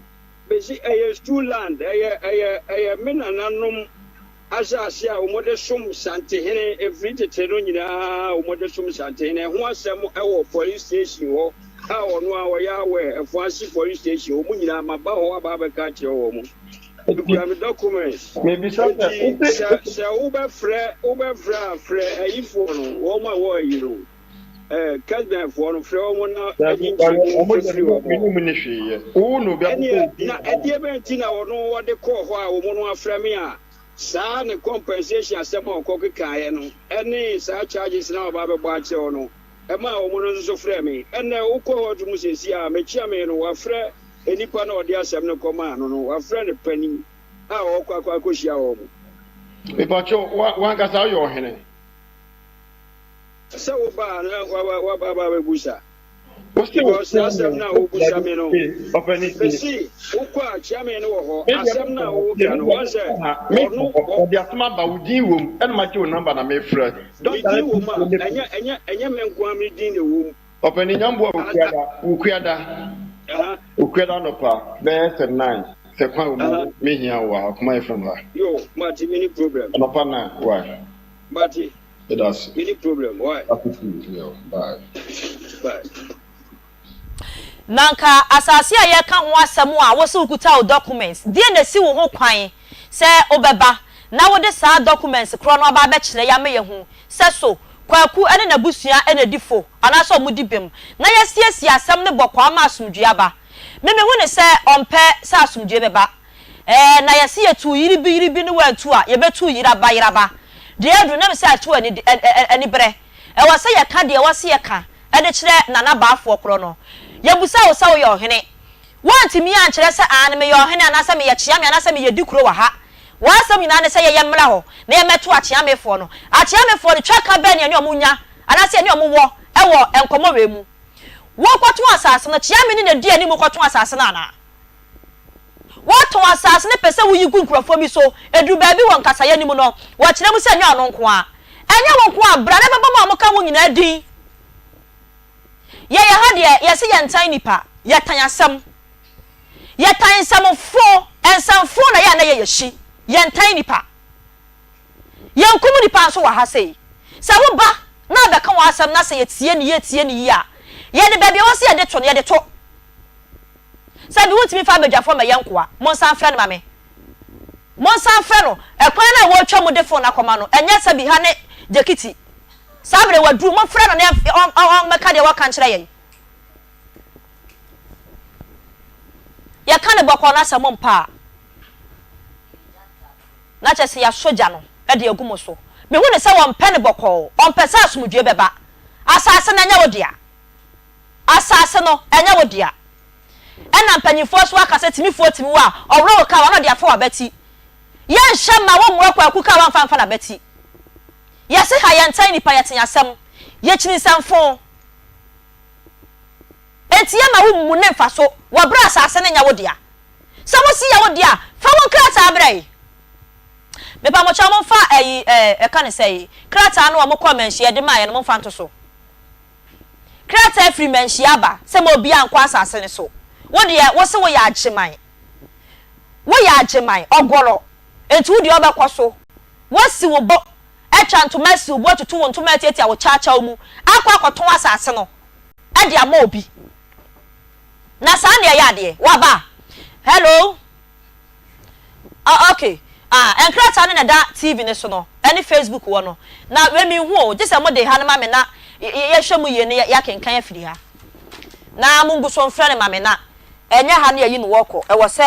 Mese ɛyɛ stool land, ɛyɛ ɛyɛ ɛyɛ me nananom Asase a wɔde som Santehene ɛfiri tete no nyinaa wɔde som Santehene. Ɛho asɛm wɔ police station hɔ a ɔno a ɔyɛ aware, Afuase police station, wɔn nyinaa maba hɔ aba abɛka akyerɛ wɔn. Mekura me documents. Mebisa sɛ, Enti wose. sɛ sɛ wobɛfrɛ wobɛfrɛ a frɛ ayifoɔ no, wɔn a wɔ ayi no, eh, Kesbenfoɔ no, frɛ wɔn na Dabi, ɛgye dabi, nkyerɛmu wɔn deɛ firi wɔn me ne hɔ. wɔn nni hwee yɛ. Wo na obi akɔbɔ Ɛneɛ wo din na wɔ hɔ. ɛdeɛ bɛn nti na ɔno ɔde kɔɔ hɔ a wɔn no afrɛ me a saa ne compensation asɛm a ɔkɔ kekaeɛ no ɛne saa charges no a ɔba abɛbɔ akyerɛ wo no ɛmaa wɔn no nso so frɛɛ me. Ɛnnɛ wokɔ hɔ to mu seesei a mekyea me no wafrɛ nnipa no a ɔde asɛm no kɔmaa no no wafrɛ no panin a ɔrekɔ akɔ akɔhyia wɔn. Mepakyɛw, wo w'ankasa woyɛ ɔhene? Sɛ woba a na waba aba abɛbusa. Wose Because wokyea asɛm me no a wobusa dabi me no, ee ɔpɛni tie. mese wokɔ a kyea me no wɔ hɔ. Me deɛ Asɛm no mekɔ a hɔ tie woka me no, deɛ wɔn mekɔ sɛ ha mekɔ ɔno hɔ ɔ ɔde asɛm aba wo din wom ɛna magye wo number na mefrɛ me dɔkta din wɔ mu a, no tie ɛnyɛ ɛnyɛ ɛnyɛ me nko ara me din na ɛwɔ mu. Ɔpɛni nyamboa A a okuada wukuada aha okuada anɔpa bɛyɛ sɛ nine sɛ kwan wɔ aha mu mehia wo wɔ ha akoma yɛ fam ha yo mate me ni problem anɔpa nine why mate meda ase. me ni problem why Happy to you bye. Bye. Na nka asase a yɛreka ho asɛm a wose wokuta wo documents, deɛn na ɛsi wo ho kwan sɛ wobɛba na wode saa documents korɔ no aba abɛkyerɛ yɛn ama yɛahu sɛ so Kwaku ne n'abusua na ɛdi fo anaasɛ wɔdi bem na yɛasiesie asɛm no bɔkɔɔ ama asomdwoeɛ aba. Me mehu no sɛ ɔmpɛ sɛ asomdwoeɛ bɛba. Ɛɛ na yɛse yɛtuu yere bi yere bi ne wantu a yɛbɛtu yeraba yeraba. Deɛ aduru na mesɛ ato ani aniberɛ. Ɛwɔ sɛ yɛka deɛ ɛwɔ sɛ yɛka de kyerɛ Nana Baafoɔ korɔ no. Yɛbusa wo sɛ woyɛ ɔhene. Woantumi ankyerɛ sɛ aane meyɛ ɔhene anaasɛ meyɛ kyeame anaasɛ meyɛ dikuro wɔ ha. W'asɛm nyinaa ne sɛ yɛyɛ mmra hɔ na yɛmmɛto akyeamefoɔ no. Akyeamefoɔ no, twaka bɛn na yɛne wɔn nya anaasɛ yɛne wɔn wɔ wɔ nkɔmmɔ wei mu? Wokɔtɔn asase no, kyeame no na ɛdi anim kɔtɔn asase no anaa? Wɔtɔn asase no pɛ sɛ woyi gu nkurɔfoɔ bi so. Ɛduru baabi wɔ nkasaeɛ no mu no, wɔkyerɛ mu sɛ ɛnyɛ ɔno nko ara. Ɛnyɛ wo nko ara, bra na bɛbɔ mo a moka ho nyinaa din. Yɛyɛ ha deɛ, yɛse yɛntan nnipa, yɛtan asɛm. Yɛtan nsɛmfo, nsɛmfo na ɛyɛ a na ɛyɛ yɛhyi. Yɛntan nnipa. Yɛnkum nnipa nso wɔ ha sei. Sɛ woba na abɛka w'asɛm na sɛ yɛtie no yie tie no yie a, yɛde baabi a ɛwɔ sɛ yɛde to no, yɛde to. Sɛ bi wontumi mfa abadwafoɔ mmɛyɛ nkoa, monsan mfrɛ no ma me. Monsan mfrɛ no. Ɛkwan no a wɔretwa mu de phone akɔma no, ɛnyɛ sɛ bi ha ne Gyekiti. Saa berɛ waduru, momfrɛ no na ɔmmɛka deɛ wɔka nkyerɛ yɛn. Yɛka no bɔkɔɔ na sɛ mompɛ a, na kyerɛ sɛ yɛasɔ gya no de agu mo so. Mehu no sɛ wɔmpɛ no bɔkɔɔ, ɔmpɛ sɛ asomdwoeɛ bɛba. Asase no, ɛnyɛ wo dea. Asase no, ɛnyɛ wo dea. Ɛna mpanyimfoɔ nso aka sɛ timifoɔ timi wo a, ɔworɔ wo kawa na ɔde afa w'abati. Yɛnhyɛ mma wommua Kwaku kawa mfa mfa n'abati. Yɛse ha yɛntan nnipa, yɛte asɛm. Yɛkyini nsɛmfoo. Enti yɛmma wo mmu ne mfaso wɔ berɛ a asase no nyɛ wo dea. Sɛ wose yɛ wo dea a, fa wo nkrataa brɛ yi. Mepamokyɛw momfa ayi ɛɛ ɛka ne sɛi, krataa no a wɔkɔɔ manhyia de maeɛ no momfa nto so. Krataa firi mmanhyia aba sɛ ma obiara nkɔ asase no so. Wo deɛ wo se woyɛ agyeman. Woyɛ agyeman, ɔgɔrɔ. Enti wo deɛ wobɛkɔ so. Woasi wo bo atwa ntoma asi wo bo atutu wo ntoma atiatia wo kyawkyaw mu akɔ akɔtɔn asase no de ama obi. Na saa na ɛyɛ adeɛ. Waba? Hello? Ah ok ah nkrataa no na ɛda TV no so no ɛne Facebook wɔ no na wei menhu o gye sɛ mode ha no ma me na yɛhwɛ mu yie na yɛakenkan afiri ha na mongu so mfrɛ no ma me na ɛnyɛ ha na yɛyi no wɔkɔ ɛwɔ sɛ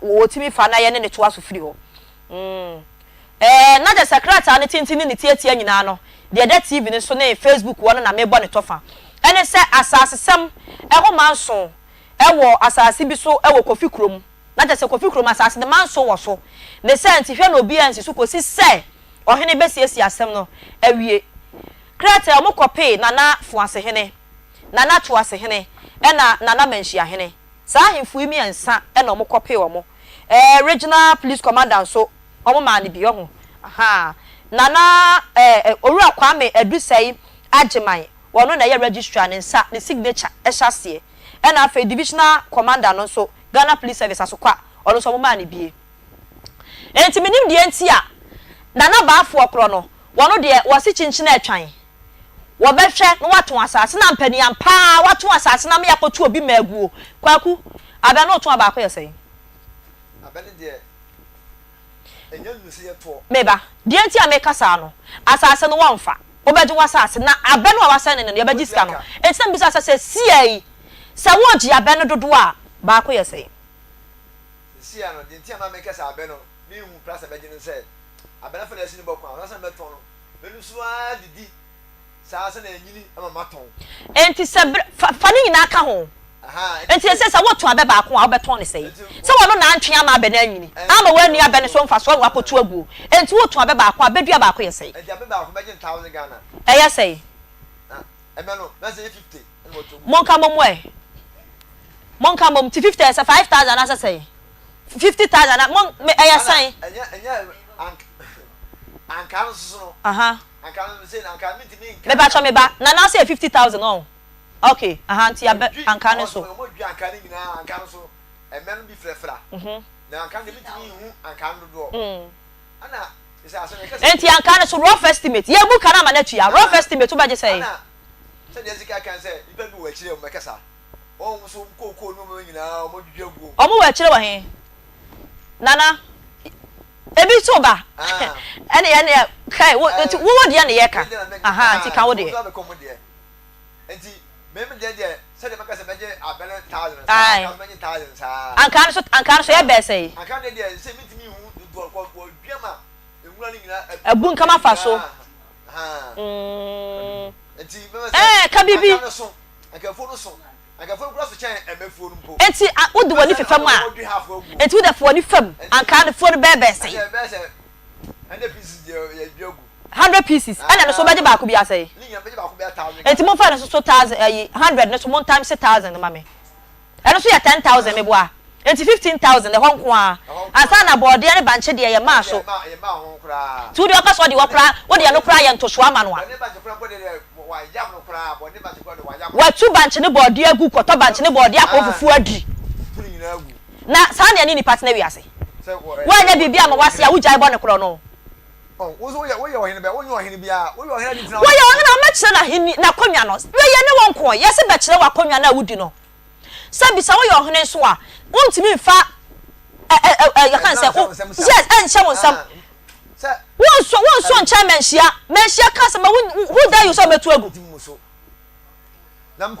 wɔtumi fa na yɛne no toa so firi hɔ mm. Ɛɛ, na kyerɛ sɛ krataa no tenten ne ne tiatia nyinaa no, deɛ ɛda TV no so ne Facebook hɔ no na merebɔ ne tɔfa. Ɛne sɛ asasesɛm ho manso wɔ asase bi so wɔ Kofi kurom. Na kyerɛ sɛ Kofi kurom asase no manso wɔ so. Ne saa nti, hwɛ na obiara ansi so kɔsi sɛ ɔhene bɛsiesie asɛm no awie. Krataa yi, wɔkɔpee Nana Foasehene, Nana Toasehene ɛna Nana Manhyiahene. Saa ahemfo yi miɛnsa na wɔkɔpee wɔn. Ɛɛ, Regional Police Commander nso, wɔmaa no bi, ɔho. Ahaa. Nana ɛɛ, Owura Kwame Adusei Agyeman, ɔno na ɛyɛ Registrar, ne nsa, ne signature hyɛ aseɛ. Ɛna afei Divisional Commander no nso, Ghana Police Service, Asokwa, ɔno nso wɔmaa no bie. Enti mennim deɛ nti a Nana Baafoɔ korɔ no, wɔno deɛ wɔse kyinkyin atwan. Wɔbɛhwɛ na wɔatɔn asase no ampa ni ampa ara wɔatɔn asase no ama yɛakɔto obi ma aguo. Kwaku, abɛ no wotɔn a baako yɛ sɛn? Abɛ no deɛ, ɛnyɛ nnu sɛ yɛtoɔ. Me ba, deɛ nti a meka saa no, asase no wɔmfa. Wobɛgye w'asase na abɛ no a wɔasɛne no no, yɛbɛgye sika no. Enti na mebisa sɛ, seesei yi, sɛ woregye abɛ no dodoɔ a, baako yɛ sɛn? Seesei no, deɛ nti a ma meka sɛ abɛ no, menhu pra sɛ mɛgye no sɛ, abɛ no afei na asi ne bɔ kwan, ɔsan sɛ mɛtɔn no, mɛnu so ara didi saa sɛ na anyini ama matɔn. Enti sɛ bere, fa, fa ne nyinaa ka ho. Enti seesei sɛ wotɔn abɛ baako a, wobɛtɔn no sɛn? Sɛ wɔno na antwe ama abɛ no anyini, amma woanni abɛ no so mfasoɔ na woakɔtu aguo. Enti wotɔn abɛ baako a, abɛdua baako yɛ sɛn? Enti abɛ baako mɛgye no thousand Ghana. Ɛyɛ sɛn? Na ɛbɛ no, na sɛ ɛyɛ fifty ɛna wɔtɔ gu. Monka mmom ɛ. Monka mmom, nti 50 ɛyɛ sɛ 5000 anaasɛ sɛn? 50000 ana, mon, me, ɛyɛ sɛn? Ana, ɛnyɛ, ɛnyɛ, ank, ankaa no soso no, Aha. ankaa no, sei na ankaa no mentumi nka. Mepakyɛ me ba, Nana ɔse ɛyɛ 50000 ɔn? Ok, aha, nti abɛ, Wɔdwi, ankaa no ɛhɔ so. nso, wɔdwi ankaa no nyinaa, ankaa no so, ɛmɛ no bi frafra, na ankaa no deɛ mentumi nhu ankaa no dodoɔ. Ana, sɛ asɛm yɛka sɛ. Nti ankaa no so, rough estimate, yɛbu ka no ama no atua, rough estimate wobɛgye sɛn? Ana, sɛdeɛ Ezekiel kan sɛ, nnipa bi wɔ akyire a wɔbɛkasa. Wɔn nso wɔn kookoo ne wɔn nyinaa wɔn adwidwi aguo. Wɔn wɔ akyire wɔ he? Nana, ebi nso ba. Ɛne ɛne kai wo nti wo wo deɛ ne yɛ ka. Aha nti ka wo deɛ. Nti me me deɛ deɛ sɛdeɛ mɛka sɛ mɛgye abɛn thousand saa anka mɛgye thousand saa. Anka no so anka no so yɛ bɛɛ sɛn? Anka deɛ deɛ sɛ mentumi nhu dodoɔ kɔ wɔ dua ma nwura no nyinaa abu nkama fa so. Mm. Nti mɛmɛ sɛ ɛɛ ka biribi. Anka no so. Ankafuo no so. Ankafuo no kura so kyɛn ɛmɛfuo no mpo. Enti a wode w'ani fefa mu a, enti wode fa w'ani fam, anka ne fuo no bɛyɛ bɛyɛ sɛn? Hundred pieces, ɛna ɛno so wobɛgye baako biara sɛn? Enti momfa ɛno nso so thousand, ayi, hundred no so mon times thousand ma me. Ɛno nso yɛ 10,000 meboa? Enti 15,000 ɛhɔ nko ara. Ansa na bɔɔdeɛ ne bankye deɛ yɛmaa so. Nti wodeɛ ɔka sɛ ɔde wɔ koraa, wode ɛno koraa yɛ ntosoɔ ama no a. Watu bankye ne bɔɔdeɛ agu, kɔtɔ bankye ne bɔɔdeɛ akɔ fufuo adi. Na saa na ɛne nnipa tena wiase. Woanyɛ biribi amma w'ase a, wogyae bɔ no korɔno. Woyɛ ɔhene a, mɛkyerɛ n'ahenni, n'akonnwa no. Wei yɛne wo nko, yɛse bɛkyerɛ w'akonnwa no a wodi no. Sɛ bisa woyɛ ɔhene nso a, wontumi nfa ɛ ɛ ɛ yɛka ne sɛ wo yes ɛnhyɛ wo nsam. Wonso wonso nkyɛn manhyia manhyia ka sɛ ma wo who dare you sɛ ɔbɛtu agu. Ɛno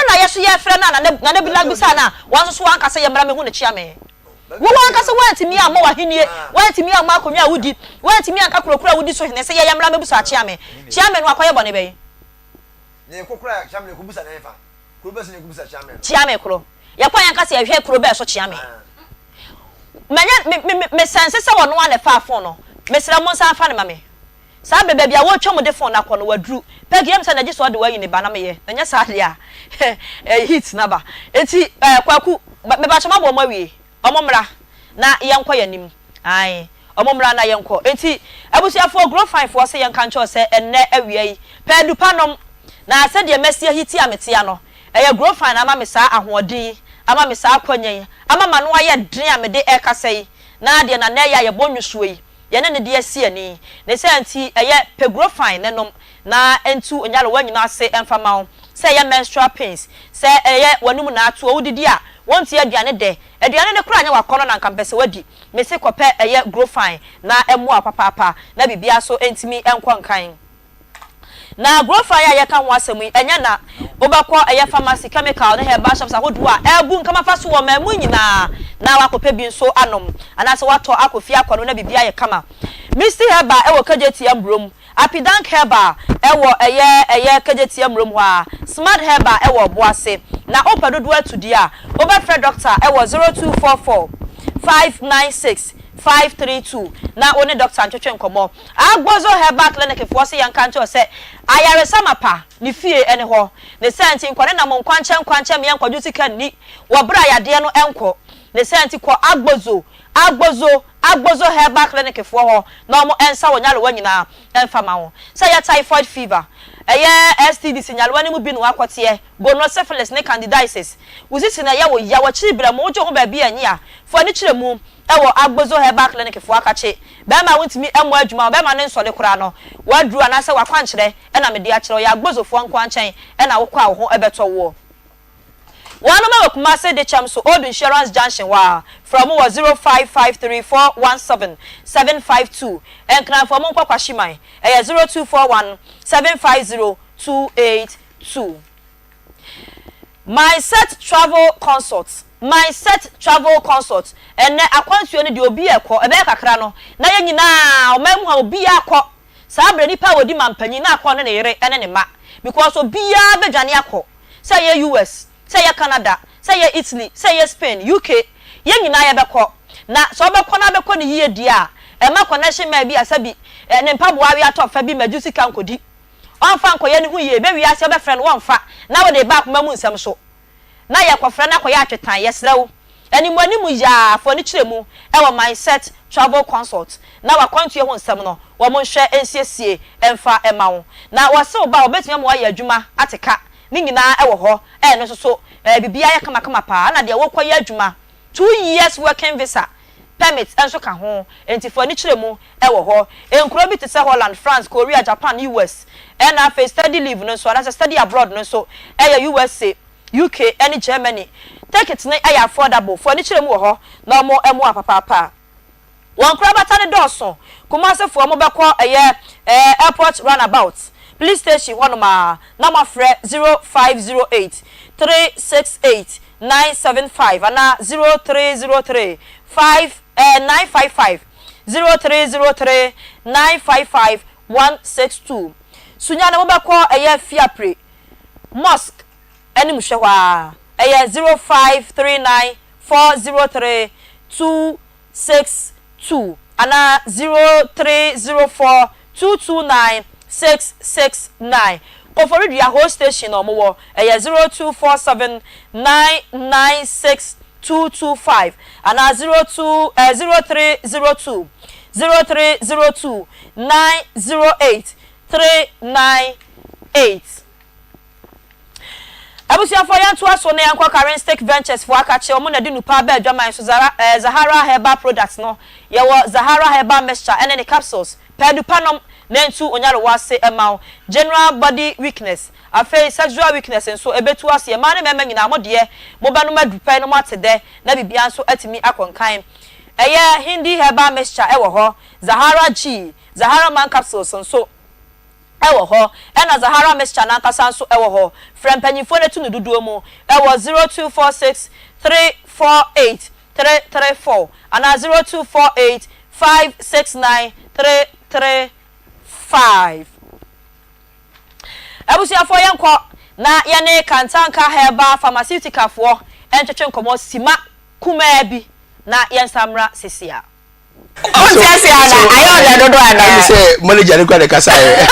na yɛso yɛfrɛ no a Nana Nana Bila bisaa no a wɔn nso so wanka sɛ yɛmmra mɛhu no kyeame. Wo wankasa woantumi ammɔ w'ahennie, woantumi ammɔ akonnwa a wodi, woantumi anka kuro koro a wodi so hene sɛ yɛyɛ mmra mmɛbusa kyeame. Kyeame no akɔyɛ bɔne bɛn? Kyeame koro. Yɛkɔ a yɛnka sɛ yɛhwɛ kuro bɛɛ so kyeame. Manya me me me sɛnse sɛ ɔno ara na ɛfaa phone no. Mesrɛ mo nsan fa no ma me. Saa berɛ baabi a wɔretwa mu de phone no akɔ no waduru. Peggy ɛm sɛ na gye sɛ ɔde wayi ne ba na meyɛ. Na nyɛ saa deɛ a ɛɛ heat no aba. Enti ɛɛ Kwaku mepakyɛ moabɔ wɔn awie? Ɔmo mmra na yɛnkɔ yɛn anim. Ae, ɔmo mmra na yɛnkɔ. Enti, abusuafoɔ, Grofine foɔ se yɛnka nkyerɛ wo sɛ ɛnnɛ awia yi, pɛ adupa nom. Na sɛdeɛ masi ahiti a metea no, ɛyɛ Grofine na ama me saa ahoɔden yi, ama me saa akwanya yi, ama m'ano ayɛ den a mede rekasa yi, na deɛ Nana ɛyɛ a yɛbɔ nnwusoɔ yi, yɛne no de asi ani. Ne saa nti, ɛyɛ pɛ Grofine na nom, na ɛntu nyarewa nyinaa ase mfa mma wo, sɛ ɛyɛ menstrual pains, sɛ ɛyɛ w'anum na atoɔ, wodidi a wonte aduane dɛ, aduane no koraa nyɛ w'akɔnnɔ na anka mpɛ sɛ woadi, mese kɔpɛ ɛyɛ Grofine na ɛmmoa wo papaapa na biribiara nso ntumi nkɔ nkan. Na Grofine a yɛka ho asɛm yi, ɛnyɛ na. Wobɛkɔ ɛyɛ pharmacy, chemical ne herbal shops ahodoɔ a ɛrebu nkam afa so wɔ ɔman mu nyinaa na woakɔpɛ bi nso anom anaasɛ woatɔ akɔ fie akɔnom na biribiara ayɛ kama. Misty Herbal wɔ Kejetia Mburom, Apidank Herbal wɔ ɛyɛ ɛyɛ Kejetia Mburom hɔ ara, Smart Herbal wɔ Ɔboase. Na wopɛ dodoɔ atu deɛ a, wobɛfrɛ dɔkta wɔ 0244 596 532 na wo ne dɔkta ntwetwe nkɔmmɔ. Agbozo Herbal Clinic foɔ se yɛnka nkyerɛ wo sɛ ayaresa mapa ne fie ne hɔ. Ne saa nti nkɔ ne nam nkwankyɛn nkwankyɛn mmea nkɔgye sika nni wɔ berɛ a yadeɛ no nkɔ. Ne saa nti kɔ Agbozo, Agbozo, Agbozo Herbal Clinic foɔ hɔ na wɔn nsa wo nyarewa nyinaa mfa ma wo. Sɛ ɛyɛ typhoid fever, ɛyɛ STDs nyarewa no mu bi na woakɔteɛ, gono, syphilis ne candidiasis, wo sisi na ɛyɛ wo ya, w'akyiri berɛ mu, wogye wo ho baabi a ɛnye a, fa w'ani kyerɛ mu wɔ Agbozo Herbal Clinic foɔ akakye. Bɛrima a wontumi mmɔ adwuma, ɔbɛrima no nsɔre koraa no, w'aduru anaasɛ w'akwankyerɛ na mede akyerɛ wo. Yɛ Agbozofoɔ nkoa nkyɛn na wokɔ a wo ho bɛtɔ woɔ. Wɔnom wɔ Kumase Dekyɛm so Old Insurance Junction hɔ ara. Frɛ wɔn wɔ 0553 417 752. Nkranfoɔ monkɔ Kwashiman, ɛyɛ 0241 750 282. Mindset Travel Consult Mindset Travel Consult Ɛnnɛ akwantuo no deɛ obi ɛkɔ, ɛbɛyɛ kakra no na yɛn nyinaa ɔman mu ha obiara kɔ. Saa berɛ nipa a ɔdi manpanyin na akɔ ne ne yere ne ne mma because obiara bɛdwane akɔ, sɛ ɛyɛ US, sɛ ɛyɛ Canada, sɛ ɛyɛ Italy, sɛ ɛyɛ Spain, UK, yɛn nyinaa yɛbɛkɔ. Na sɛ wobɛkɔ na wobɛkɔ no yie deɛ a, ɛmma connection man bi a sɛbi ne mpaboa awe atɔ fa bi mmɛgye sika nkɔdi. Ɔmfa nkɔyɛ ne ho yie, bɛ wiase wobɛfrɛ no wɔmfa na wode ba akoma mu nsɛm so na yɛkɔfrɛ no akɔyɛ atwetan, yɛsrɛ wo animuanimu yaa fa w'ani kyerɛ mu wɔ Mindset Travel Consult na w'akwantuo ho nsɛm no wɔn nhwɛ nsiesie mfa mma wo. Na wɔse wo ba a wɔbɛtumi ama woayɛ adwuma ate ka ne nyinaa wɔ hɔ ɛno nso so biribiara yɛ kamakama paa ɛna deɛ wokɔyɛ adwuma 2 years working visa permit nso ka ho, enti fa w'ani kyerɛ mu wɔ hɔ. Nkuro bi te sɛ Holland, France, Korea, Japan, US, ɛna afei study leave no nso anaasɛ study abroad no nso yɛ USA, UK ne Germany. Ticket no yɛ affordable, fa w'ani kyerɛ mu wɔ hɔ na wɔmmoa papaapa. Wɔn nkorabata no dɔɔso. Kumasefoɔ mobɛkɔ ɛyɛ Airport roundabout, police station hɔnom ara na moafrɛ 0508 368 975 anaa 0303 5 eh, 955 0303 955 162. Sunya no mobɛkɔ ɛyɛ Fiapre Mosque anim hwɛ hɔ ara, ɛyɛ 0539 403 262 anaa 0304 229 669. Koforidua Ho Station na wɔwɔ, ɛyɛ 0247 996 225 anaa 02 eh, 0302 0302 908 398. Abusuafoɔ yɛntoa so na yɛnkɔ Karen Stick Ventures foɔ akakye wɔn na de nupa aba adwaman so Zara eh, Zahara Herbal Products no yɛwɔ Zahara Herbal Mixture ɛne ne capsules pɛ adupa nom na ɛntu onyarewa ase ɛma wo general body weakness afei sexual weakness nso ɛbɛtu aseɛ mmaa ne mmarima nyinaa mo deɛ mobɛnom adupa yi na moate dɛ na biribiara nso atumi akɔ nkan ɛyɛ Hindi Herbal Mixture ɛwɔ hɔ Zahara G Zahara Man Capsules nso wɔ hɔ, ɛna Zahara Mixture no ankasa nso wɔ hɔ. Frɛ mpanyimfoɔ no tu no dodoɔ mu wɔ 0246 348 334 anaa 0248 569 335. Abusuafoɔ yɛnkɔ na yɛne Kantanka Herbal Pharmaceutical foɔ ntwetwe nkɔmmɔ sima kumaa bi na yɛnsan mmra sesia. Wonte ase ana? Ayɛ ɔdɛ dodo ana? Ɛmi sɛ manager ne kura de kasa yɛ.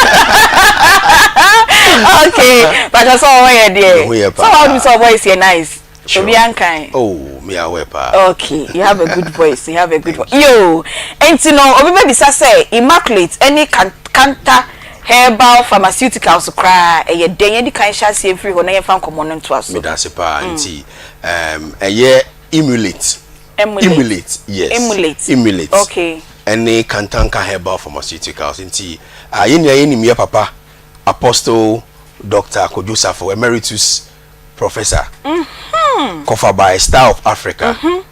Okay, but sɛ ɔwɔ yɛ deɛ. Mehu yɛ paa. Sɛ wɔn sɛ voice yɛ nice. Sure. Obi ankan. Oh, me aware paa. Okay, you have a good voice. You have a good voice. Yo, nti no obi bɛbisa sɛ Immaculate ɛne Kanta Herbal Pharmaceuticals koraa ɛyɛ dɛn? Yɛdi kan hyɛ aseɛ mfiri hɔ na yɛmfa nkɔmmɔ no ntoa so. Meda ase paa nti um, ɛyɛ Emulate. Emulate. Yes. Emulate. Emulate. Okay. Ɛne Kantanka Herbal Pharmaceuticals nti uh, yɛn nyinaa yɛnim yɛ papa Apostle Dr. Kojo Safo Emeritus Professor. Mm -hmm. Kɔfa by Star of Africa. Mm -hmm.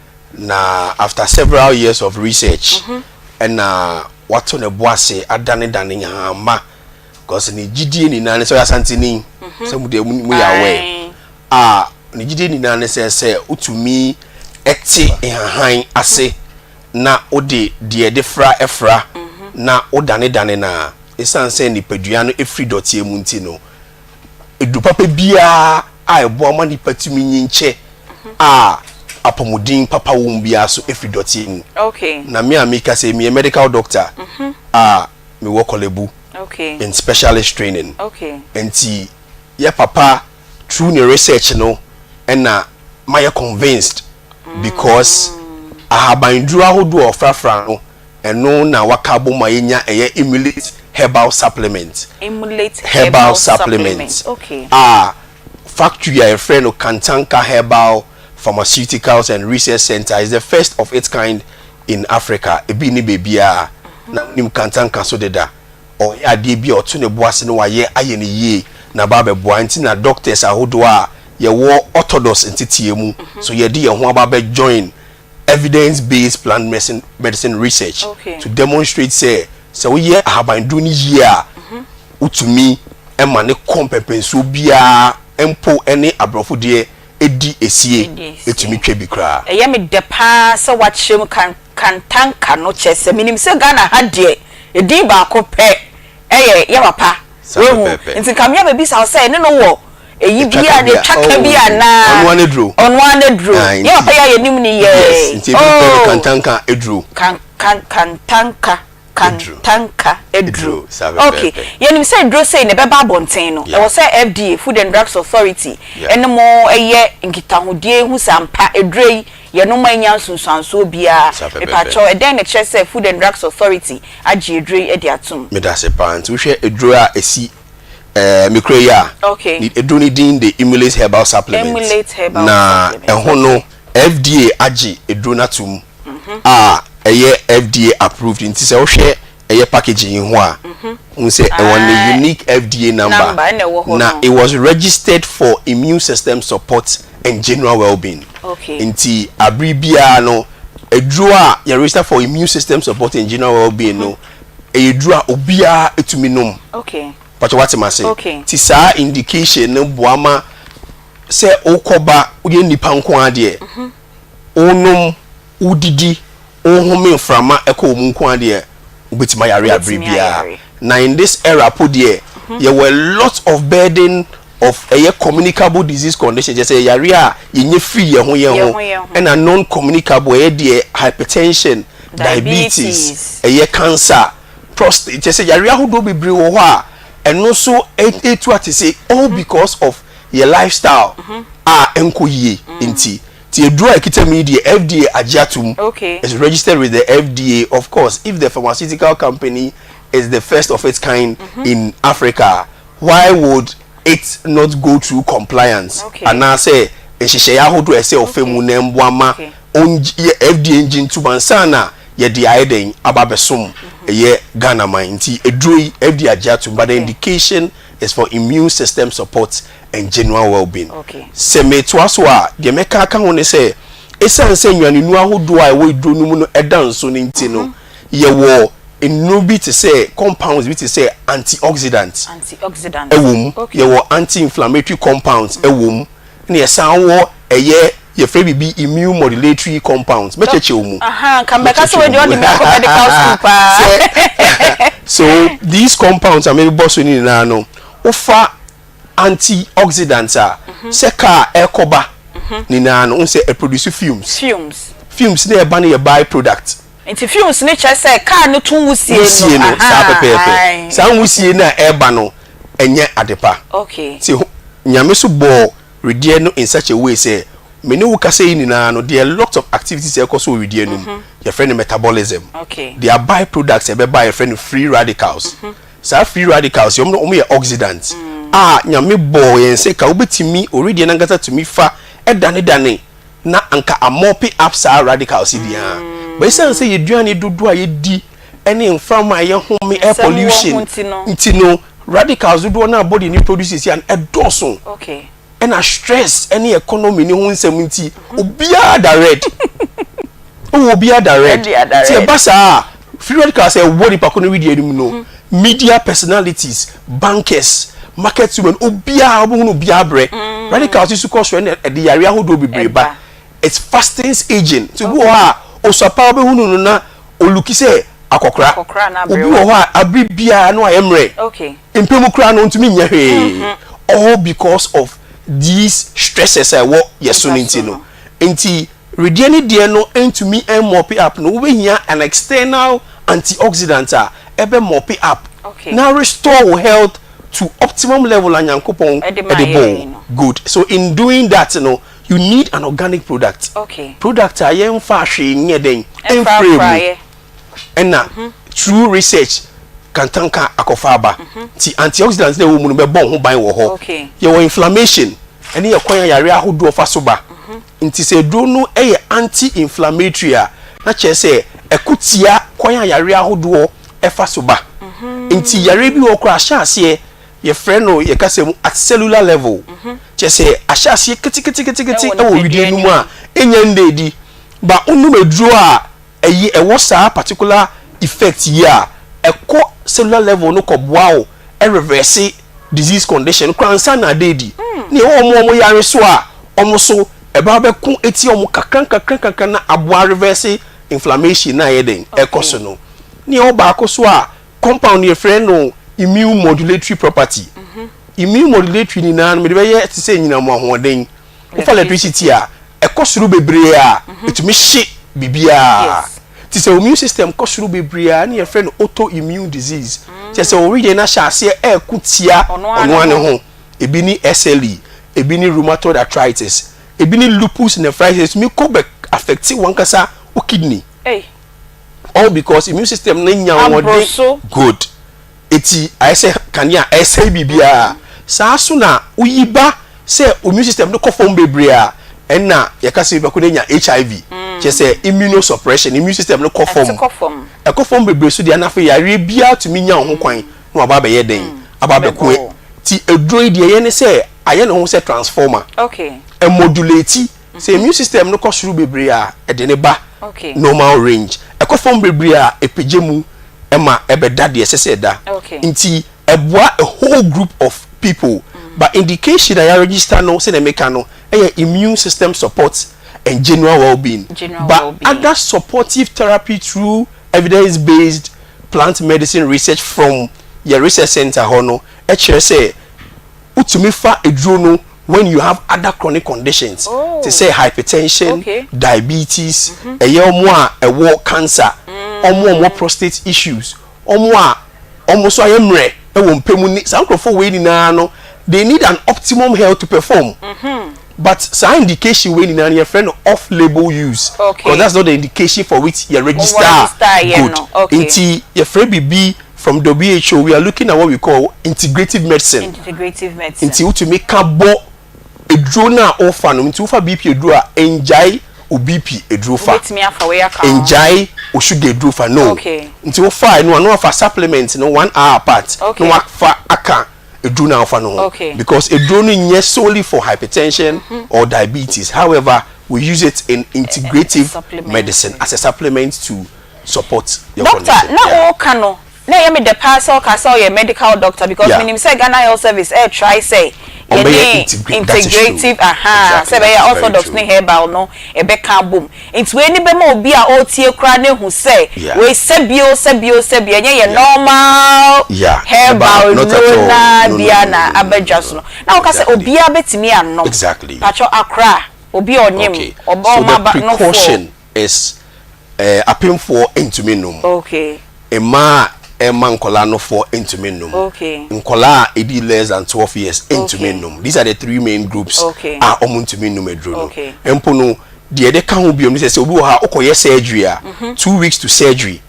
Na after several years of research ɛna mm -hmm. wato ne bo ase adanedane nyahama. Because ne gyidie nyinaa ne sɛ ɔyɛ Asanteni, sɛ mo deɛ mo yɛ aware. A ne gyidie nyinaa ne sɛ sɛ wotumi te nhahan ase na wode deɛ ɛde fra fra na wodanedane no a, ɛsiane sɛ nipadua no firi dɔteɛ mu nti no, aduru papa biara a ɛboa ma nipa tumi nyin kyɛ a apɔmuden papa wɔ mu biara so firi dɔteɛ mu. Na me a meka sɛ meyɛ medical doctor a mewɔ Korle Bu in specialist training. Nti yɛ papa through ne research no ɛna mayɛ convinced because ahabanduro ahodoɔ a ɔfrafra no ɛno na waka abom a yɛnya ɛyɛ Emulate herbal supplement. Emulate herbal supplement a factory a yɛfrɛ no Kantanka Herbal Pharmaceuticals and Research Center is the first of its kind in Africa. Ebi nni baabiara na wonim Kantanka so deda. Ɔyɛ adeɛ bi a ɔto ne bo ase na wayɛ ayɛ no yie na aba abɛboa nti na doctors ahodoɔ a yɛwɔ orthodox nteteɛ mu so yɛde yɛn ho aba abɛ join evidence based plant medicine medicine research to demonstrate sɛ sɛ woyɛ ahabanduro no yie a wotumi ma ne kɔ mpɛmpɛnsoɔ biara mpo ne aborɔfo deɛ di esie tumi twa bi koraa. Ɛyɛ me dɛ paa sɛ woakyerɛ mu kan Kantanka no kyerɛ sɛ menim sɛ Ghana ha deɛ edin baako pɛ ɛyɛ yɛ papa Saa woahu pɛpɛɛpɛ. nti nka mea bɛbisa wo sɛ ɛne no wɔ ɛyi Etwa bi ka a bi a etwa ka bi oh anaa ɔno ara n'aduro. ɔno ara n'aduro Ah yɛ nti papa yi a yɛnim no yes yɛɛ nti ebi frɛ no oh Kantanka aduro. kan kan Kantanka Aduro. Kantanka aduro. Aduro, saa Ok, pɛpɛɛpɛ. yɛnim sɛ aduro sei na ɛbɛba abɔnten no, Yeah. ɛwɔ sɛ FDA, Food and Drugs Authority, Yeah. ne mo yɛ nkitahodie hu sɛ ampa aduro yi yɛnom a ɛnnya nsunsuansoɔ biara. Saa pɛpɛɛpɛ. Mepakyɛw, ɛdɛn na ɛkyerɛ sɛ Food and Drugs Authority agye aduro yi de atom? Medase paa. Nti wohwɛ aduro a ɛsi eh, me kura yi a, Ok. ne aduro no din de Emulate Herbal Supplement. Emulate Herbal Na Supplement, ɛho no, ok. FDA agye aduro no atom a ɛyɛ FDA approved nti sɛ wohwɛ ɛyɛ packaging yi ho a, wohu sɛ ɛwɔ ne unique FDA number na it was registered for immune system support and general well-being. Nti abere biara no, aduro a yɛ register for immune system support and general well-being no, ɛyɛ aduro a obiara tumi nom. Pakyɛ wate m'ase? Nti saa indication no boa ma sɛ wokɔba woyɛ nipa nko ara deɛ, wonom, wodidi, wohome mframa ɛkɔ wo mu nko ara deɛ, wobɛtumi ayare abere biara. Na in this era po deɛ, yɛwɔ a lot of burden of ɛyɛ communicable disease condition, kyerɛ sɛ yare a yɛnya firi yɛn ho yɛn ho, ɛna non-communicable, ɛyɛ deɛ hypertension, diabetes, ɛyɛ cancer, prostate, kyerɛ sɛ yare ahodoɔ bebree wɔ hɔ a ɛno nso ɛtu atese all because of yɛ lifestyle a ɛnkɔ yie nti. Nti aduro a ɛkita mu yi deɛ FDA agye atom, it's registered with the FDA, of course if the pharmaceutical company is the first of its kind in Africa why would it not go through compliance anaasɛ nhyehyɛeɛ ahodoɔ a ɛsɛ ɔfa mu na ɛmboa ma FDA ngye ntom ansa na yɛde ayɛ dɛn aba abɛsom ɛyɛ Ghana man. Nti aduro yi FDA agye atom but the indication is for immune system support and general well-being. Sɛ metoa so a, deɛ mɛka aka ho ne sɛ, ɛsiane sɛ nnuanennuro ahodoɔ a ɛwɔ aduro no mu no da nso no nti no, yɛwɔ nnuro bi te sɛ compounds bi te sɛ antioxidants wɔ mu, yɛwɔ anti-inflammatory compounds wɔ mu, ɛna yɛsan wɔ ɛyɛ yɛfrɛ biribi immune modulatory compounds. Mɛkyerɛkyerɛ wo mu. Aha, nka mɛka sɛ wei deɛ ɔde me akɔ medical school paa. Sɛ so these compounds a mebɔ so no nyinaa no, wofa antioxidants a sɛ car ɛrekɔ ba nyinaa no, wohu sɛ ɛproduce fumes. Fumes. Fumes no a ɛba no yɛ by product. Nti fumes no kyerɛ sɛ car no to nwusie no. Nwusie no, saa pɛpɛɛpɛ. Ahaa. Saa nwusie no a ɛreba no, ɛnyɛ ade pa. Okay. Nti Nyame nso bɔɔ wedeɛ no in such a way sɛ, me ne wo kasa yi nyinaa no, there are lots of activities a ɛrekɔ so wɔ wedeɛ no mu. Yɛfrɛ no metabolism. Okay. There are by products a ɛbɛba a yɛfrɛ no free radicals. Saa free radicals yi, wɔn wɔn yɛ oxidants a Nyame bɔɔ yɛn sɛ ka wobɛtumi, owedeɛ no ankasa tumi fa danedane na anka amɔpe up saa radicals yi deɛ a. But ɛsiane sɛ yɛduane dodoɔ a yɛdi ne mframa a yɛhome, air pollution nti no, radicals dodoɔ no a body no produce seesei a no ɛdɔɔso. Ɛna stress ne economy ne ho nsɛm nti obiara da red. Wowɔ obiara da red. Nti ɛba saa a, free radicals a ɛwɔ nipa ko no wedeɛ no mu no, Media personalities, bankers, market women, obiara wobɛhunu obiara brɛ. Mm. Radicals yi so kɔ so ɛna ɛde yareɛ ahodoɔ bebree ba. It fastens aging. Nti obi wɔ hɔ a osua paa wobɛhunu no na oluki sɛ akɔkora. Obi wɔ hɔ a abere biara no ayɛ mmerɛ. Mpɛ mu koraa no ntumi nyɛ hwee. Mm-hmm. All because of these stresses a ɛwɔ yɛ so no nti no. Nti wedeɛ ne deɛ no ntumi mop up no, wobɛhia an external antioxidant a ɛbɛ mop up na restore wo health to optimum level a Nyankopɔn de bɔɔ wo. Good. So in doing that no, you need an organic product. Product a yɛmfaa hwee nyɛ dɛn mfrɛɛ mu. Ɛna through research kantanka akɔfa aba. Nti antioxidants na ɛwɔ mu no bɛbɔ wo ho ban wɔ hɔ. Yɛwɔ inflammation ɛne yɛ kwan a yareɛ ahodoɔ fa so ba. Nti sɛ aduro no yɛ anti-inflammatory a, na kyerɛ sɛ ɛko tia kwan a yareɛ ahodoɔ fa so ba. Nti yareɛ bi wɔ hɔ koraa ahyɛ aseɛ, yɛfrɛ no yɛ kasa mu at cellular level. Kyerɛ sɛ ahyɛ aseɛ keteketekete wɔ wedeɛ no mu a ɛnnya nna adi. But wonom aduro a ɛyɛ ɛwɔ saa particular effect yi a, ɛkɔ cellular level no kɔ boa wo reverse disease condition no koraa ansa na ada adi. Ne ɛwɔ wɔn a wɔn yare so a wɔn so ɛba bɛko etia wɔn kakra nkakra nkakra na aboa reverse inflammation na ayɛ dɛn ɛkɔ so no. Ne ɛwɔ baako so a compound yɛfrɛ no immune modulatory property. Immune modulatory nyinaa no mede bɛyɛ te sɛ anyinam ahoɔden. Wofa electricity a, ɛkɔ soro bebree a, ɛtumi hye biribiara. Nti sɛ immune system kɔ soro bebree a, ɛna yɛfrɛ no autoimmune disease. Kyerɛ sɛ wo wedeɛ no ahyɛ aseɛ ɛreko tia ɔno ara ne ho. Ebi ne SLE, ebi ne rheumatoid arthritis, ebi ne lupus nephritis, ɛtumi kɔ bɛ affect w'ankasa wo kidney. All because immune system no anya ahoɔden. Good. Eti ayɛ sɛ kanea a ɛresɛe biribiara. Saa ara nso na woyi ba sɛ immune system no kɔ fam bebree a, ɛnna yɛka sɛ nipa ko no anya HIV. Kyerɛ sɛ immunosuppression, immune system no kɔ fam. Ɛkɔ fam bebree nso deɛ na afei yareɛ biara tumi nya wo ho kwan na waba abɛyɛ dɛn? Aba abɛko. Nti aduro yi deɛ ɛyɛ ne sɛ ayɛ ne ho sɛ transformer. Ɛmodulate. Sɛ immune system no kɔ soro bebree a, ɛde no ba normal range. Ɛkɔ fam bebree a, ɛpagya mu ma ɛbɛda deɛ ɛsɛ sɛ ɛda. Nti ɛboa a whole group of people. But indication a yɛaregister no sɛdeɛ meka no yɛ immune system support and general well-being. But other supportive therapy through evidence based plant medicine research from yɛn research center hɔ no kyerɛ sɛ wotumi fa aduro no when you have other chronic conditions te sɛ hypertension, diabetes, ɛyɛ wɔn a ɛwɔ cancer, wɔn a wɔwɔ prostate issues, wɔn a wɔn nso ayɛ mmerɛ wɔ mpɛ mu ne saa nkurɔfoɔ wei nyinaa no they need an optimum health to perform but saa indication wei nyinaa no yɛfrɛ no off label use because that's not the indication for which yɛ register good nti yɛfrɛ biribi From WHO we are looking at what we call integrative medicine. Integrative medicine. Nti wotumi ka bɔ eduro no a wofa no nti wofa BP eduro a ngyae wo BP eduro fa. Wobɛtumi afa wei aka ho. Ngyae wo sugar eduro fa no. Okay. Nti wofa ɛno a na wafa supplement no one hour apart. Okay. Na wafa aka eduro no a wofa no ho. Okay. Because eduro no nyɛ solely for hypertension mm -hmm. or diabetes however we use it in integrative medicine as a supplement to support your Doctor, condition. na Yeah. woka no na ɛyɛ me dɛ paa sɛ woka sɛ woyɛ medical doctor because Yeah. menim sɛ Ghana Health Service ɛɛ try sɛ Wɔbɛyɛ yɛne integrate, that is true. integrative ahaa Exactly, sɛ that ɛbɛyɛ is very orthodox true. ne herbal no ɛbɛka abom. Nti wei ni bɛma obi a ɔretie koraa no ahu sɛ Yeah. wei sɛbio sɛbio sɛbio ɛnyɛ yɛ Yeah. normal Yeah. herbal Herbal, not at nnuro all. naa No, no, biara no, na no, no, aba no, dwa no, so no. no. Na woka sɛ Exactly. obiara bɛtumi anom. Exactly. Pakyɛ akora obi a ɔnyem Okay. ɔba So ɔma the ba nofoɔ. precaution is eh, apemfoɔ ntumi nnom. Okay. Mmaa a ɛma nkwadaa nofoɔ ntumi nnom. Okay. Nkwadaa a ɛdi less than 12 years ntumi Okay. nnom. These are the three main groups Okay. a wɔn ntumi nnom aduro no. Okay. Mpo no, deɛ ɛde ka ho bio no sɛ sɛ obi wɔ ha wokɔyɛ surgery a, 2 weeks to surgery,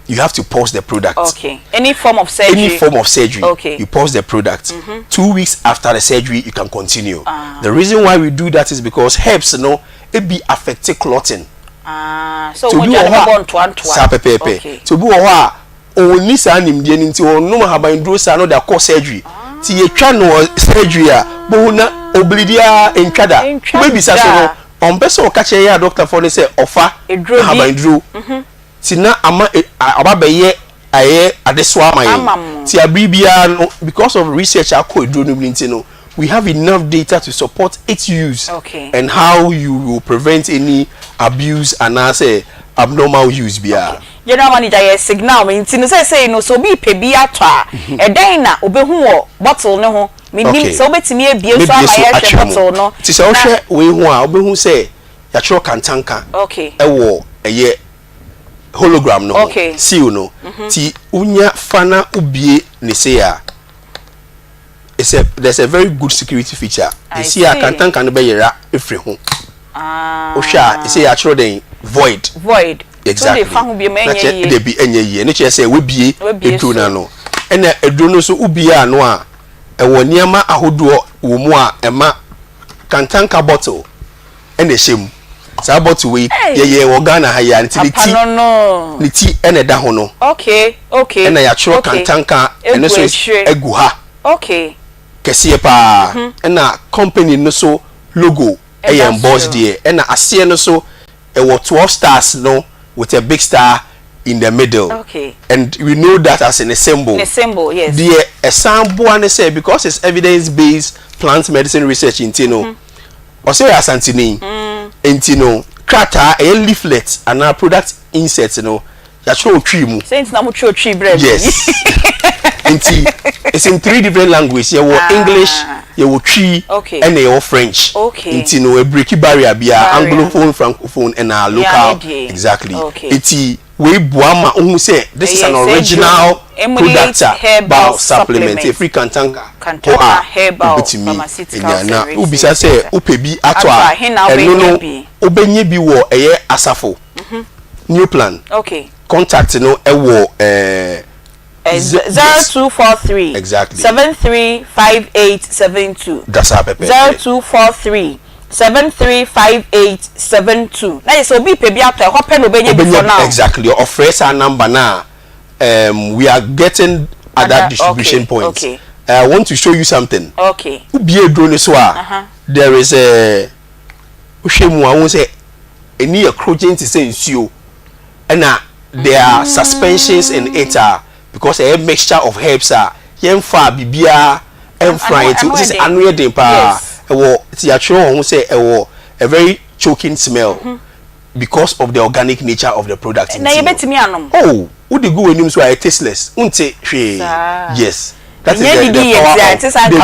you have to pause the product. Okay. Any form of surgery. Any form of surgery, Okay. you pause the product. 2 weeks after the surgery, you can continue. The reason why we do that is because herbs no, ebi affect clotting. Ah, so Nti obi mogya wɔ no hɔ bɛbɔ a ntoantoa. saa pɛpɛɛpɛ. Okay. Nti obi wɔ hɔ a ɔnni saa nimdeɛ no nti ɔnom ahabanduro saa na ɔde akɔ surgery. Nti yɛtwa no wɔ surgery a bohu na obilidi ara ntwa da. Ntwa Wobɛbisa so no da. ɔmpɛ sɛ ɔka kyerɛ yɛn adɔkotafoɔ no sɛ ɔfa Eduro bi. ahabanduro. Nti na ama aba abɛyɛ. ayɛ adesoa ama Ama yɛn. mo. Nti abere biara no, because of research akɔ aduro no mu nti no, we have enough data to support its use and how you will prevent any abuse anaasɛ abnormal use biara. General manager yɛ signal me nti no seesei no sɛ obi repɛ bi atɔ a, ɛdɛn na obehu wɔ bottle no ho? Mennim sɛ wobɛtumi abue so Mɛbue ama so yɛahwɛ akyerɛ mo. bottle no Nti sɛ na. wohwɛ wei ho a, wobɛhu sɛ yɛatwerɛ Kantanka wɔ ɛyɛ hologram no ho, seal no. Nti wonya fa na wobue ne sei a, it's a there's a very good security feature. I Esi a see. Kantanka no bɛyera efiri ho. Wohwɛ a esi yɛatwerɛ dɛn? Void. Void. Exactly. So de fa ho bio ma Na ɛnyɛ kyerɛ yie. dabi ɛnyɛ yie. Ɛno kyerɛ sɛ wabue Wabue aduro no so. ano. Ɛna aduro no nso wobue ano a ɛwɔ nneɛma ahodoɔ wɔ mu a ɛma Kantanka bottle ɛna ɛhyɛ mu. Saa bottle wei Hey! yɛyɛɛ wɔ Ghana ha yi ara nti ne Papa ti no no. ne ti ɛna ɛda ho no. Okay, okay, Ɛna yɛatwerɛ okay. Kantanka ɛno Egu nso akyire. agu ha Okay. kɛseɛ paa. Ɛna company no so logo ɛyɛ Ɛda embossed soro. deɛ. Ɛna aseɛ no so ɛwɔ 12 stars no with a big star in the middle. Okay. And we know that as ne symbol. Ne symbol, yes. Deɛ ɛsan boa ne sɛ because it's evidence based plant medicine research nti no, ɔsɛ ɔyɛ Asanteni nti no krataa ɛyɛ leaflet anaa product insert no yɛatwerɛ wɔ Twi mu. Sɛ nti na mo twerɛ Twi brɛ me. Yes. Nti it's in three different language. Yɛwɔ Ah. English, yɛwɔ Twi, Okay. ɛna yɛwɔ French. Okay. Nti no ɛbreki barrier biara, Barrier. Anglophone, Francophone ɛna Yeah, local. ne deɛ. Exactly. Okay. Nti wei boa ma wohu sɛ this is Ɛyɛ an sɛ original aduro Emulate product a Herbal herbal supplement Supplement. ɛfiri Kantanka hɔ Kantanka a Herbal wobɛtumi Pharmaceuticals anya. and Na Research wobisa sɛ Center. wopɛ bi atɔ Atɔ a, a, he na ɛno wobɛnya no bi? wobɛnya bi wɔ ɛyɛ Asafo, New Plan. Okay. Contact no ɛwɔ ɛɛ. 0243 Exactly. 735872. Da saa pɛpɛɛpɛ. 0243 735872. Na yɛ sɛ obi pɛ bi atɔ ɛhɔ pɛ na obɛnya bi for Obɛnya now. exactly. Ɔfrɛ saa number no a um, we are getting other Other- distribution okay, points. okay. I want to show you something. Okay. Wobie aduro no so a, there is a wohwɛ mu a wohu sɛ ɛni yɛ krogyen te sɛ nsuo ɛna there are suspensions in it a because ɛyɛ mixture of herbs a yɛmfa biribiara ɛmfra yɛ nti sɛ ano yɛ den paa ɛwɔ ti yɛatwerɛ wɔn ho sɛ ɛwɔ a very choking smell because of the organic nature of the product. Na yɛbɛtumi anom. Oh, wode gu w'anim so a ɛyɛ tasteless, wonte hwee. Yes. That is the, the power of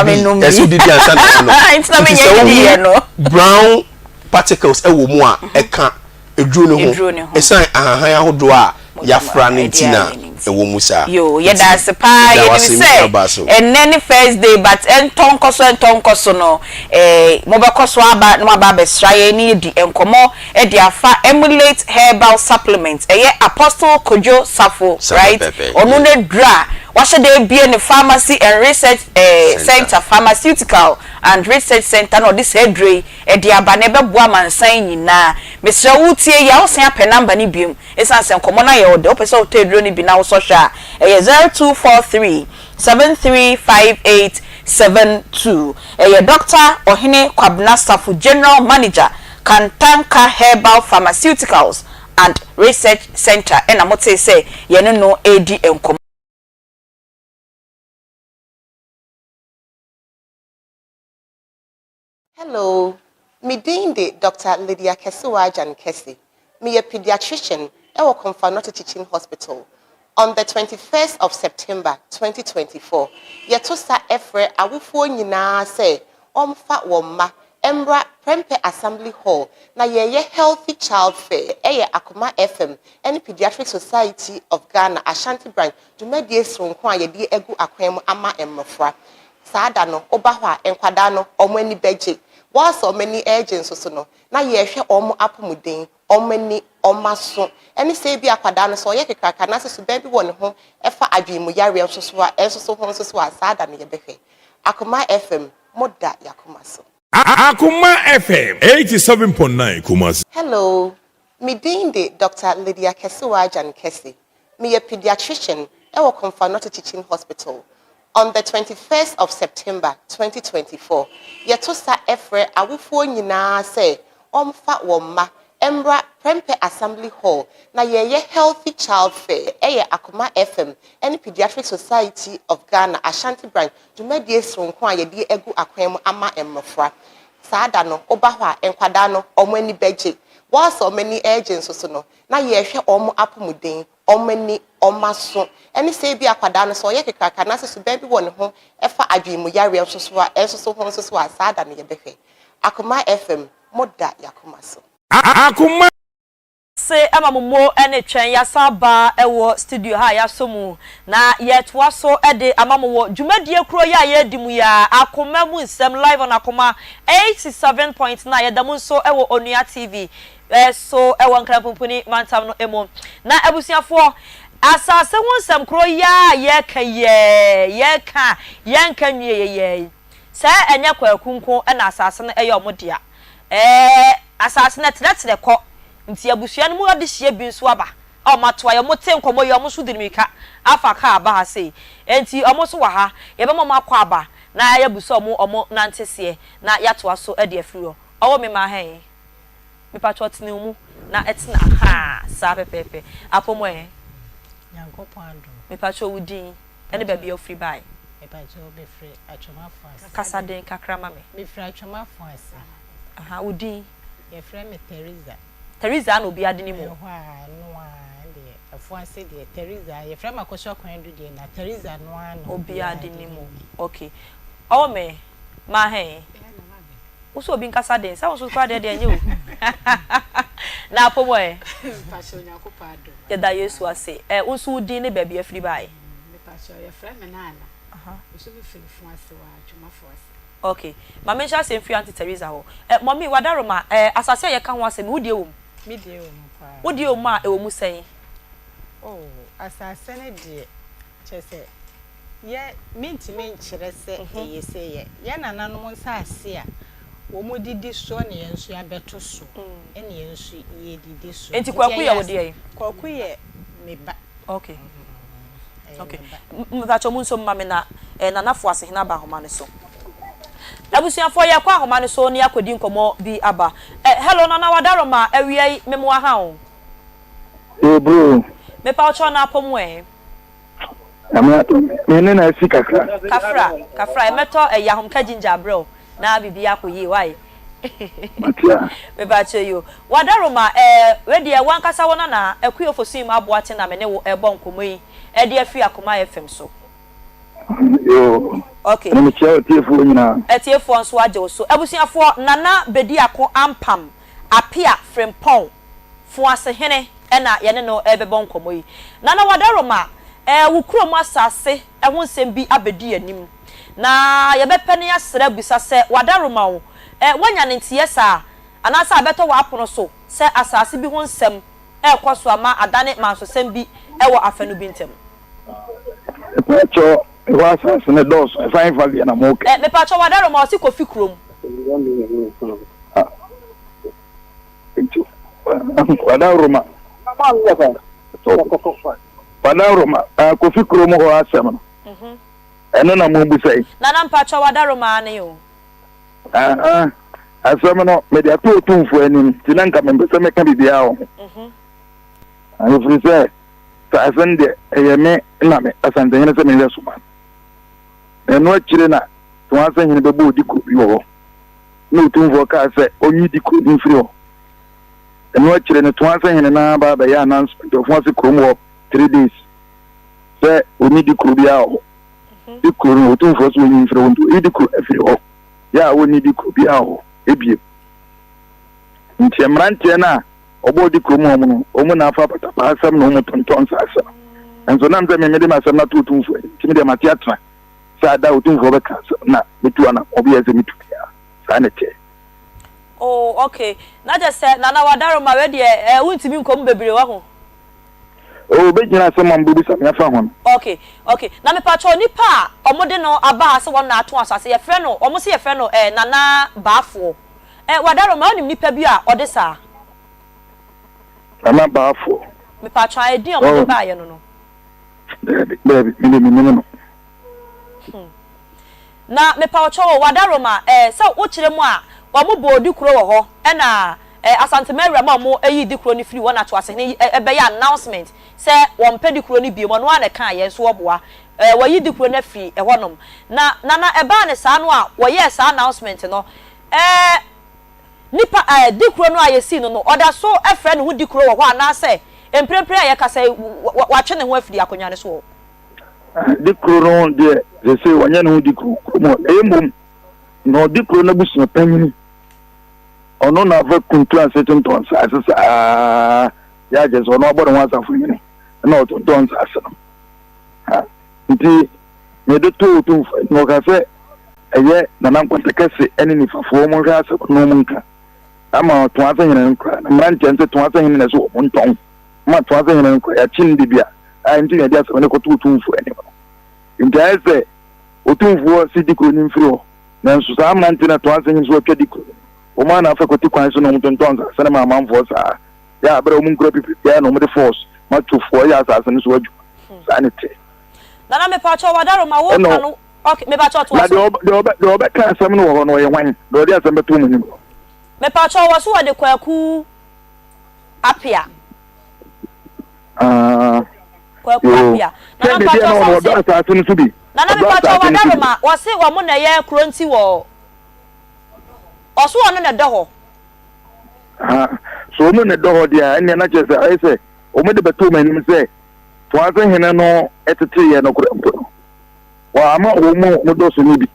dabi ɛsɛ wodidi ansa na wanom. Nti sɛ wohu brown particles ɛwɔ mu a ɛka aduro no ho ɛsiane ahahan ahodoɔ a yɛafra no nti na ɛwɔ mu saa. Yoo yɛda ase paa yɛnim sɛ ɛnnɛ ne first day but ɛntɔ nkɔ so ɛntɔ nkɔ so no eh, mobɛkɔ so aba na moaba abɛsra yɛn ne yɛdi nkɔmmɔ de afa Emulate Herbal Supplement ɛyɛ Apostle Kojo Safo right ɔno n'aduro a wahyɛ da abue ne pharmacy and research eh, center pharmaceutical and research center na ɔde saa aduro yi de aba na ɛbɛboa amansan nyinaa mesrɛ wo tie yi a wosan apɛ number no biom Esiane sɛ nkɔmmɔ no ayɛ wo dɛ, wopɛ sɛ wotɔ aduro no bi na wosɔ hwɛ a, ɛyɛ 0243 7358 72. Ɛyɛ Dɔkta Ɔhene Kwabena Safo, General Manager, Kantanka Herbal Pharmaceuticals and Research Centre na motee sɛ yɛne no redi nkɔmmɔ. Hello, me din de Doctor Lydia Kɛsewaa Gyan-Kɛse. Meyɛ paediatrician wɔ Komfo Anokye Teaching Hospital. On the 21st of September 2024, yɛto sa frɛ awofoɔ nyinaa sɛ wɔmfa wɔn mma mmra Prempeh Assembly Hall na yɛreyɛ Healthy Child Fair. Ɛyɛ Akoma FM ne Paediatric Society of Ghana Ashanti Branch dwumadie soronko a yɛde agu akwan mu ama mmɔfra. Saa da no, woba hɔ a, nkwadaa no, wɔn ani bɛgye. Whilst wɔn ani regye nso so no, na yɛrehwɛ wɔn apɔmuden, wɔn ani, wɔn aso, ɛne sɛ ebia akwadaa no, sɛ ɔyɛ kekraka anaasɛ suban bi wɔ ne ho ɛfa adwene mu yareɛ nso so a, nso so ho nso so a, saa da no yɛbɛhwɛ. Akoma FM, moda y'akoma so. Akoma FM 87.9 Kumasi. Hello, me din de Doctor Lydia Kɛsewaa Gyan-Kɛse. Meyɛ paediatrician wɔ Komfo Anokye Teaching Hospital. On the 21st of September 2024, yɛto sa frɛ awofoɔ nyinaa sɛ wɔmfa wɔn mma mmra Prempeh Assembly Hall na yɛreyɛ Healthy Child Fair. Ɛyɛ Akoma FM ne Pediatric Society of Ghana Ashanti Branch dwumadie soronko a yɛde agu akwan mu ama mmɔfra. Saa da no, woba hɔ a, nkwadaa no, wɔn ani bɛgye. Whilst wɔn ani regye nso so no, na yɛrehwɛ wɔn apɔmuden, wɔn ani, wɔn aso, ne sɛ ebia akwadaa no sɛ ɔyɛ kekraka anaasɛ suban bi wɔ ne ho ɛfa adwene mu yareɛ nso so a, nso so ho nso so a, saa da no yɛbɛhwɛ. Akoma FM, mo da y'akoma so. Akoma. Se ma mo mo ne twɛn yɛasan aba wɔ studio ha a yɛasɔ mu na yɛretoa so de ama mo wɔ dwumadie koro yi a yɛredi mu yi ara, Akoma mu nsɛm live on Akoma 87.9 yɛda mu nso wɔ Onua TV so wɔ Nkran Pumpuni mantam no mu. Na abusuafoɔ, asase ho nsɛm koro yi ara a yɛreka yi ara, yɛreka a yɛnka nwieɛ yi ara yi, sɛ ɛnyɛ Kwaku nko na asase no yɛ wɔn dea, ɛɛ, asase no ɛtrɛtrɛ kɔ, nti abusua no mu adehyeɛ bi nso aba a wɔatoa yɛ, wɔte nkɔmmɔ yi a wɔn nso de mmirika afa kaa aba ha sei, enti wɔn nso wɔ ha, yɛbɛma wɔn akɔ aba na yɛabusa wɔn wɔn nanteseɛ na yɛatoa so de afiri hɔ. Ɔwɔ me ma ha yi. Mepakyɛw tena mu na tena haa saa pɛpɛɛpɛ. Apɔmu ɛ? Nyankopɔn adom. Mepakyɛw wo din ɛne baabi a wofiri bae. Mepakyɛw mefiri Atwom Afoase. Kasa den kakra ma me. Mefiri Atwom Afoase. Aha, wo din? Yɛfrɛ me Theresa. Theresa na obiara de nim wo? Ɛhɔ a, ɛno ara ɛndeɛ Afoase deɛ Theresa, yɛfrɛ me Akosua Kwanadu deɛ na Theresa no ara na obiara de nim wo. Okay. Ɔwɔ me, ma hɛn. Wo sɛ obi nkasa den sɛ wo nso koraa deɛ deɛ ɛnyɛ o na apɔ mu ɛ. Mpakyɛw Nyankopɔn adom. Yɛda Yesu ase. Ɛ wo nso wo din ne baabi afiri baeɛ. Mepakyɛw yɛfrɛ me Nana. Me nso me firi Fuase wɔ Atwomafo ase. Ok. Ma menhyɛ aseɛ mfiri Auntie Teresa hɔ. Ɛ Mummy Wadaroma, ɛ asase a yɛka ho asɛm yi wo deɛ wɔ mu? Me deɛ wɔ mu paa. Wo deɛ wɔ mu a ɛwɔ mu sɛn? Oh asase no deɛ kyerɛ sɛ Yɛ mentumi nkyerɛ sɛ eye sɛ yɛ yɛn nananom nsase a wɔdidi soɔ na yɛn nso yɛabɛto soɔ ɛna yɛn nso yɛdidi soɔ. Nti Kwaku yɛ wo deɛn? Kwaku yɛ me ba. Okay. Ɛyɛ Okay. me ba. Mepakyɛw mo nso mma me na eh, Nana Foasehene aba ahoma no so. Abusuafoɔ yɛkɔ ahoma no so na yɛakɔdi nkɔmmɔ bi aba. Eh, hello Nana Wadaroma, awia yi memoa ha o. Ee bro. Mepakyɛw na apɔ mu ɛ? Nyame adom, me ne no asi kakra. Kafra, kafra, yɛmɛtɔ ɛyi ahomka ginger abrɛ wo na biribi akɔ yie wai. Mate a. Mepakyɛ yi o. Wadaroma eh, wei deɛ wankasa wo nana Akua Ofosuim Aboakye na me ne wo ɛrebɔ nkɔmmɔ yi ɛde afiri Akoma FM so. Yoo. Okay. Ɛna mekyia atiefoɔ nyinaa. Atiefoɔ nso agye wo so. Abusuafoɔ, Nana Bediako Ampam Apia Frimpong Foasehene na yɛne no rebɛbɔ nkɔmmɔ yi. Nana Wadaroma, wo kurom asase ho nsɛm bi abɛdi anim, na yɛbɛpɛ na yɛasrɛ abisa sɛ Wadaroma o, woanya ne nteɛ saa anaasɛ abɛtɔ w'apono so sɛ asase bi ho nsɛm rekɔ so ama adane mansosɛm bi wɔ afanu bi ntam? Mepakyɛw, ɛhɔ asase no dɔɔso, ɛfa hefa deɛ na moka yi? Mepakyɛw Wadaroma, ɔse Kofi kurom. Nti Wadaroma Wadaroma Kofi kurom hɔ asɛm no ɛno na mobusa yi. Nana mpakyɛw Wadaroma ane o. Asɛm no mede ato Otumfoɔ anim nti na nka mempɛ sɛ meka biribiara wɔ ho. Ɛfiri sɛ saa asɛm deɛ ɛyɛ me na me Asantehene sɛ menhwɛ so ma no. Ɛno akyire na Toasehene bɛbɔ odiko bi wɔ hɔ. na Otumfoɔ kaa sɛ ɔnyi Dikuro no mfiri hɔ. Ɛno akyire no, Toase hene no ara baa bɛyɛɛ announcement wɔ Foase kurom hɔ three days sɛ ɔnni Dikuro biara wɔ hɔ. Dikuro no, Otumfoɔ sɛ ɔnyi mfiri hɔ nti ɔyi Dikuro afiri hɔ. Yɛ a wɔnni Dikuro biara wɔ hɔ ebiem. Nti mmeranteɛ no a ɔbɔɔ Dikuro mu wɔn no, wɔn na afa patapaa asɛm na wɔn tontɔn nsaase no. Nso nam sɛ me mede m'asɛm no ato Otumfoɔ anim nti me deɛ mate atena. Sɛ ada a Otumfoɔ bɛka asɛm na metu anammɔn bi a ɛsɛ sɛ metu biara. Saa na ɛteɛ. Oh okay, na kyerɛ sɛ Nana Wadaroma wei deɛ eh, wontumi nkɔ mu bebree wahu. Oh, bɛgyina asɛm a mobɛbisa me afa ho no. Okay, okay. Na mepakyɛw nipa a wɔde no aba ha sɛ wɔn na ato asase, yɛfrɛ no, wɔn se yɛfrɛ no eh, Nana Baafoɔ. Eh, Wadaroma, wonim nipa bi a ɔde saa? Nana Baafoɔ. Mepakyɛw, edin a wɔde baeɛ no no. Daabi, daabi, me deɛ mennim no. Hmm. Na mepa wo kyɛw o, Wadaroma, eh, sɛ wo kyerɛ mu a, wɔn bɔ odi kuro wɔ hɔ, ɛna. eh, Asantema awura ma wɔn yii Dikuro no firi hɔ na Toasehene bɛyɛ announcement sɛ wɔmpɛ Dikuro no biom, ɔno ara na ɛkaeɛ nso ɔboa eh, wɔayi Dikuro no afiri ɛhɔnom. Na Nana ɛbaa no saa no a wɔyɛɛ saa announcement no eh, Nipa eh, Dikuro no a yɛsii no no, ɔda so frɛ ne ho Dikuro wɔ hɔ anaasɛ mprempren a yɛkasa yi, watwe ne ho afiri akonnwa no so wɔ hɔ? Dikuro no deɛ, seesei wanyɛ ne ho Dikuro kurom hɔ, na mmom na ɔdikuro no abusua panyini. Ɔno na afa kuntu ase tontɔn nsaase saa yɛ akyerɛ sɛ ɔno abɔ ne ho asafohene na ɔtontɔn nsaase no. Ha, nti mede too Otumfoɔ anim, ɔka sɛ ɛyɛ Nana Nkwanta Kɛse ne Nifafoɔ wɔn nhwɛ asɛm no wɔn nka ama Toase hene no koraa, na mmeranteɛ no sɛ Toase hene na ɛsɛ wɔn ntɔn ma Toase hene no koraa, yɛakye no de bi a, a nti na yɛde asɛm no kɔto Otumfoɔ anim no. Nti ayɛ sɛ Otumfoɔ si di kuro no mfiri hɔ. Nanso saa mmerante no toa ase nso wɔtwa di kuro no. Wɔn a na afɛ kɔte kwan so na wɔtontɔn nsase no ma amanfoɔ saa. Yɛ a berɛ a wɔn nkura pipi biara na wɔde force ma twofoɔ yɛ asase no so adwuma. Saa na ɛteɛ. Nana mepakyɛw wadaroma wo ka no ok mepakyɛw toa Na so. deɛ deɛ ɔbɛ deɛ ɔbɛka asɛm no wɔ hɔ no ɔyɛ hwan? Deɛ ɔde asɛm bɛto wɔn anim no. Mepakyɛw wɔ so wɔde Kwaku Apia. Ah, Kwaku yoo. Apia. Sɛ Nana baabi a mepakyɛw na sɛ wɔn wo ɔdɔ se asase no so bi. Nana Ɔdɔ mepakyɛw asase no so bi. wadaroma wɔse wɔn na ɛyɛ kuro nti wɔ ɔso ɔno na ɛdɔ hɔ. Ha, so wɔn na ɛdɔ hɔ deɛ a, ɛnneɛ na kyerɛ sɛ ayɛ sɛ wɔn de bɛto wɔn anim sɛ Toase hene no teteeɛ no koraa mpo no, wɔama wɔn mu a wɔdɔ so no bi.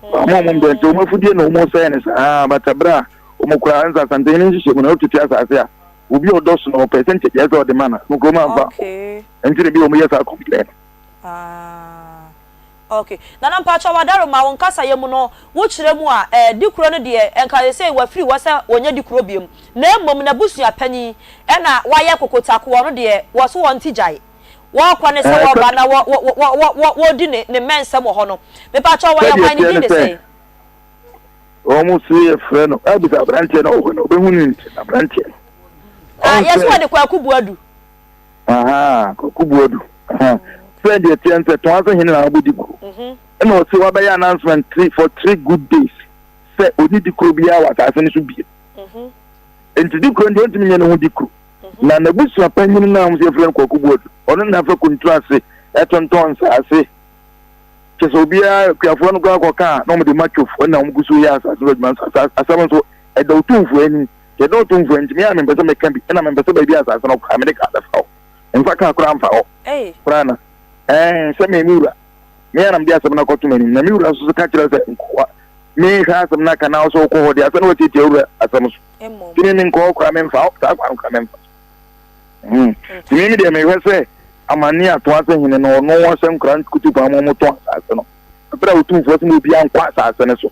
Wɔama wɔn deɛ nti wɔn afudie na wɔn sɛe no saa, bata berɛ a wɔn koraa nsa Asantehene nhyehyɛ mu no, wotete asase a, obi a ɔdɔ so no ɔpɛ sɛ nkyɛ deɛ sɛ ɔde ma no, no kurom amfa. Okay. Nti na bi wɔn yɛ saa complain. Ah. Ok Nana mpakyɛw wadaroma wo nkasayɛ mu no wo kyerɛ mu a eh dikuro no deɛ nka sesei wafiri hɔ sɛ ɔnyɛ dikuro biom na mmom nabusua panyin ɛna wayɛ kokotako ɔno deɛ wɔ so wɔnte gyae wɔkɔ ne sɛ Ɛɛ, wɔba na wɔ wɔ wɔ wɔ wɔdi ne ne mmɛnsɛm wɔ hɔ no mepakyɛw wɔyɛ sɛdeɛ hwan ne ɛteɛ din ne de sɛ, sɛn? wɔn se yɛfrɛ no abisa aberanteɛ no ɔwɔ hɔ no ɔbɛhu ne nti aberanteɛ no Ah ɔn yɛse sɛ wɔde Kwaku Boadu. Ahaa, Kwaku Boadu. Ahaa. Sɛ deɛ teɛ nsɛ tɔn ase hene na wabɛdi kuro. Ɛna ɔse wabɛyɛ announcement three for three good days sɛ ɔni di kuro biara wɔ asase no so biem. Nti di kuro no deɛ ɔntumi nyɛ ne ho di kuro. Na n'abusua panyin no a wɔn sɛ yɛfrɛ no Kwaku Boadu, ɔno na afa kuntunu ase ɛtontɔn nsaase. Kyɛ sɛ obiara kuafoɔ no koraa kɔka a na wɔde ma twofoɔ na wɔn gu so yɛ asase so adwuma nso asɛm nso ɛda otumfoɔ ani. Deɛ ɛdɔ Otumfoɔ nti, me a mempɛ sɛ meka bi, ɛna mempɛ sɛ baabi a asase no koraa mede kaa bɛfa hɔ. Memfa kaa koraa mfa hɔ koraa na ɛɛ sɛ me me wura, me a na mede asɛm no akɔto m'anim, na me wura nso so ka kyerɛ sɛ nkoa mehwɛ asɛm no aka na wo sɛ wokɔ hɔ deɛ asɛ na watiatia wura asɛm so. Nti me menkɔ hɔ koraa memfa hɔ, saa kwan no koraa memfa so. Hmm. Nti me me deɛ mehwɛ sɛ amane a toa sɛ hene no ɔno ɔhyɛ nkora nkutu kwan mu ɔmotɔn asase no. Ɛberɛ a Otumfoɔ sɛ ma obiara nkɔ asase no so.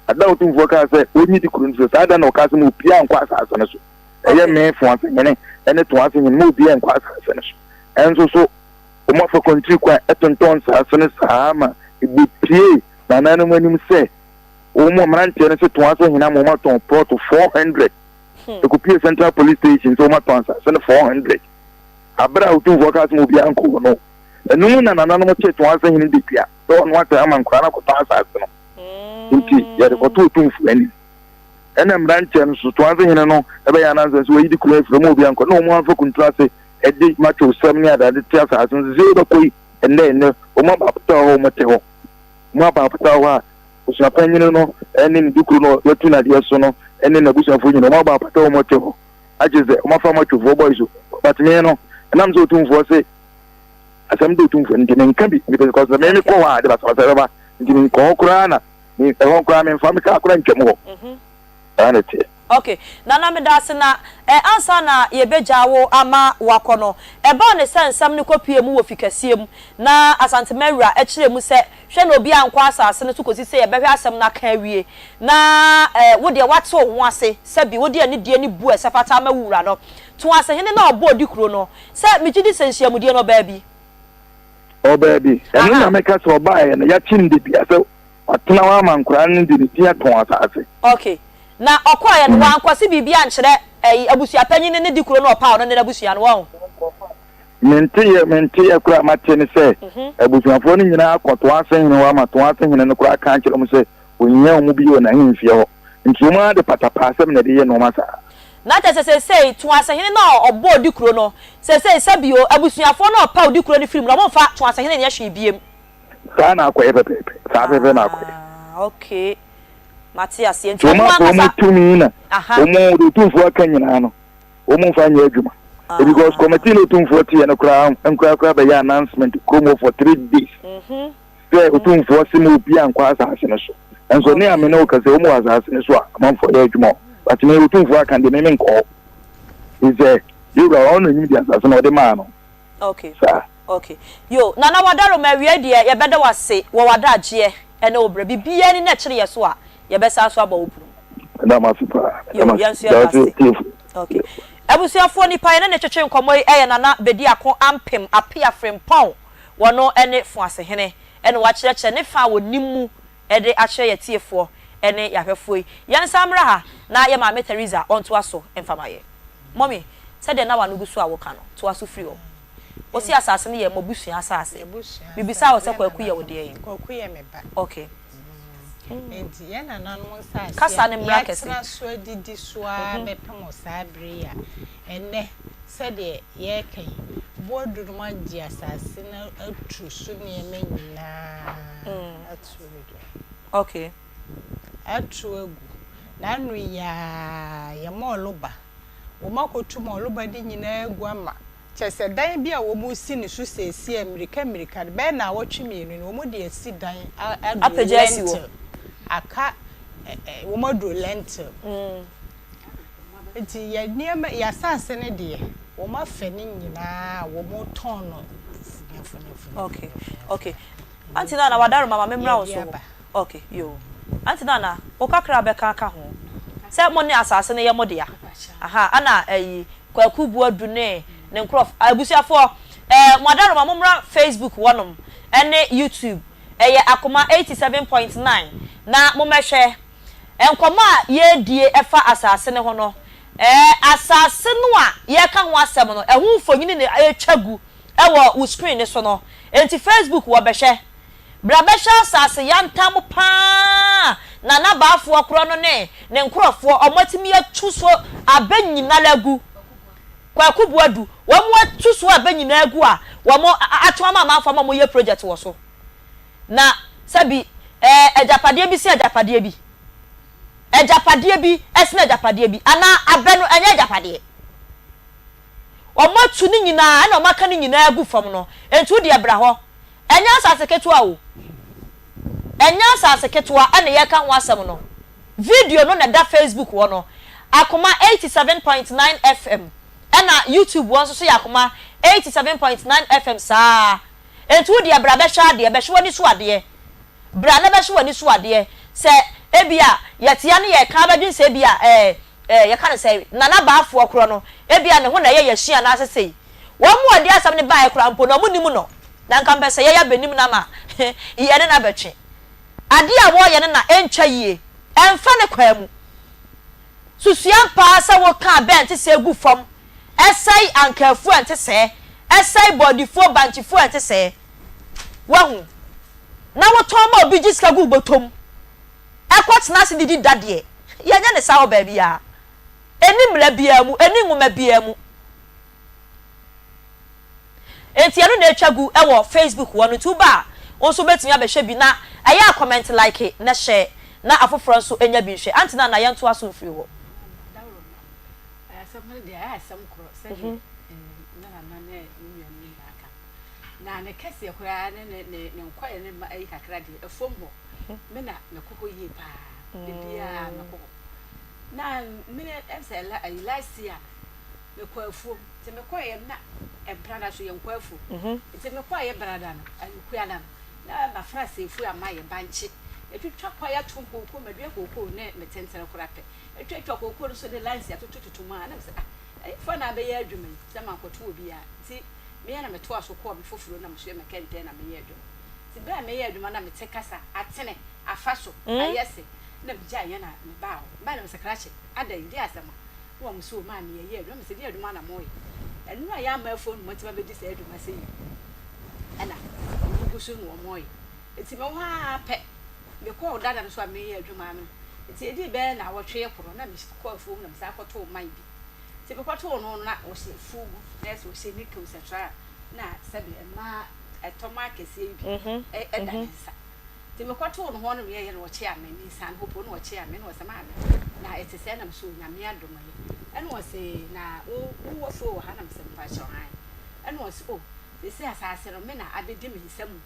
Ada a Otumfoɔ kaa sɛ wɔnyi di kuro no so, saa da na ɔkaa sɛ ma obiara nkɔ asase no so. Ɛyɛ me, Foase hene, ne Toase hene, ma obiara nkɔ asase no so. Ɛnso so, wɔn afa kwantiri kwan tontɔn nsase no saa ma ebepuee nananom anim sɛ wɔn mmeranteɛ no sɛ Toase hene ama wɔatɔn plɔt 400. Ekopue Central Police Station sɛ wɔatɔn asase no 400. Abere a Otumfoɔ kaa sɛ ma obiara nkɔ hɔ no, ɛno mu na nananom kyee Toase hene dedua sɛ ɔno atɛn ama nkwadaa no akɔtɔn asase no. nti yɛde kɔto otumfoɔ anim. Ɛna mmeranteɛ no nso, Toase hene no bɛyɛ anansa sɛ wɔyi de kuro afiri mu obi ankɔ, na wɔn afa kuntunu ase de matwewsɛm ne adeade te asase no so sɛ yɛbɛkɔ yi ɛnnɛ ɛnnɛ wɔn aba apata hɔ wɔn te hɔ wɔn aba apata hɔ a osuapanyini no ne ne dukuro no yɛtu n'adeɛ so no ne n'abusuafoɔ nyina wɔn aba apata wɔn te hɔ agye sɛ wɔn afa matwewfoɔ bɔyi so but me no ɛnam sɛ otumfoɔ se asɛm de otumfoɔ nti menka bi because me mekɔ hɔ a de basabasa bɛba nti menkɔ hɔ koraa na ɛhɔ koraa memfa me kaa koraa ntwam hɔ mhm. saa na ɛteɛ. Okay, Nana medaase na eh, ansa na yɛbɛgyaa wo ama wakɔ no, ɛbaa ne sɛ nsɛm no kɔpue mu wɔ fi kɛseɛ mu na Asantema wura kyerɛɛ mu sɛ hwɛ na obiara nkɔ asase no so kɔsi sɛ yɛbɛhwɛ asɛm no aka awie na eh, wo deɛ woate wo ho ase sɛ bi wode anidie ne bu a ɛsɛ fata ama wo wura no. Toasehene no a ɔbɔɔ dikuro no Sɛ megye di sɛ nhyiamudie no ɔbaa bi. Ɔbaa bi. Ɛno na meka sɛ ɔbaeɛ no, yɛakye no da bi a sɛ watena hɔ ama nkwadaa no de ne din atɔn asase. Ok. Na ɔkɔeɛ no, wankɔse biribi ankyerɛ ɛyi, abusuapanyin no ne dikuro no ɔpaw no ne n'abusua no, wɔn? Menteeɛ, menteeɛ koraa a mate ne sɛ abusuafoɔ no nyinaa akɔ Toase hene hɔ ama Toase hene no koraa aka akyerɛ wɔn sɛ ɔnhia wɔn bio wɔ n'ahemfie hɔ. Nti wɔn ara de patapaa asɛm na ɛde yɛ nnoɔma saa. Na kyerɛ sɛ seesei Toasehene no a ɔbɔɔ Odikuro no, seesei sɛbio abusuafoɔ no a ɔpaw Odikuro no firi mu no, wɔmfa Toasehene nyɛ hwee biem. Saa na akɔyɛ pɛpɛɛpɛ. Saa pɛpɛɛpɛ na akɔyɛ. Ah, okay. Mate aseɛ. Nti wɔn afa wɔn tumi na wɔn de otumfoɔ aka nyinaa no, wɔn mfa nyɛ adwuma. Ah. Because committee na otumfoɔ teɛ no koraa nkoraa koraa bɛyɛ announcement kurom hɔ for three days. Mm-hmm. Sɛ otumfoɔ se ma obi ankɔ asase no so. Nso ne ame ne wo kasa wɔn wɔ asase no so a amanfoɔ yɛ adwuma hɔ. But me otumfoɔ aka deɛ me menkɔ hɔ. Sɛ yɛwura ɔno na enyim de asase no ɔde maa no. Okay. Saa. Ok yo Nana Wadaroma awiei deɛ yɛbɛda wo ase wɔ w'adagyeɛ ɛne wo brɛ biribiara ni na ɛkyere yɛ so a yɛbɛsan so abɔ wo pono mu. Meda mo ase paa. Yo yɛn nso yɛda ase. Ok abusuafoɔ nipa yɛne no twetwe nkɔmmɔ yi ɛyɛ Nana Bediako Ampem Apea Frimpong wɔno ɛne Foasehene ɛna wakyerɛkyerɛ ne fa a wɔnim mu de akyerɛ yɛn atiefoɔ ne yɛn ahwɛfoɔ yi. Yɛnsan mmra ha na yɛn maame Theresa ɔntoa so mfa ma yɛn. Mummy, sɛdeɛ na w'ano gu so a woka no, toa so firi hɔ. Wose asase no yɛ m'abusua asase. Mebisaa wo sɛ Kwaku yɛ wo deɛn? Kwaku yɛ me ba. Okay. Enti yɛn nananom nsase Kasa a no mmra kɛse. yɛatena so adidi so ara bɛpem saa bere yi a, ɛnnɛ, sɛdeɛ yɛreka yi, Boadurom agye asase no atu so nneɛma nyinaa atu agu. Okay. Atu agu. N'ano yi ara, yɛn mɔɔloba, wɔakɔtu mɔɔloba de nyinaa agu ama Kyerɛ sɛ, dan bi a wɔresi no so seesei a mmirika mmirika no, bɛyɛ nnawɔtwe mmienu ni, wɔde asi dan aduru Apagya asi hɔ. lentil. Aka ɛ wɔaduru lentil. Nti yɛn nneɛma, yɛn asase no deɛ, wɔafɛ ne nyinaa a wɔretɔn no Okay, nyafunyafunyafunyafunyafu. okay. Auntie Nana, w'adaroma ma memmra wo Yɛde so. aba. Okay, yoo. Auntie Nana, wo kakra a bɛka aka ho. Sɛ mo ne asase no yɛ mo dea. Aha, ɛna ayi, Kwaku Boadu ne ne nkorɔf abusuafoɔ eh, mo adaroma mommra Facebook hɔnom ɛne YouTube ɛyɛ Akoma 87.9 na mommɛhwɛ nkɔmmɔ a yɛredie ɛfa asase no ho no eh, asase no a yɛreka ho asɛm no ɛho mfonini na ɛretwa gu ɛwɔ wo screen no so no enti Facebook wɔ bɛhwɛ Bra bɛhwɛ asase yantam paa na n'abaafoɔ korɔ no ne ne nkorɔfoɔ ɔmo atumi atu so abɛ nyinara agu. Kwaku Boadu, wɔn atu so abɛ nyinaa agu a wɔn atɔn ama amanfoɔ ama wɔn yɛ project wɔ so. Na sɛbi ɛɛ agyapadeɛ bi sen agyapadeɛ bi. Agyapadeɛ bi sene agyapadeɛ bi anaa abɛ no ɛnyɛ agyapadeɛ. Wɔn atu ne nyinaa ɛna wɔn aka ne nyinaa agu fam no, enti wo deɛ bra hɔ. Ɛnyɛ asase ketewa o. Ɛnyɛ asase ketewa na yɛreka ho asɛm no. Video no na ɛda Facebook hɔ no, Akoma 87.9 FM, ɛna YouTube hɔ nso so yɛ Akoma 87.9 FM saa ara. Enti wo deɛ bra bɛhwɛ adeɛ, bɛhwɛ w'ani so adeɛ. Bra na bɛhwɛ w'ani so adeɛ. Sɛ ebia yɛte ha ne yɛreka abɛdwene sɛ ebia ɛɛ ɛɛ yɛka no sɛn, Nana Baafoɔ korɔ no, ebia ne ho na ɛyɛ yɛn anaasɛ sei. Wɔn a wɔde asɛm no baeɛ koraa mpo no, wɔnnim no, na anka mepɛ sɛ yɛyɛ abɛnim no ama yɛne no abɛtwe. Adeɛ a wɔreyɛ no na ɛntwa yie, ɛmfa ne kwan mu. Susua paa sɛ woka abɛ a ɛnte sɛɛ gu fam, ɛsɛe ankafuo a ɛnte sɛɛ, ɛsɛe bɔɔdefuo, bankyefuo a ɛnte sɛɛ. Wahu? Na wotɔn ma obi gye sika gu wo bɔtɔ mu, ɛkɔtena ase didi da deɛ, yɛnyɛ no saa wɔ baabiara. Ɛnni mmara biara mu, ɛnni nwoma biara mu. Enti ɛno na atwa gu wɔ Facebook hɔ no nti woba a wo nso wobɛtumi abɛhwɛ bi na ɛyɛ a comment like na share na afoforɔ nso nya bi nhwɛ. Aunty Nana yɛntoa so mfiri hɔ. Dawuro no asɛm no deɛ ɛyɛ asɛm korɔ sɛdeɛ ne nana ne ne nuanom nyinaa ka na ne kɛseɛ koraa ne ne ne ne nkɔyɛ ne mma ayi kakra deɛ ɛfam hɔ me na mekɔ hɔ yie paa da biara mekɔ hɔ na mene ɛsɛ ayi last year Mekɔɔ afuom. Nti mekɔeɛ no na brada so yɛnkɔ afuom. Nti mekɔeɛ brada no, Kuada no, na mafra aseefuo a mayɛ bankye. Matwitwa kwaeɛ atom kookoo, madua kookoo ne me tentene koraa pɛ. Matwatwa kookoo no so de lines atotototo mu a, na mesɛ ah, ɛhefa na abɛyɛ adwuma yi sɛ mankɔto obiara. Nti me ara na metoaa so kɔɔ me foforo na mesoɛ me kɛntɛn na meyɛɛ adwuma. Nti berɛ a meyɛɛ adwuma na mete kasa, atene, afa so, ayɛ se, na megyaeɛ na mebaa hɔ. Mebaeɛ na mesɛ krakye, adɛn, deɛ asɛm a? Na wɔn se, O maame, yɛyɛ adwuma. Mese, Deɛ adwuma na moyɛ? Ɛno a yɛamma afuo no moatumi abɛdi saa adwuma sɛ yi ɛna wɔn gu so na wɔn yɛ. Nti mewɔ hɔ ara pɛ, mekɔɔ dada no so a meyɛ adwuma no. Nti ɛdii bɛyɛ nnawɔtwe koro na mekɔɔ afuom na mesan kɔtoo man bi. Nti mekɔtoo no no na ɔhyɛ fugu na ɛsɛ ɔhyɛ nickel sɛ tra na sɛbe mmaa ɛtɔma akɛseɛ yi bi ɛda ne nsa. Nti mekɔtoo no hɔ no meyɛyɛ na ɔkyea me, mensan hɔ po na ɔkyea me na ɔsɛ maame na ɛte sɛɛ na mesɛ Onyame adom ɛyɛ. Ɛna ɔse na wo wowɔ afuo wɔ ha na mesɛ mepakyɛw aane. Ɛna ɔse oh seesei asaase no me na abɛdi me nsa mu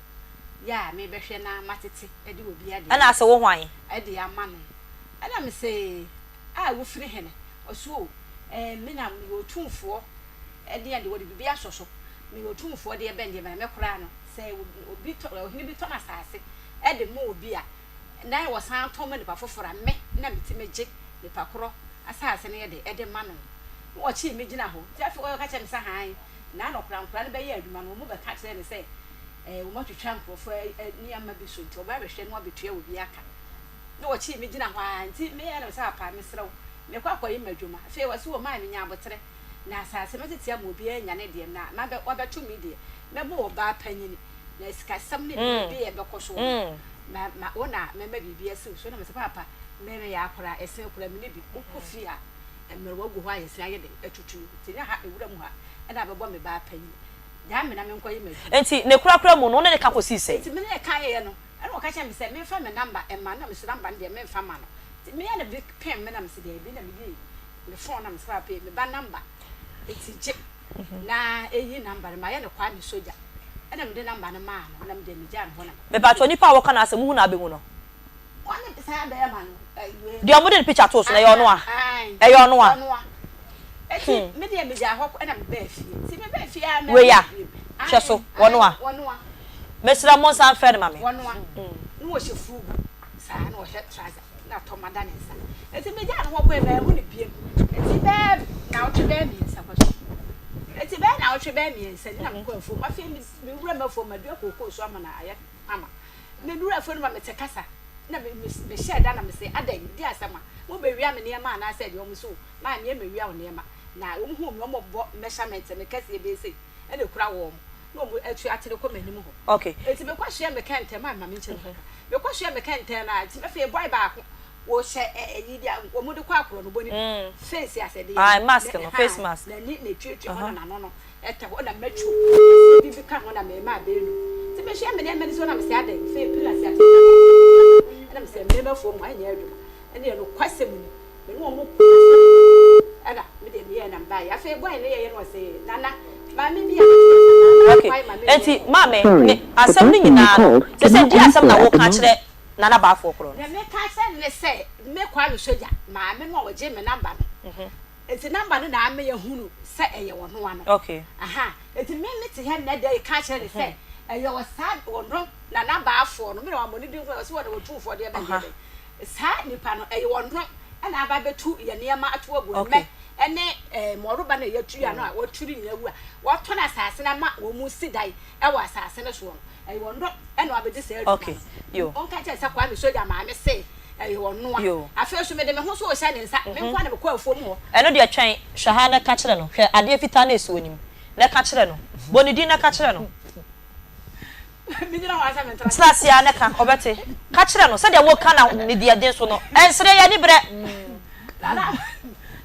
yɛ a mebɛhwɛ na matete de obi adeɛ Ɛna ase wo hwan? de ama no. Ɛna mese a wofiri hene? Ɔse o eh me na meyɛ otumfoɔ ɛdeɛn deɛ wɔde biribi asɔ so, meyɛ otumfoɔ deɛ bɛn deɛ bɛn na me koraa no sɛ obi tɔ ɔhene bi tɔn asase de ma obi a na wɔsan tɔn ma nipa foforɔ a me na metumi gye nipa korɔ asase no yɛ de de ma no. Na wɔkyee me gyina hɔ nti afei wɔka kyerɛ me sɛ hann na na ɔkora nkora no bɛyɛ adwuma no wɔn bɛka kyerɛ no sɛ eh, wɔn atwitwa nkurɔfoɔ nneɛma bi so nti wɔn abɛhwɛ na wɔabɛtua obi aka. Na wɔkyee me gyina hɔ ara nti meyɛ na mesɛ papa mesrɛ wo mekɔ akɔyɛ m'adwuma. Afei wɔse wɔ maa menya aboterɛ na asase mɛtete ama obiara anya ne deɛ na mabɛ wabɛto me deɛ mɛbɔ ɔbaa panyini na sikasɛm ne biribi a ɛbɛkɔ soɔ no ma ma wo na mɛma biribi asi wo so na mesɛ paapa me meyɛ akora ɛsen kora me ne bi wokɔ fie a mmerewa gu hɔ a yɛsen ayɛ den atutu nti nyɛ ha ewura mu ha ɛna abɛbɔ me baa panyini gyaa me na menkɔyɛ m'adwuma. Nti ne korakora mu no wo ne no ka kɔsii sɛn? Nti me ne no kaeɛ no ɛna ɔka kyerɛɛ me sɛ memfa me number mma no na mese number no deɛ memfa mma no nti meyɛ no bi pem me na mese daabi na meyii me phone na mese paapa yi me ba number nti gye na eyi number no mayɛ no Kwame Sogya ɛna mede number no maa no na mede megyaa no hɔ na mekɔ. Mepakyɛw nipa a wɔka n'asɛm wohu no a bɛhu no? Ɔne saa bɛɛma no wei. Deɛ wɔde ne picture too so no ɛyɛ ɔno a? Ɛyɛ ɔno a? Ɔno a. Eti me deɛ megyaa hɔ ɛna mebaa fie nti mebaa fie a Wei a hwɛ so wɔno a? Mesrɛ mo nsan mfrɛ no ma me. Wɔno a na wɔhyɛ furugu saa na ɔhyɛ trouser. na tɔma da ne nsa. Enti megyaa no hɔ kɔe, manhu no bio. Enti bɛyɛ nnawɔtwe bɛyɛ mmiɛnsa kɔ so. Enti bɛyɛ nnawɔtwe bɛyɛ mmiɛnsa ni na mekɔ afuom. Afei me wura m'afuom, madua kookoo so ama no ayɛ kama. Meduru afuo no ma mete kasa, na mehyɛɛ da na mese, Adɛn, di asɛm a? Mobɛwia me nneɛma anaasɛ deɛ? Wɔn se, O, maame, yɛmmɛwia wo nneɛma. Na wɔhuu me, wɔbɔ measurement no kɛseɛ bɛyɛ sei na ɛkura wɔn, na wɔatu atene kɔ m'anim hɔ. Okay. Enti mekɔsoɛɛ me kɛntɛn, maame ma menkyerɛ mu kakra. Mekɔsoɛɛ me kɛntɛn no a, nti afei boy baako, wɔhyɛ ɛyi deɛ wɔde kɔ akorɔ no bɔ ne bi, face asɛdeɛ Aye, mask no, face mask. N'ani na etuatua hɔ na n'ano no ɛtɛ hɔ na matwo kɛseɛ bi bi ka ho na mmarima abɛɛnu. Nti mehwɛɛ me nneɛma no so na mesɛ adɛn, afei pillars ate ɛna mesɛ mmarima foɔ mu anyɛ adwuma. Ɛneɛ nokwasɛm ni, me ne wɔn kɔɔ asɔre mu ɛna me deɛ meyɛɛ na mebaeɛ. Afei boy no yɛeɛ no ɔse, Nana, maame bi a bɛto yɛn nsa maame Okay, kwan ma me enti nyɛ. maame, Sorry, ne the asɛm no person you nyinaa no, called sɛ sɛ cannot di asɛm answer na at the woka moment. kyerɛ Nana Baafoɔ korɔ no. Deɛ meka akyerɛ no ne sɛ, me Kwame Sogya, maame no a ɔgyee me number no, enti number no na ama yɛahunu sɛ ɛyɛ ɔno ano. Okay. Aha, enti me mete ha nnɛ da yi ka kyerɛ no sɛ ɛyɛ ɔsaa ɔno Nana Baafoɔ no, me na wammɔ ne din koraa, ɔse ɔno Otumfoɔ deɛ bɛn deɛ bɛn. Saa nipa no, ɛyɛ ɔno na aba abɛtu yɛn nneɛma ato agu, mmɛ ne mmɔreba no a yɛatu ano a wɔatu no nyinaa agu a wɔatɔn asase no ama wɔn si dan wɔ asase no soɔ no, ɛyɛ ɔno na wabɛdi saa adwuma no. Ɔnka nkyerɛ sɛ Kwame Sogya maame se ɛyɛ ɔno a. Afei nso mede me ho nso rehyɛ ne nsa, me nko ara na mekɔ afuom hɔ. Ɛno deɛ twɛn, hwɛ ha na ka kyerɛ no, hwɛ adeɛ fitaa no a ɛsi w'anim, na ka kyerɛ no. Bɔ ne din na ka kyerɛ no. Tena ase ara na ka, ɔbɛte. Ka kyerɛ no, sɛdeɛ woka na ne deɛ den so no, ɛnsere, ɛyɛ aniberɛ.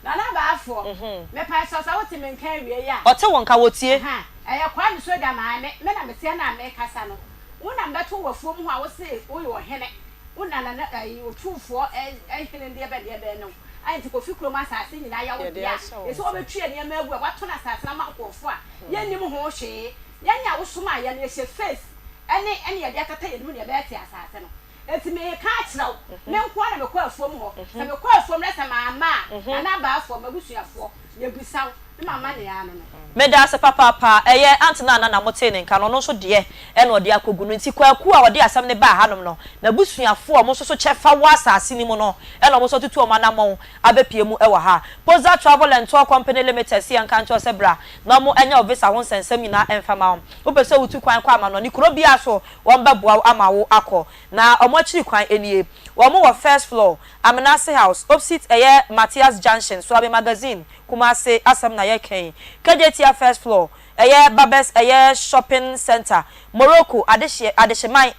Nana Baafoɔ, mepakyɛw sɛ wote me nka awiei a. Ɔte wo nka, wɔtie. Ɛyɛ Kwame Soja maame, me na meteɛ no a mekasa no. Wo na mebɛto wo afuom hɔ a wose woyɛ ɔhene, wo na Nana ɛyi Otumfoɔ hene deɛ bɛn deɛ bɛn ne wo. A nti Kofi kurom asase nyinaa yɛ wo dea. Ɛsɛ wɔbɛtua nneɛma agu a wɔatɔn asase no ama nkurɔfoɔ a yɛnnim ho hwee. Yɛn a wosomaa yɛn no, yɛhyɛ face ne ɛne yɛde akata yɛn mu na yɛbɛte asase no. Enti mereka akyerɛ wo, me nko ara na mekɔ afuom hɔ. Sɛ mekɔ afuom na sɛ mamma a, Nana Abaafoɔ, m'abusuafoɔ, yɛbisa wo, ne m'amanneɛ ano no. Medaase papaapa, ɛyɛ Aunt Nana na motee ne nka no, ɔno nso deɛ ɛna ɔde akɔgu no, nti Kwaku a ɔde asɛm no baa hanom no, n'abusuafoɔ a wɔn nso so kyɛfa wɔ asase no mu no ɛna wɔn nso atutu wɔn anamɔn abɛpue mu wɔ ha. Poza Travel and Tour Company Limited se yɛnka nkyerɛ wo sɛ bra na wɔn nyɛ wo visa ho nsɛnsɛm nyinaa mfa ma wo. Wopɛ sɛ wotu kwan kɔ amanɔne kuro biara so, wɔn bɛboa wo ama wo akɔ. Na wɔn akyiri kwan nie. Wɔn wɔ first floor, Amenase House, opsit ɛyɛ Mathias Junction, Suame Magazine, Kumasi asɛm na yɛreka yi. Kejetia first floor, ɛyɛ Babes ɛyɛ shopping centre, Morocco adehyeɛ adehyeman,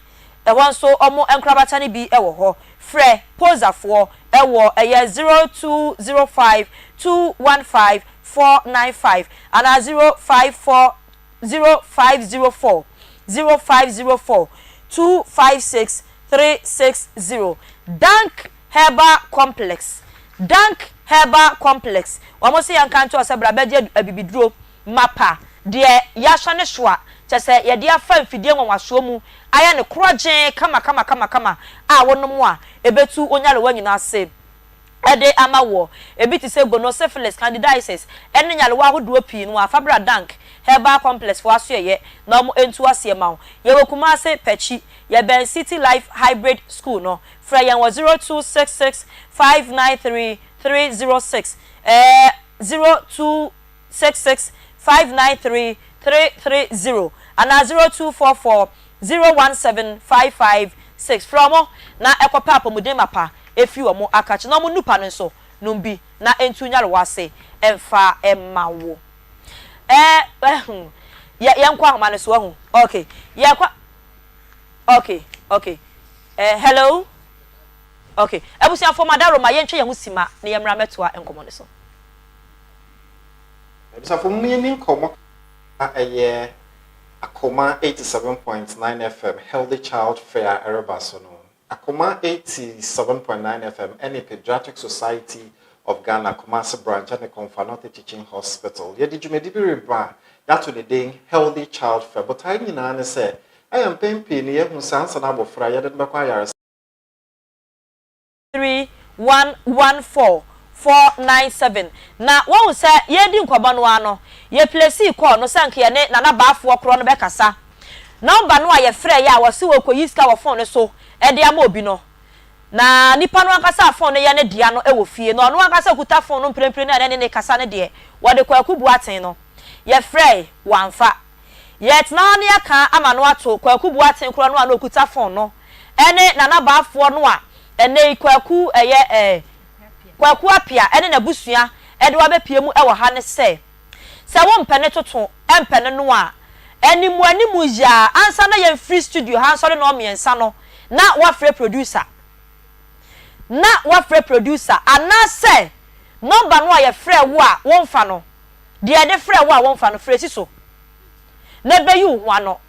ɛhɔ nso wɔn nkorabata no bi wɔ hɔ. Frɛ Poza foɔ. wɔ ɛyɛ 0205 215 495 anaa 054 0504 0504 256 360. Dank Herbal Complex Dank Herbal Complex Wɔn se yɛnka nkyerɛ wo sɛ bra bɛgye abibiduro mapa deɛ yɛasɔ ne so a kyerɛ sɛ yɛde afa mfidie nwanwasoɔ mu ayɛ no korɔgyee kamakamakamakama a wonom a ɛbɛtu wo nyarewa nyinaa ase de ama woɔ. Ebi te sɛ gono, syphilis, candidiasis, ne nyarewa ahodoɔ pii no a, fa bra Dank Herbal Complex foɔ asoɛeɛ na wɔn ntu aseɛ ma wo. Yɛwɔ Kumasi, Pakyi. Yɛbɛn City Life Hybrid School no. Frɛ yɛn wɔ 0266 593 306, ɛɛ 0266 593 330 anaa 0244 017 556. Frɛ wɔn na kɔpɛ apɔmuden mapa fi wɔn akakye na wɔn nnupa no nso, nom bi na ɛntu nyarewa ase mfa mma wo. Ɛɛ ɛhu yɛ yɛnkɔ ahoma no so wahu okay yɛkɔ okay okay ɛɛ hello okay abusuafoɔ madaroma yɛntwa yɛn ho sima na yɛmmra mmɛtoa nkɔmmɔ no so. Abusuafo mom yɛnni nkɔmmɔ a ɛyɛ Akoma 87.9 FM Healthy Child Fair a ɛreba so no. Akoma 87.9 FM ne Pediatric Society of Ghana Kumasi Branch ne Komfo Anokye Teaching Hospital yɛde dwumadi bi reba a yɛato ne din Healthy Child Fair. Botae nyinaa ne sɛ ɛyɛ mpɛn pii no yɛahu sɛ ansa na abofra yɛde no bɛkɔ ayaresa, 3114 497 Na woahu sɛ yɛredi nkɔmmɔ no ara no, yɛplesii call no sɛ anka yɛne Nana Baafoɔ korɔ no bɛkasa. Number no a yɛfrɛeɛ a wɔse wɔrekɔyi sika wɔ phone no so de ama obi no, na nipa no ankasa a phone no yɛ ne dea no wɔ fie, na ɔno ankasa a ɔkuta phone no mprempren no a yɛne no rekasa no deɛ, wɔde Kwaku Boateng no. Yɛfrɛe, wamfa. Yɛtena hɔ na yɛaka ama no ato Kwaku Boateng korɔ no a na ɔkuta phone no ne Nana Baafoɔ no a ɛnnɛ yi Kwaku ɛyɛ eh, Kwaku Apia ne n'abusua de wo abɛpue mu wɔ ha ne sɛ, sɛ wompɛ ne toto mpɛ ne no a, animuanimu yi ara ansa na yɛmfiri studio ha nsɔre nnɔnmiɛnsa no na woafrɛ producer, na woafrɛ producer anaasɛ number no a yɛfrɛɛ wo a womfa no, Deɛ yɛde frɛ wo a womfa no, frɛ si so na bɛyi wo ho ano.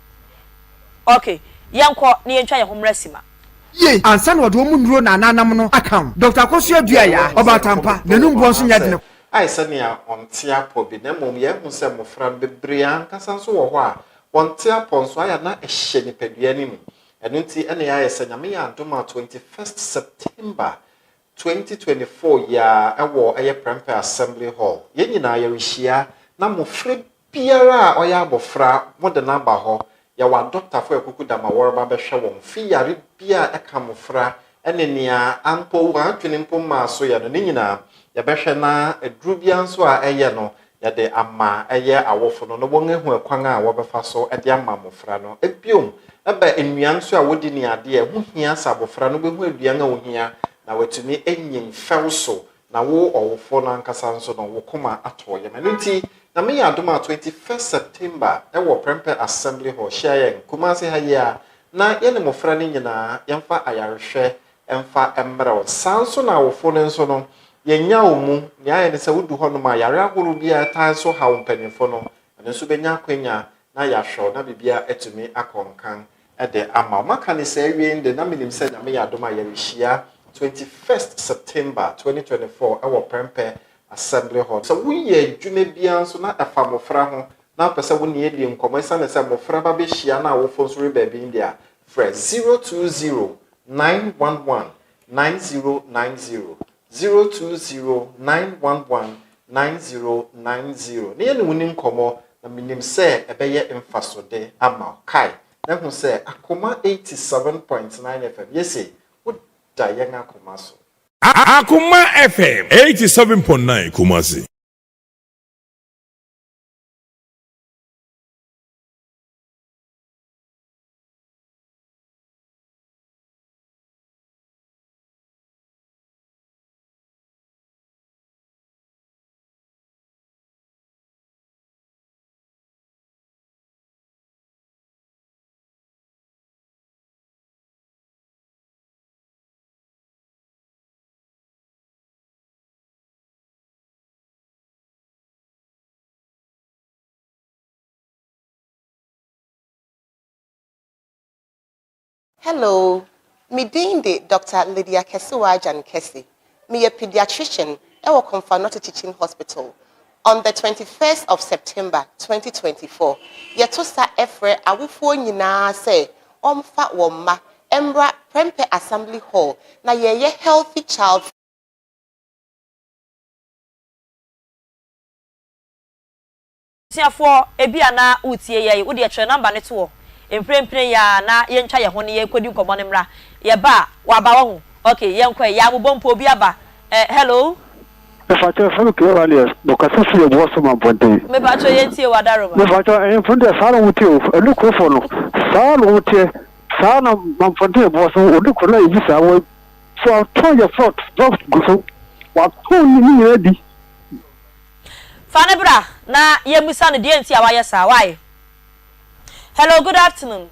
Ok, yɛnkɔ na yɛntwa yɛn ho mmra sima. Yie ansa na wɔde wɔn nnuro na ananam no aka ho. Dɔkta Akosua Yɛwɔ Aduayaa, Ɔbaatan Pa, n'anum boɔ nso nyɛ dene. Ayɛ sɛ nea ɔnte apɔ bi, na mmom yɛahu sɛ mmofra no bebree ankasa nso wɔ hɔ a wɔnte apɔ nso ayɛ a na ɛhyɛ nipadua no mu. Ɛno nti na yɛayɛ sɛ Nyame yɛ adom a 21st September 2024 yi ara wɔ ɛyɛ Prempeh Assembly Hall. Yɛn nyinaa yɛrehyia na mmofra biara a ɔyɛ abɔfra mode no aba hɔ. Yɛwɔ adɔktafo a akuku dam a wɔreba abɛhwɛ wɔn fi yare biara a ɛka mmofra ne nea ampo wɔn adwene mpo mmaa so yɛ no, ne nyinaa yɛbɛhwɛ na aduru biara nso a ɛyɛ no yɛde ama ɛyɛ awofo no na wɔahu ɛkwan a wɔbɛfa so de ama mmofra no. Bio, ɛba nnuan nso a wodi ne ade a, ɛho hia sɛ abofra no behu aduan a ohia na watumi anyin fɛw so, na wo ɔwofo no ankasa nso no, wo koma atɔ wo yam. Ɛno nti, Nyame yɛ adom a, 21st September wɔ Prempeh Assembly Hall, hyia yɛn Kumasi ha yi ara na yɛne mmofra no nyinaa yɛmfa ayarehwɛ mfa mmrɛ wo. Saa nso na awofo no nso no, yɛnnyaw wo mu. Nea ayɛ ne sɛ wudu hɔnom a, yare ahorow bi a ɛtaa nso haw mpanyimfo no, ɛno nso benya akwanya na yɛahwɛ wo na biribiara atumi akɔ nkan de ama wo. Maka no saa awiei no de, na minim sɛ Nyame yɛ adom a yɛrehyia 21st September 2024 wɔ Prempeh Assembly Hall. Sɛ woyɛ adwuma biara nso na ɛfa mmofra ho na wopɛ sɛ wo ne yɛn di nkɔmmɔ esiane sɛ mmofra ba behyia na awofo nso reba bi de a, frɛ 020 911 9090, 020 911 9090, na yɛne wo nni nkɔmmɔ, na menim sɛ ɛbɛyɛ mfasode ama wo. Kae na hu sɛ Akoma 87.9 FM, yese woda yɛn akoma so. Akoma FM 87.9 Kumasi. Hello, me din de Doctor Lydia Kɛsewaa Gyan-Kɛse. Meyɛ pediatrician wɔ Komfo Anokye Teaching Hospital. On the 21st of September 2024, yɛto sa frɛ awofoɔ nyinaa sɛ wɔmfa wɔn mma mmra Prempeh Assembly Hall na yɛreyɛ Healthy Child Abusuafoɔ, ebia na woretie yɛn, wo deɛ twerɛ number no to hɔ mprempren yi ara na yɛntwa yɛn ho na yɛnkɔdi nkɔmmɔ no mmra. Yɛba a, waba wahu. Ok, yɛnkɔ ɛ. Yaa mobɔ mpo, obi aba. Eh, hello. Mepakyɛw yɛfrɛ me Cleoalius mekasa firi Abuaso Mampɔnten. Mepakyɛw yɛntie wo Adaroma. Mepakyɛw ahemfo no deɛ saa na wɔn teɛ o Adukurofoɔ no saa na wɔn teɛ saa na Mampɔnten Abuaso Odukuro na ebi saa wɔ so atɔn yɛ frɔt drɔps gu so watɔn ne nyinaa di. Fa no bra na yɛmmisa no deɛ nti a wayɛ saa, why? Hello, good afternoon.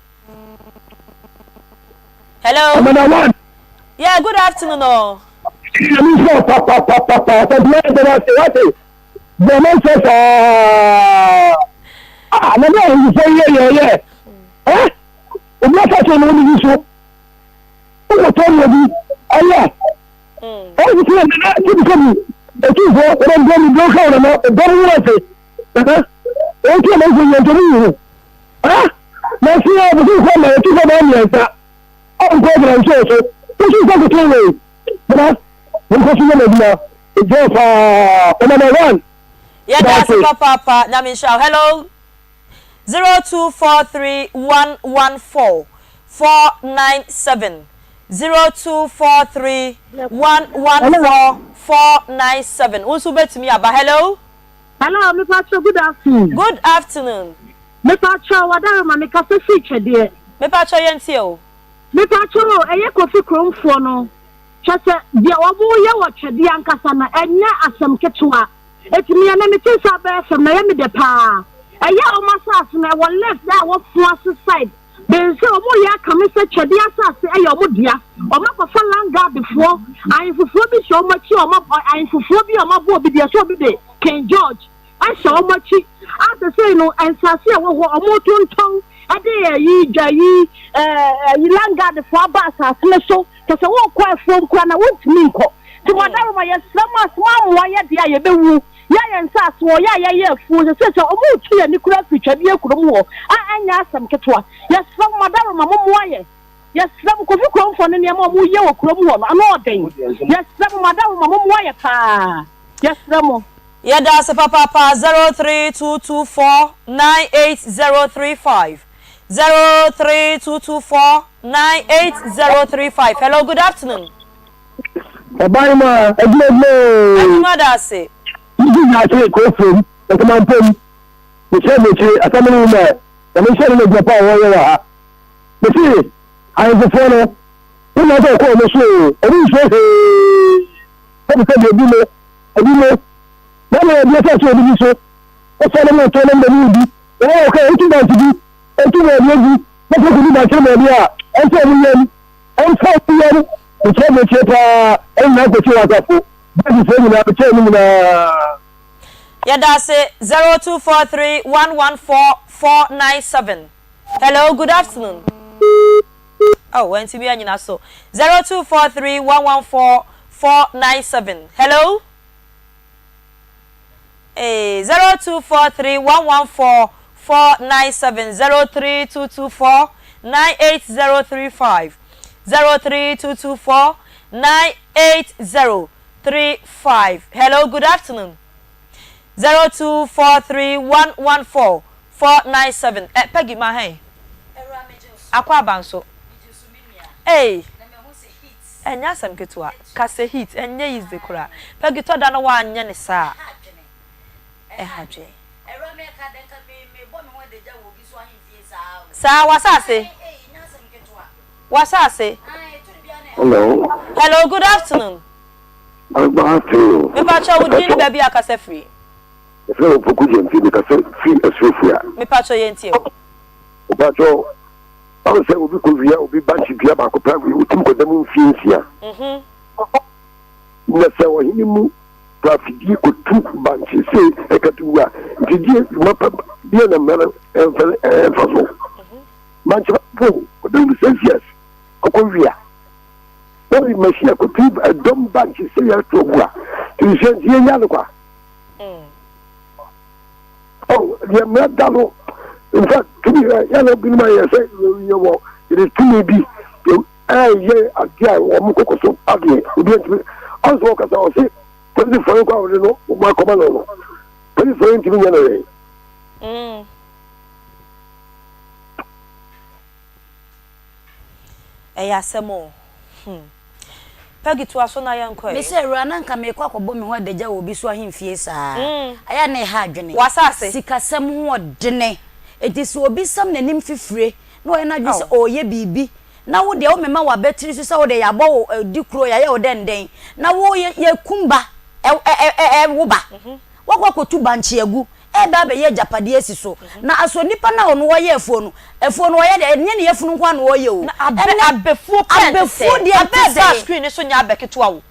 Hello. Amanda one. Yeah, good afternoon oh. Nyame nhyira wo papapapapa ɔsɛnti yɛ dɛm ase wate deɛ mo nsɛ saa ah na ne ahemfo yɛ yɛ yɛ eh obi asase no ne so wokɔtɔ ne obi ɛyɛ Ɔsi sɛ nana sɛbi sɛbi otumfoɔ wɔdɛ ndɔm ndɔm ka wɔn nana dɔm ho ase nana wɔn ti ɔmɔ nso yɛn ntɔm yi ho ah na si yɛ ɔbosom kɔ ma otumfoɔ bɛyɛ mmiɛnsa ɔnkɔ ɔgyina nsuo so wosu nsa koto wei nana wɔn kɔ so yɛ n'adwuma ɛgyina paa ɔmɔ na one. Yɛda ase papaapa Nyame nhyira wo. Hello 0243 114 497 0243 114 497 Wo nso wobɛtumi aba. Hello. Hello, mepakyɛw good afternoon. Good afternoon. Mepakyɛw wadaroma mekasa firi twɛdeɛ. Mepakyɛw yɛntie o. Mepakyɛw o ɛyɛ kofi kuromfoɔ no kyɛ sɛ deɛ wɔn yɛ wɔ twɛdeɛ ankasa no ɛnyɛ asɛm ketewa. Eti me ɛnɛ me te nsa abɛɛ fam na ɛyɛ me dɛ paa. Ɛyɛ wɔn asase no ɛwɔ left a ɛwɔ Foase side. Bɛn sɛ wɔn reyɛ aka me sɛ Twɛdeɛ asase ɛyɛ wɔn dea. Wɔn akɔfa land guard foɔ, ahenfofoɔ bi hyɛ wɔn akyi a wɔn ab ahenfofoɔ bi a wɔn abɔ obi deɛ sɛ obi de King George ɛhyɛ wɔn akyi a sesei no nsase a ɛwɔ hɔ wɔn retontɔn ɛde ɛyi dwa yi ɛɛ ɛyi land guard foɔ aba asase no so kyɛ sɛ wɔrekɔ afuom koraa na wɔntumi nkɔ. Nti mo adaworoma yɛsrɛ mo a sɛ moammoa yɛ deɛ a yɛbɛwu. Yɛ a yɛn nsaase wɔ yɛ a yɛyɛ afuo sɛsɛ sɛ ɔmo retu yɛn ani koraa firi twabie kurom hɔ a ɛnyɛ asɛm ketewa. Yɛsrɛ mo mo adaworoma mo mmoa yɛ. Yɛsrɛ mo Kofi kuromfoɔ no nneɛma a ɔmo yɛ wɔ kurom hɔ no ano ɔden. Yɛsrɛ mo mo adaworoma mo mmoa yɛ paa. Yɛsrɛ mo. Yɛda ase papaapa 03224 98035 03224 98035 Hello good afternoon. Ɔban mu a, adwuma adwuma oo. Adwuma da ase. Mesi Nyaase kuro from Nkomampom. Mekyerɛ mekyire asɛm no mu mɛ na menhyɛ no n'adwuma pa a wɔyɛ wɔ ha. Mese ahemfofoɔ no, wo nyɛ sɛ ɔkɔ ɔmo so oo, ɔmo nsuro hwee. Sɛbi sɛbi ebi mo, ebi mo. Na na ɛdeɛ sɛ sɛ obi bi so. Ɔsɛ no mo to no mo mu bi. Na wɔn ɔka etu bankye bi, etu baabi egu, na sɛ kodi bankye no baabi a, ɛnsɛ ɔmo yam. Ɛmfa wo yam mekyerɛ mekyerɛ paa ɛnyina kɔsi wɔ asafo Bɛbifoɔ nyinaa mekyerɛ mo nyinaa. Yɛda ase 0243 114 497 Hello good afternoon oh wantumi anyina so 0243 114 497 Hello Ee, 0243 114 497 03224 98035 03224 98035 Hello, good afternoon. 0243 114 497 Eh, Peggy, ma hɛn. Akɔ aba nso. Ei, ɛnyɛ asɛm ketewa. Ka sɛ heat, ɛnyɛ easy koraa. Peggy, tɔ da no woanyɛ ne saa a, ɛha dwen. Saa, w'asase. W'asase. Hello. Hello, good afternoon. Good afternoon. Mepakyɛ wo din ne baabi a kasa firi. Yɛfrɛ wo Poku Gyamfi, mekasa firi Asuofua. Mepakyɛ yɛntie wo. Mepakyɛ Ɔn sɛ obi kɔ wia obi bankye dua baako pɛ awie otum kɔda mu mfie nsia. Na sɛ ɔhene mu fa afidie kɔtu bankye sei ɛkatu wu a, nti deɛ dwuma pa deɛ na mmara no ɛmfa ɛmfa so. Bankye baako ɔda mu six years. ɔkɔ wia. Na ɔde machine akɔtu ɛdɔm bankye sɛ yɛreto agu a, nti sɛ nti yɛnya no kwa. Oh, deɛ mmerɛ da no, in fact, tumi yɛ yɛn na binom ayɛ sɛ yɛwɔ yɛde tumi bi ɛyɛ adeɛ a wɔn koko so adeɛ obi ntumi ɔnso ɔkasa ɔse polisifoɔ no kɔ a wɔde no wɔn akɔma no no polisifoɔ no ntumi nyɛ no hwee. Ɛyɛ asɛm o. Hmm. Peggy toa so na yɛnkɔ ɛ. Mese awuraa na nka meekɔ akɔbɔ me ho adagya wɔ obi so ahemfie saa. Ɛyɛ a na ɛha adwene. W'asase. Sikasɛm ho ɔdene. Enti sɛ obi sam n'anim fifire na ɔyɛ n'adwene sɛ ɔreyɛ biribi na wo deɛ womema w'abatiri so sɛ wo deɛ yɛabɔ wo di kuro yɛayɛ wo dɛndɛn na wo yɛkum ba ɛ ɛ ɛ wo ba. Woakɔ akɔtu bankye agu, reba abɛyɛ agyapadeɛ asi so. Na asɔ nipa no a ɔno ɔyɛ afuo no, afuo no ɔyɛ deɛ, ɛnyɛ ne yafunu nko ara na ɔyɛ o. Na abɛ, Ɛnnɛ, abɛfuo pɛɛ nte sɛɛ. abɛfuo deɛ Abɛ nte ɛbaa sɛɛ. screen no so nyɛ abɛ ketewa o.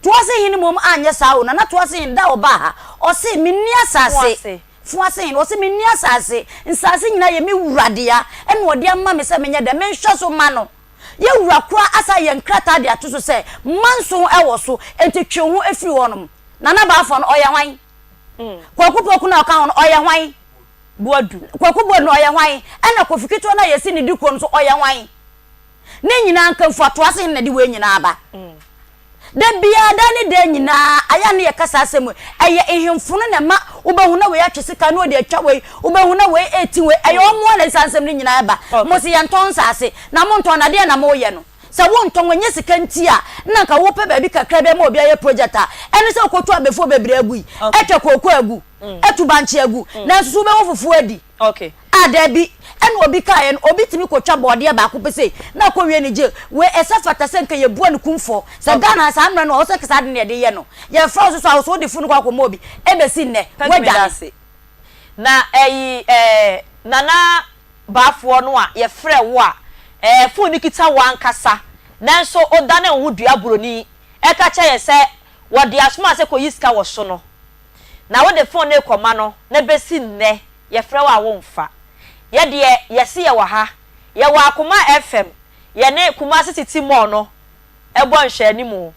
Toase hene mmom anyɛ saa o. Nana Toase hene, da a ɔbaa ha, ɔse, Menni asase. Foase. Foase hene, ɔse, Menni asase. Nsase nyinaa yɛ me wura dea, ɛna ɔde ama me sɛ menyɛ dɛn? Menhwɛ so mma no. Yɛn wura koraa asan ayɛ nkrataa de ato so sɛ, manson wɔ so, enti twe wo ho firi hɔnom. Nana Baafoɔ no, ɔyɛ hwan? Kwaku Poku no a ɔka ho no, ɔyɛ hwan? Boadu. Kwaku Boadu no, ɔyɛ hwan? Ɛna Kofi Ketewa no a yɛsi ne di kuro no nso, ɔyɛ hwan? Ne nyinaa nka mfuatoase hene na ɛde wei nyinaa aba. Da biara, da ne da nyinaa, ayɛ a ne yɛka saa asɛm wei. Ɛyɛ nhemfo no na ɛma wobɛhu na wei atwe sika na ɔde atwa wei, wobɛhu na wei reti wei. Ɛyɛ wɔn a na saa nsɛm no nyinaa ba. Mo se yɛntɔn nsase, na montɔn na deɛn na moyɛ no? Sɛ wontɔn, ɛnyɛ sika nti a na anka wopɛ baabi kakra bi ama obi ayɛ project a, ɛne sɛ wokɔtu abɛfuo bebree agu yi, atwa kooko agu, atu bankye agu, nanso so wobɛwɔ fufuo adi? Ah, dabi. Ɛna obi kaeɛ no, obi tumi kɔtwa bɔɔdeɛ baako pɛ sei, na akɔwie ne jail. Wei, ɛsɛ fata sɛ nka yɛbua no kumfɔ. Sɛ Ghana ha, saa mmerɛ no, ɛwɔ sɛ nka saa ade no yɛde yɛ no. Yɛmfrɛ wo so so a, wo so wode funu kɔ akɔma obi. Ɛbɛsi nnɛ, Peggy meda woadwane. ase. Na ɛyi eh, Nana Baafoɔ no a yɛfrɛ wo a eh, phone no kita wo ankasa, nanso wodane wo ho dua buroni ɛka kyerɛ yɛn sɛ wɔde asoma sɛ kɔyi sika wɔ so no, na wode phone no rekɔma no na bɛsi nnɛ yɛfrɛ wo a womfa. Yɛ deɛ yɛse yɛwɔ ha, yɛwɔ Akoma FM, yɛne Kumasi City Mall no bɔ nhwɛanimu.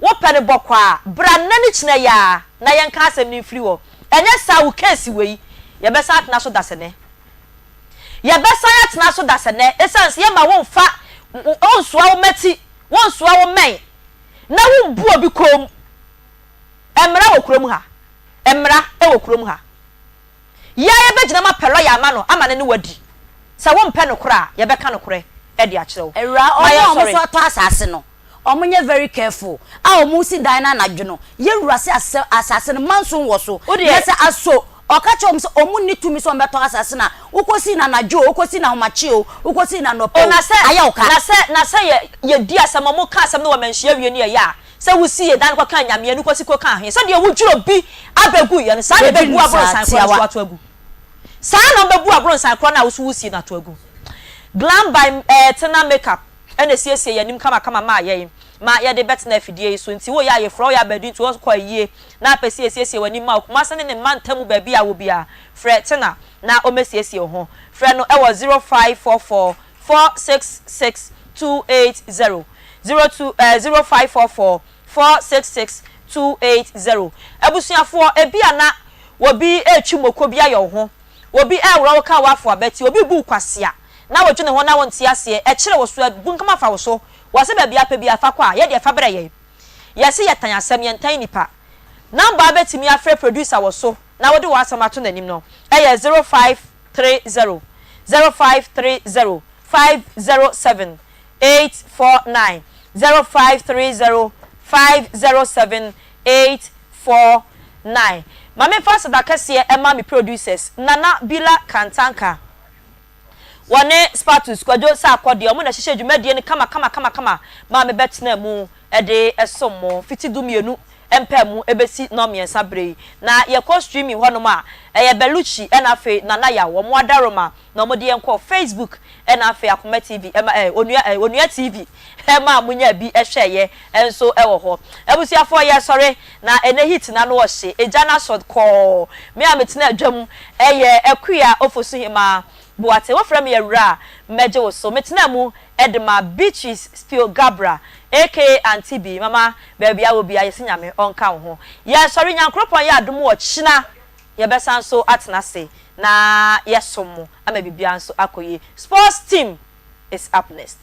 Wopɛ no bɔkɔ a, bra nnɛ ne kyena yi ara na yɛnka asɛm no mfiri hɔ. Ɛnyɛ saa a, wo case wei, yɛbɛsan atena so dasɛnɛ. Yɛbɛsan atena so dasɛnɛ esiane sɛ yɛmma womfa, wonsoa wo mmati, wonsoa wo mmɛn, na wombu obi kɔn mu. Mmara wɔ kurom ha. Mmara wɔ kurom ha. Yɛ a yɛbɛgyina mu apɛ lɔya ama no ama no ne wo adi. Sɛ wompɛ nokorɛ a, yɛbɛka nokorɛ de akyerɛ wo. Awuraa, Ma wɔn a wɔn yɛnsɔre. nso atɔ asase no, wɔn nyɛ very careful a wɔn resi dan no anadwo no, yɛ wura se asɛ asase no manson wɔ so, Wo na deɛ. sɛ aso ɔka kyerɛ wɔn sɛ wɔn nni tumi sɛ wɔn bɛtɔ asase no a, wokɔ sii no anadwo o, wokɔ sii no ahomakye o, wokɔ sii no anɔpa O o, na sɛ, ayɛ wo ka. na sɛ, na sɛ yɛ, yɛdi asɛm, wɔn ka asɛm no wɔ manhyia wie no yɛyɛ a, Sɛ wosi yɛ dan kɔka anyame ani kɔsi kɔka ahe, sɛdeɛ wodwiri obi abɛgu yɛ no, saa na Wɔdwiri ɛbɛbu no saa, aborosan korɔ no so tiawa. ato agu. Saa na wɔbɛbu aborosan korɔ no a wo so wosie no ato agu. Glam by eh, Tena Makeup na ɛsiesie yɛn anim kamakama maa yɛn ma yɛde bɛtena afidie yi so. Nti woyɛ ayeforɔ, woyɛ abadinto, wokɔ ayie na apɛ sɛ yɛsiesie w'anim ma wo, Kumase ne ne mantamu baabi a wɔ biara, frɛ Tena na ɔmmɛsiesie wo ho. Frɛ no wɔ 0544 466 280. 02 eh 0544 466 280 Abusuafoɔ, ebia na obi retwi moko bi ayɛ wo ho, obi reworɔ wo ka w'afo abati, obi rebu wo kwasea na wodwene ho na wonte aseɛ, ɛkyere wo so, abunkam afa wo so, wɔse baabi a pɛ biara fa kɔ a, yɛ deɛ fa brɛ yɛn. Yɛse yɛtan asɛm, yɛntan nnipa. Number a wobɛtumi afrɛ producer wɔ so na wode w'asɛm ato n'anim no yɛ 0530 0530 507 849 0530 507 849 Ma memfa aseda kɛseɛ mma me producers, Nana Bila Kantanka, wɔne Spatus Kwadwo Sarkodie, wɔn na ɛhyehyɛɛ dwumadie no kama kama kama kama maa mebɛtenaa mu de som mo fiti dumienu mpaamu bɛsi nnɔnmiɛnsa berɛ yi. Na yɛkɔ streaming hɔnom a, ɛyɛ Belucci ɛna afei Nana Yaw, wɔn adaroma na wɔde yɛn kɔɔ Facebook ɛna afei Akoma TV ɛma ɛɛ Onua ɛɛ Onua TV ɛma mo nyaa bi ɛhwɛɛyɛ nso ɛwɔ hɔ. Abusuafoɔ yɛsɔre na ɛnɛ heat no ano ɔhye, egya no asɔ kɔɔ. Me a metena adwa mu ɛyɛ Akua Ofosuhemaa. Boateng. Wofrɛ me Awuraa a, mɛgye wo so. Metenaa mu de maa Beatrice Spio Gabra aka Auntie Bee. Mama, baabi a wɔ biara yɛse Nyame ɔnka wo ho. Yɛsɔre Nyankoropɔn yɛ adom ɔkyena yɛbɛsan nso atena ase na yɛsom mo ama biribiara nso akɔ yie. Sports team is up next.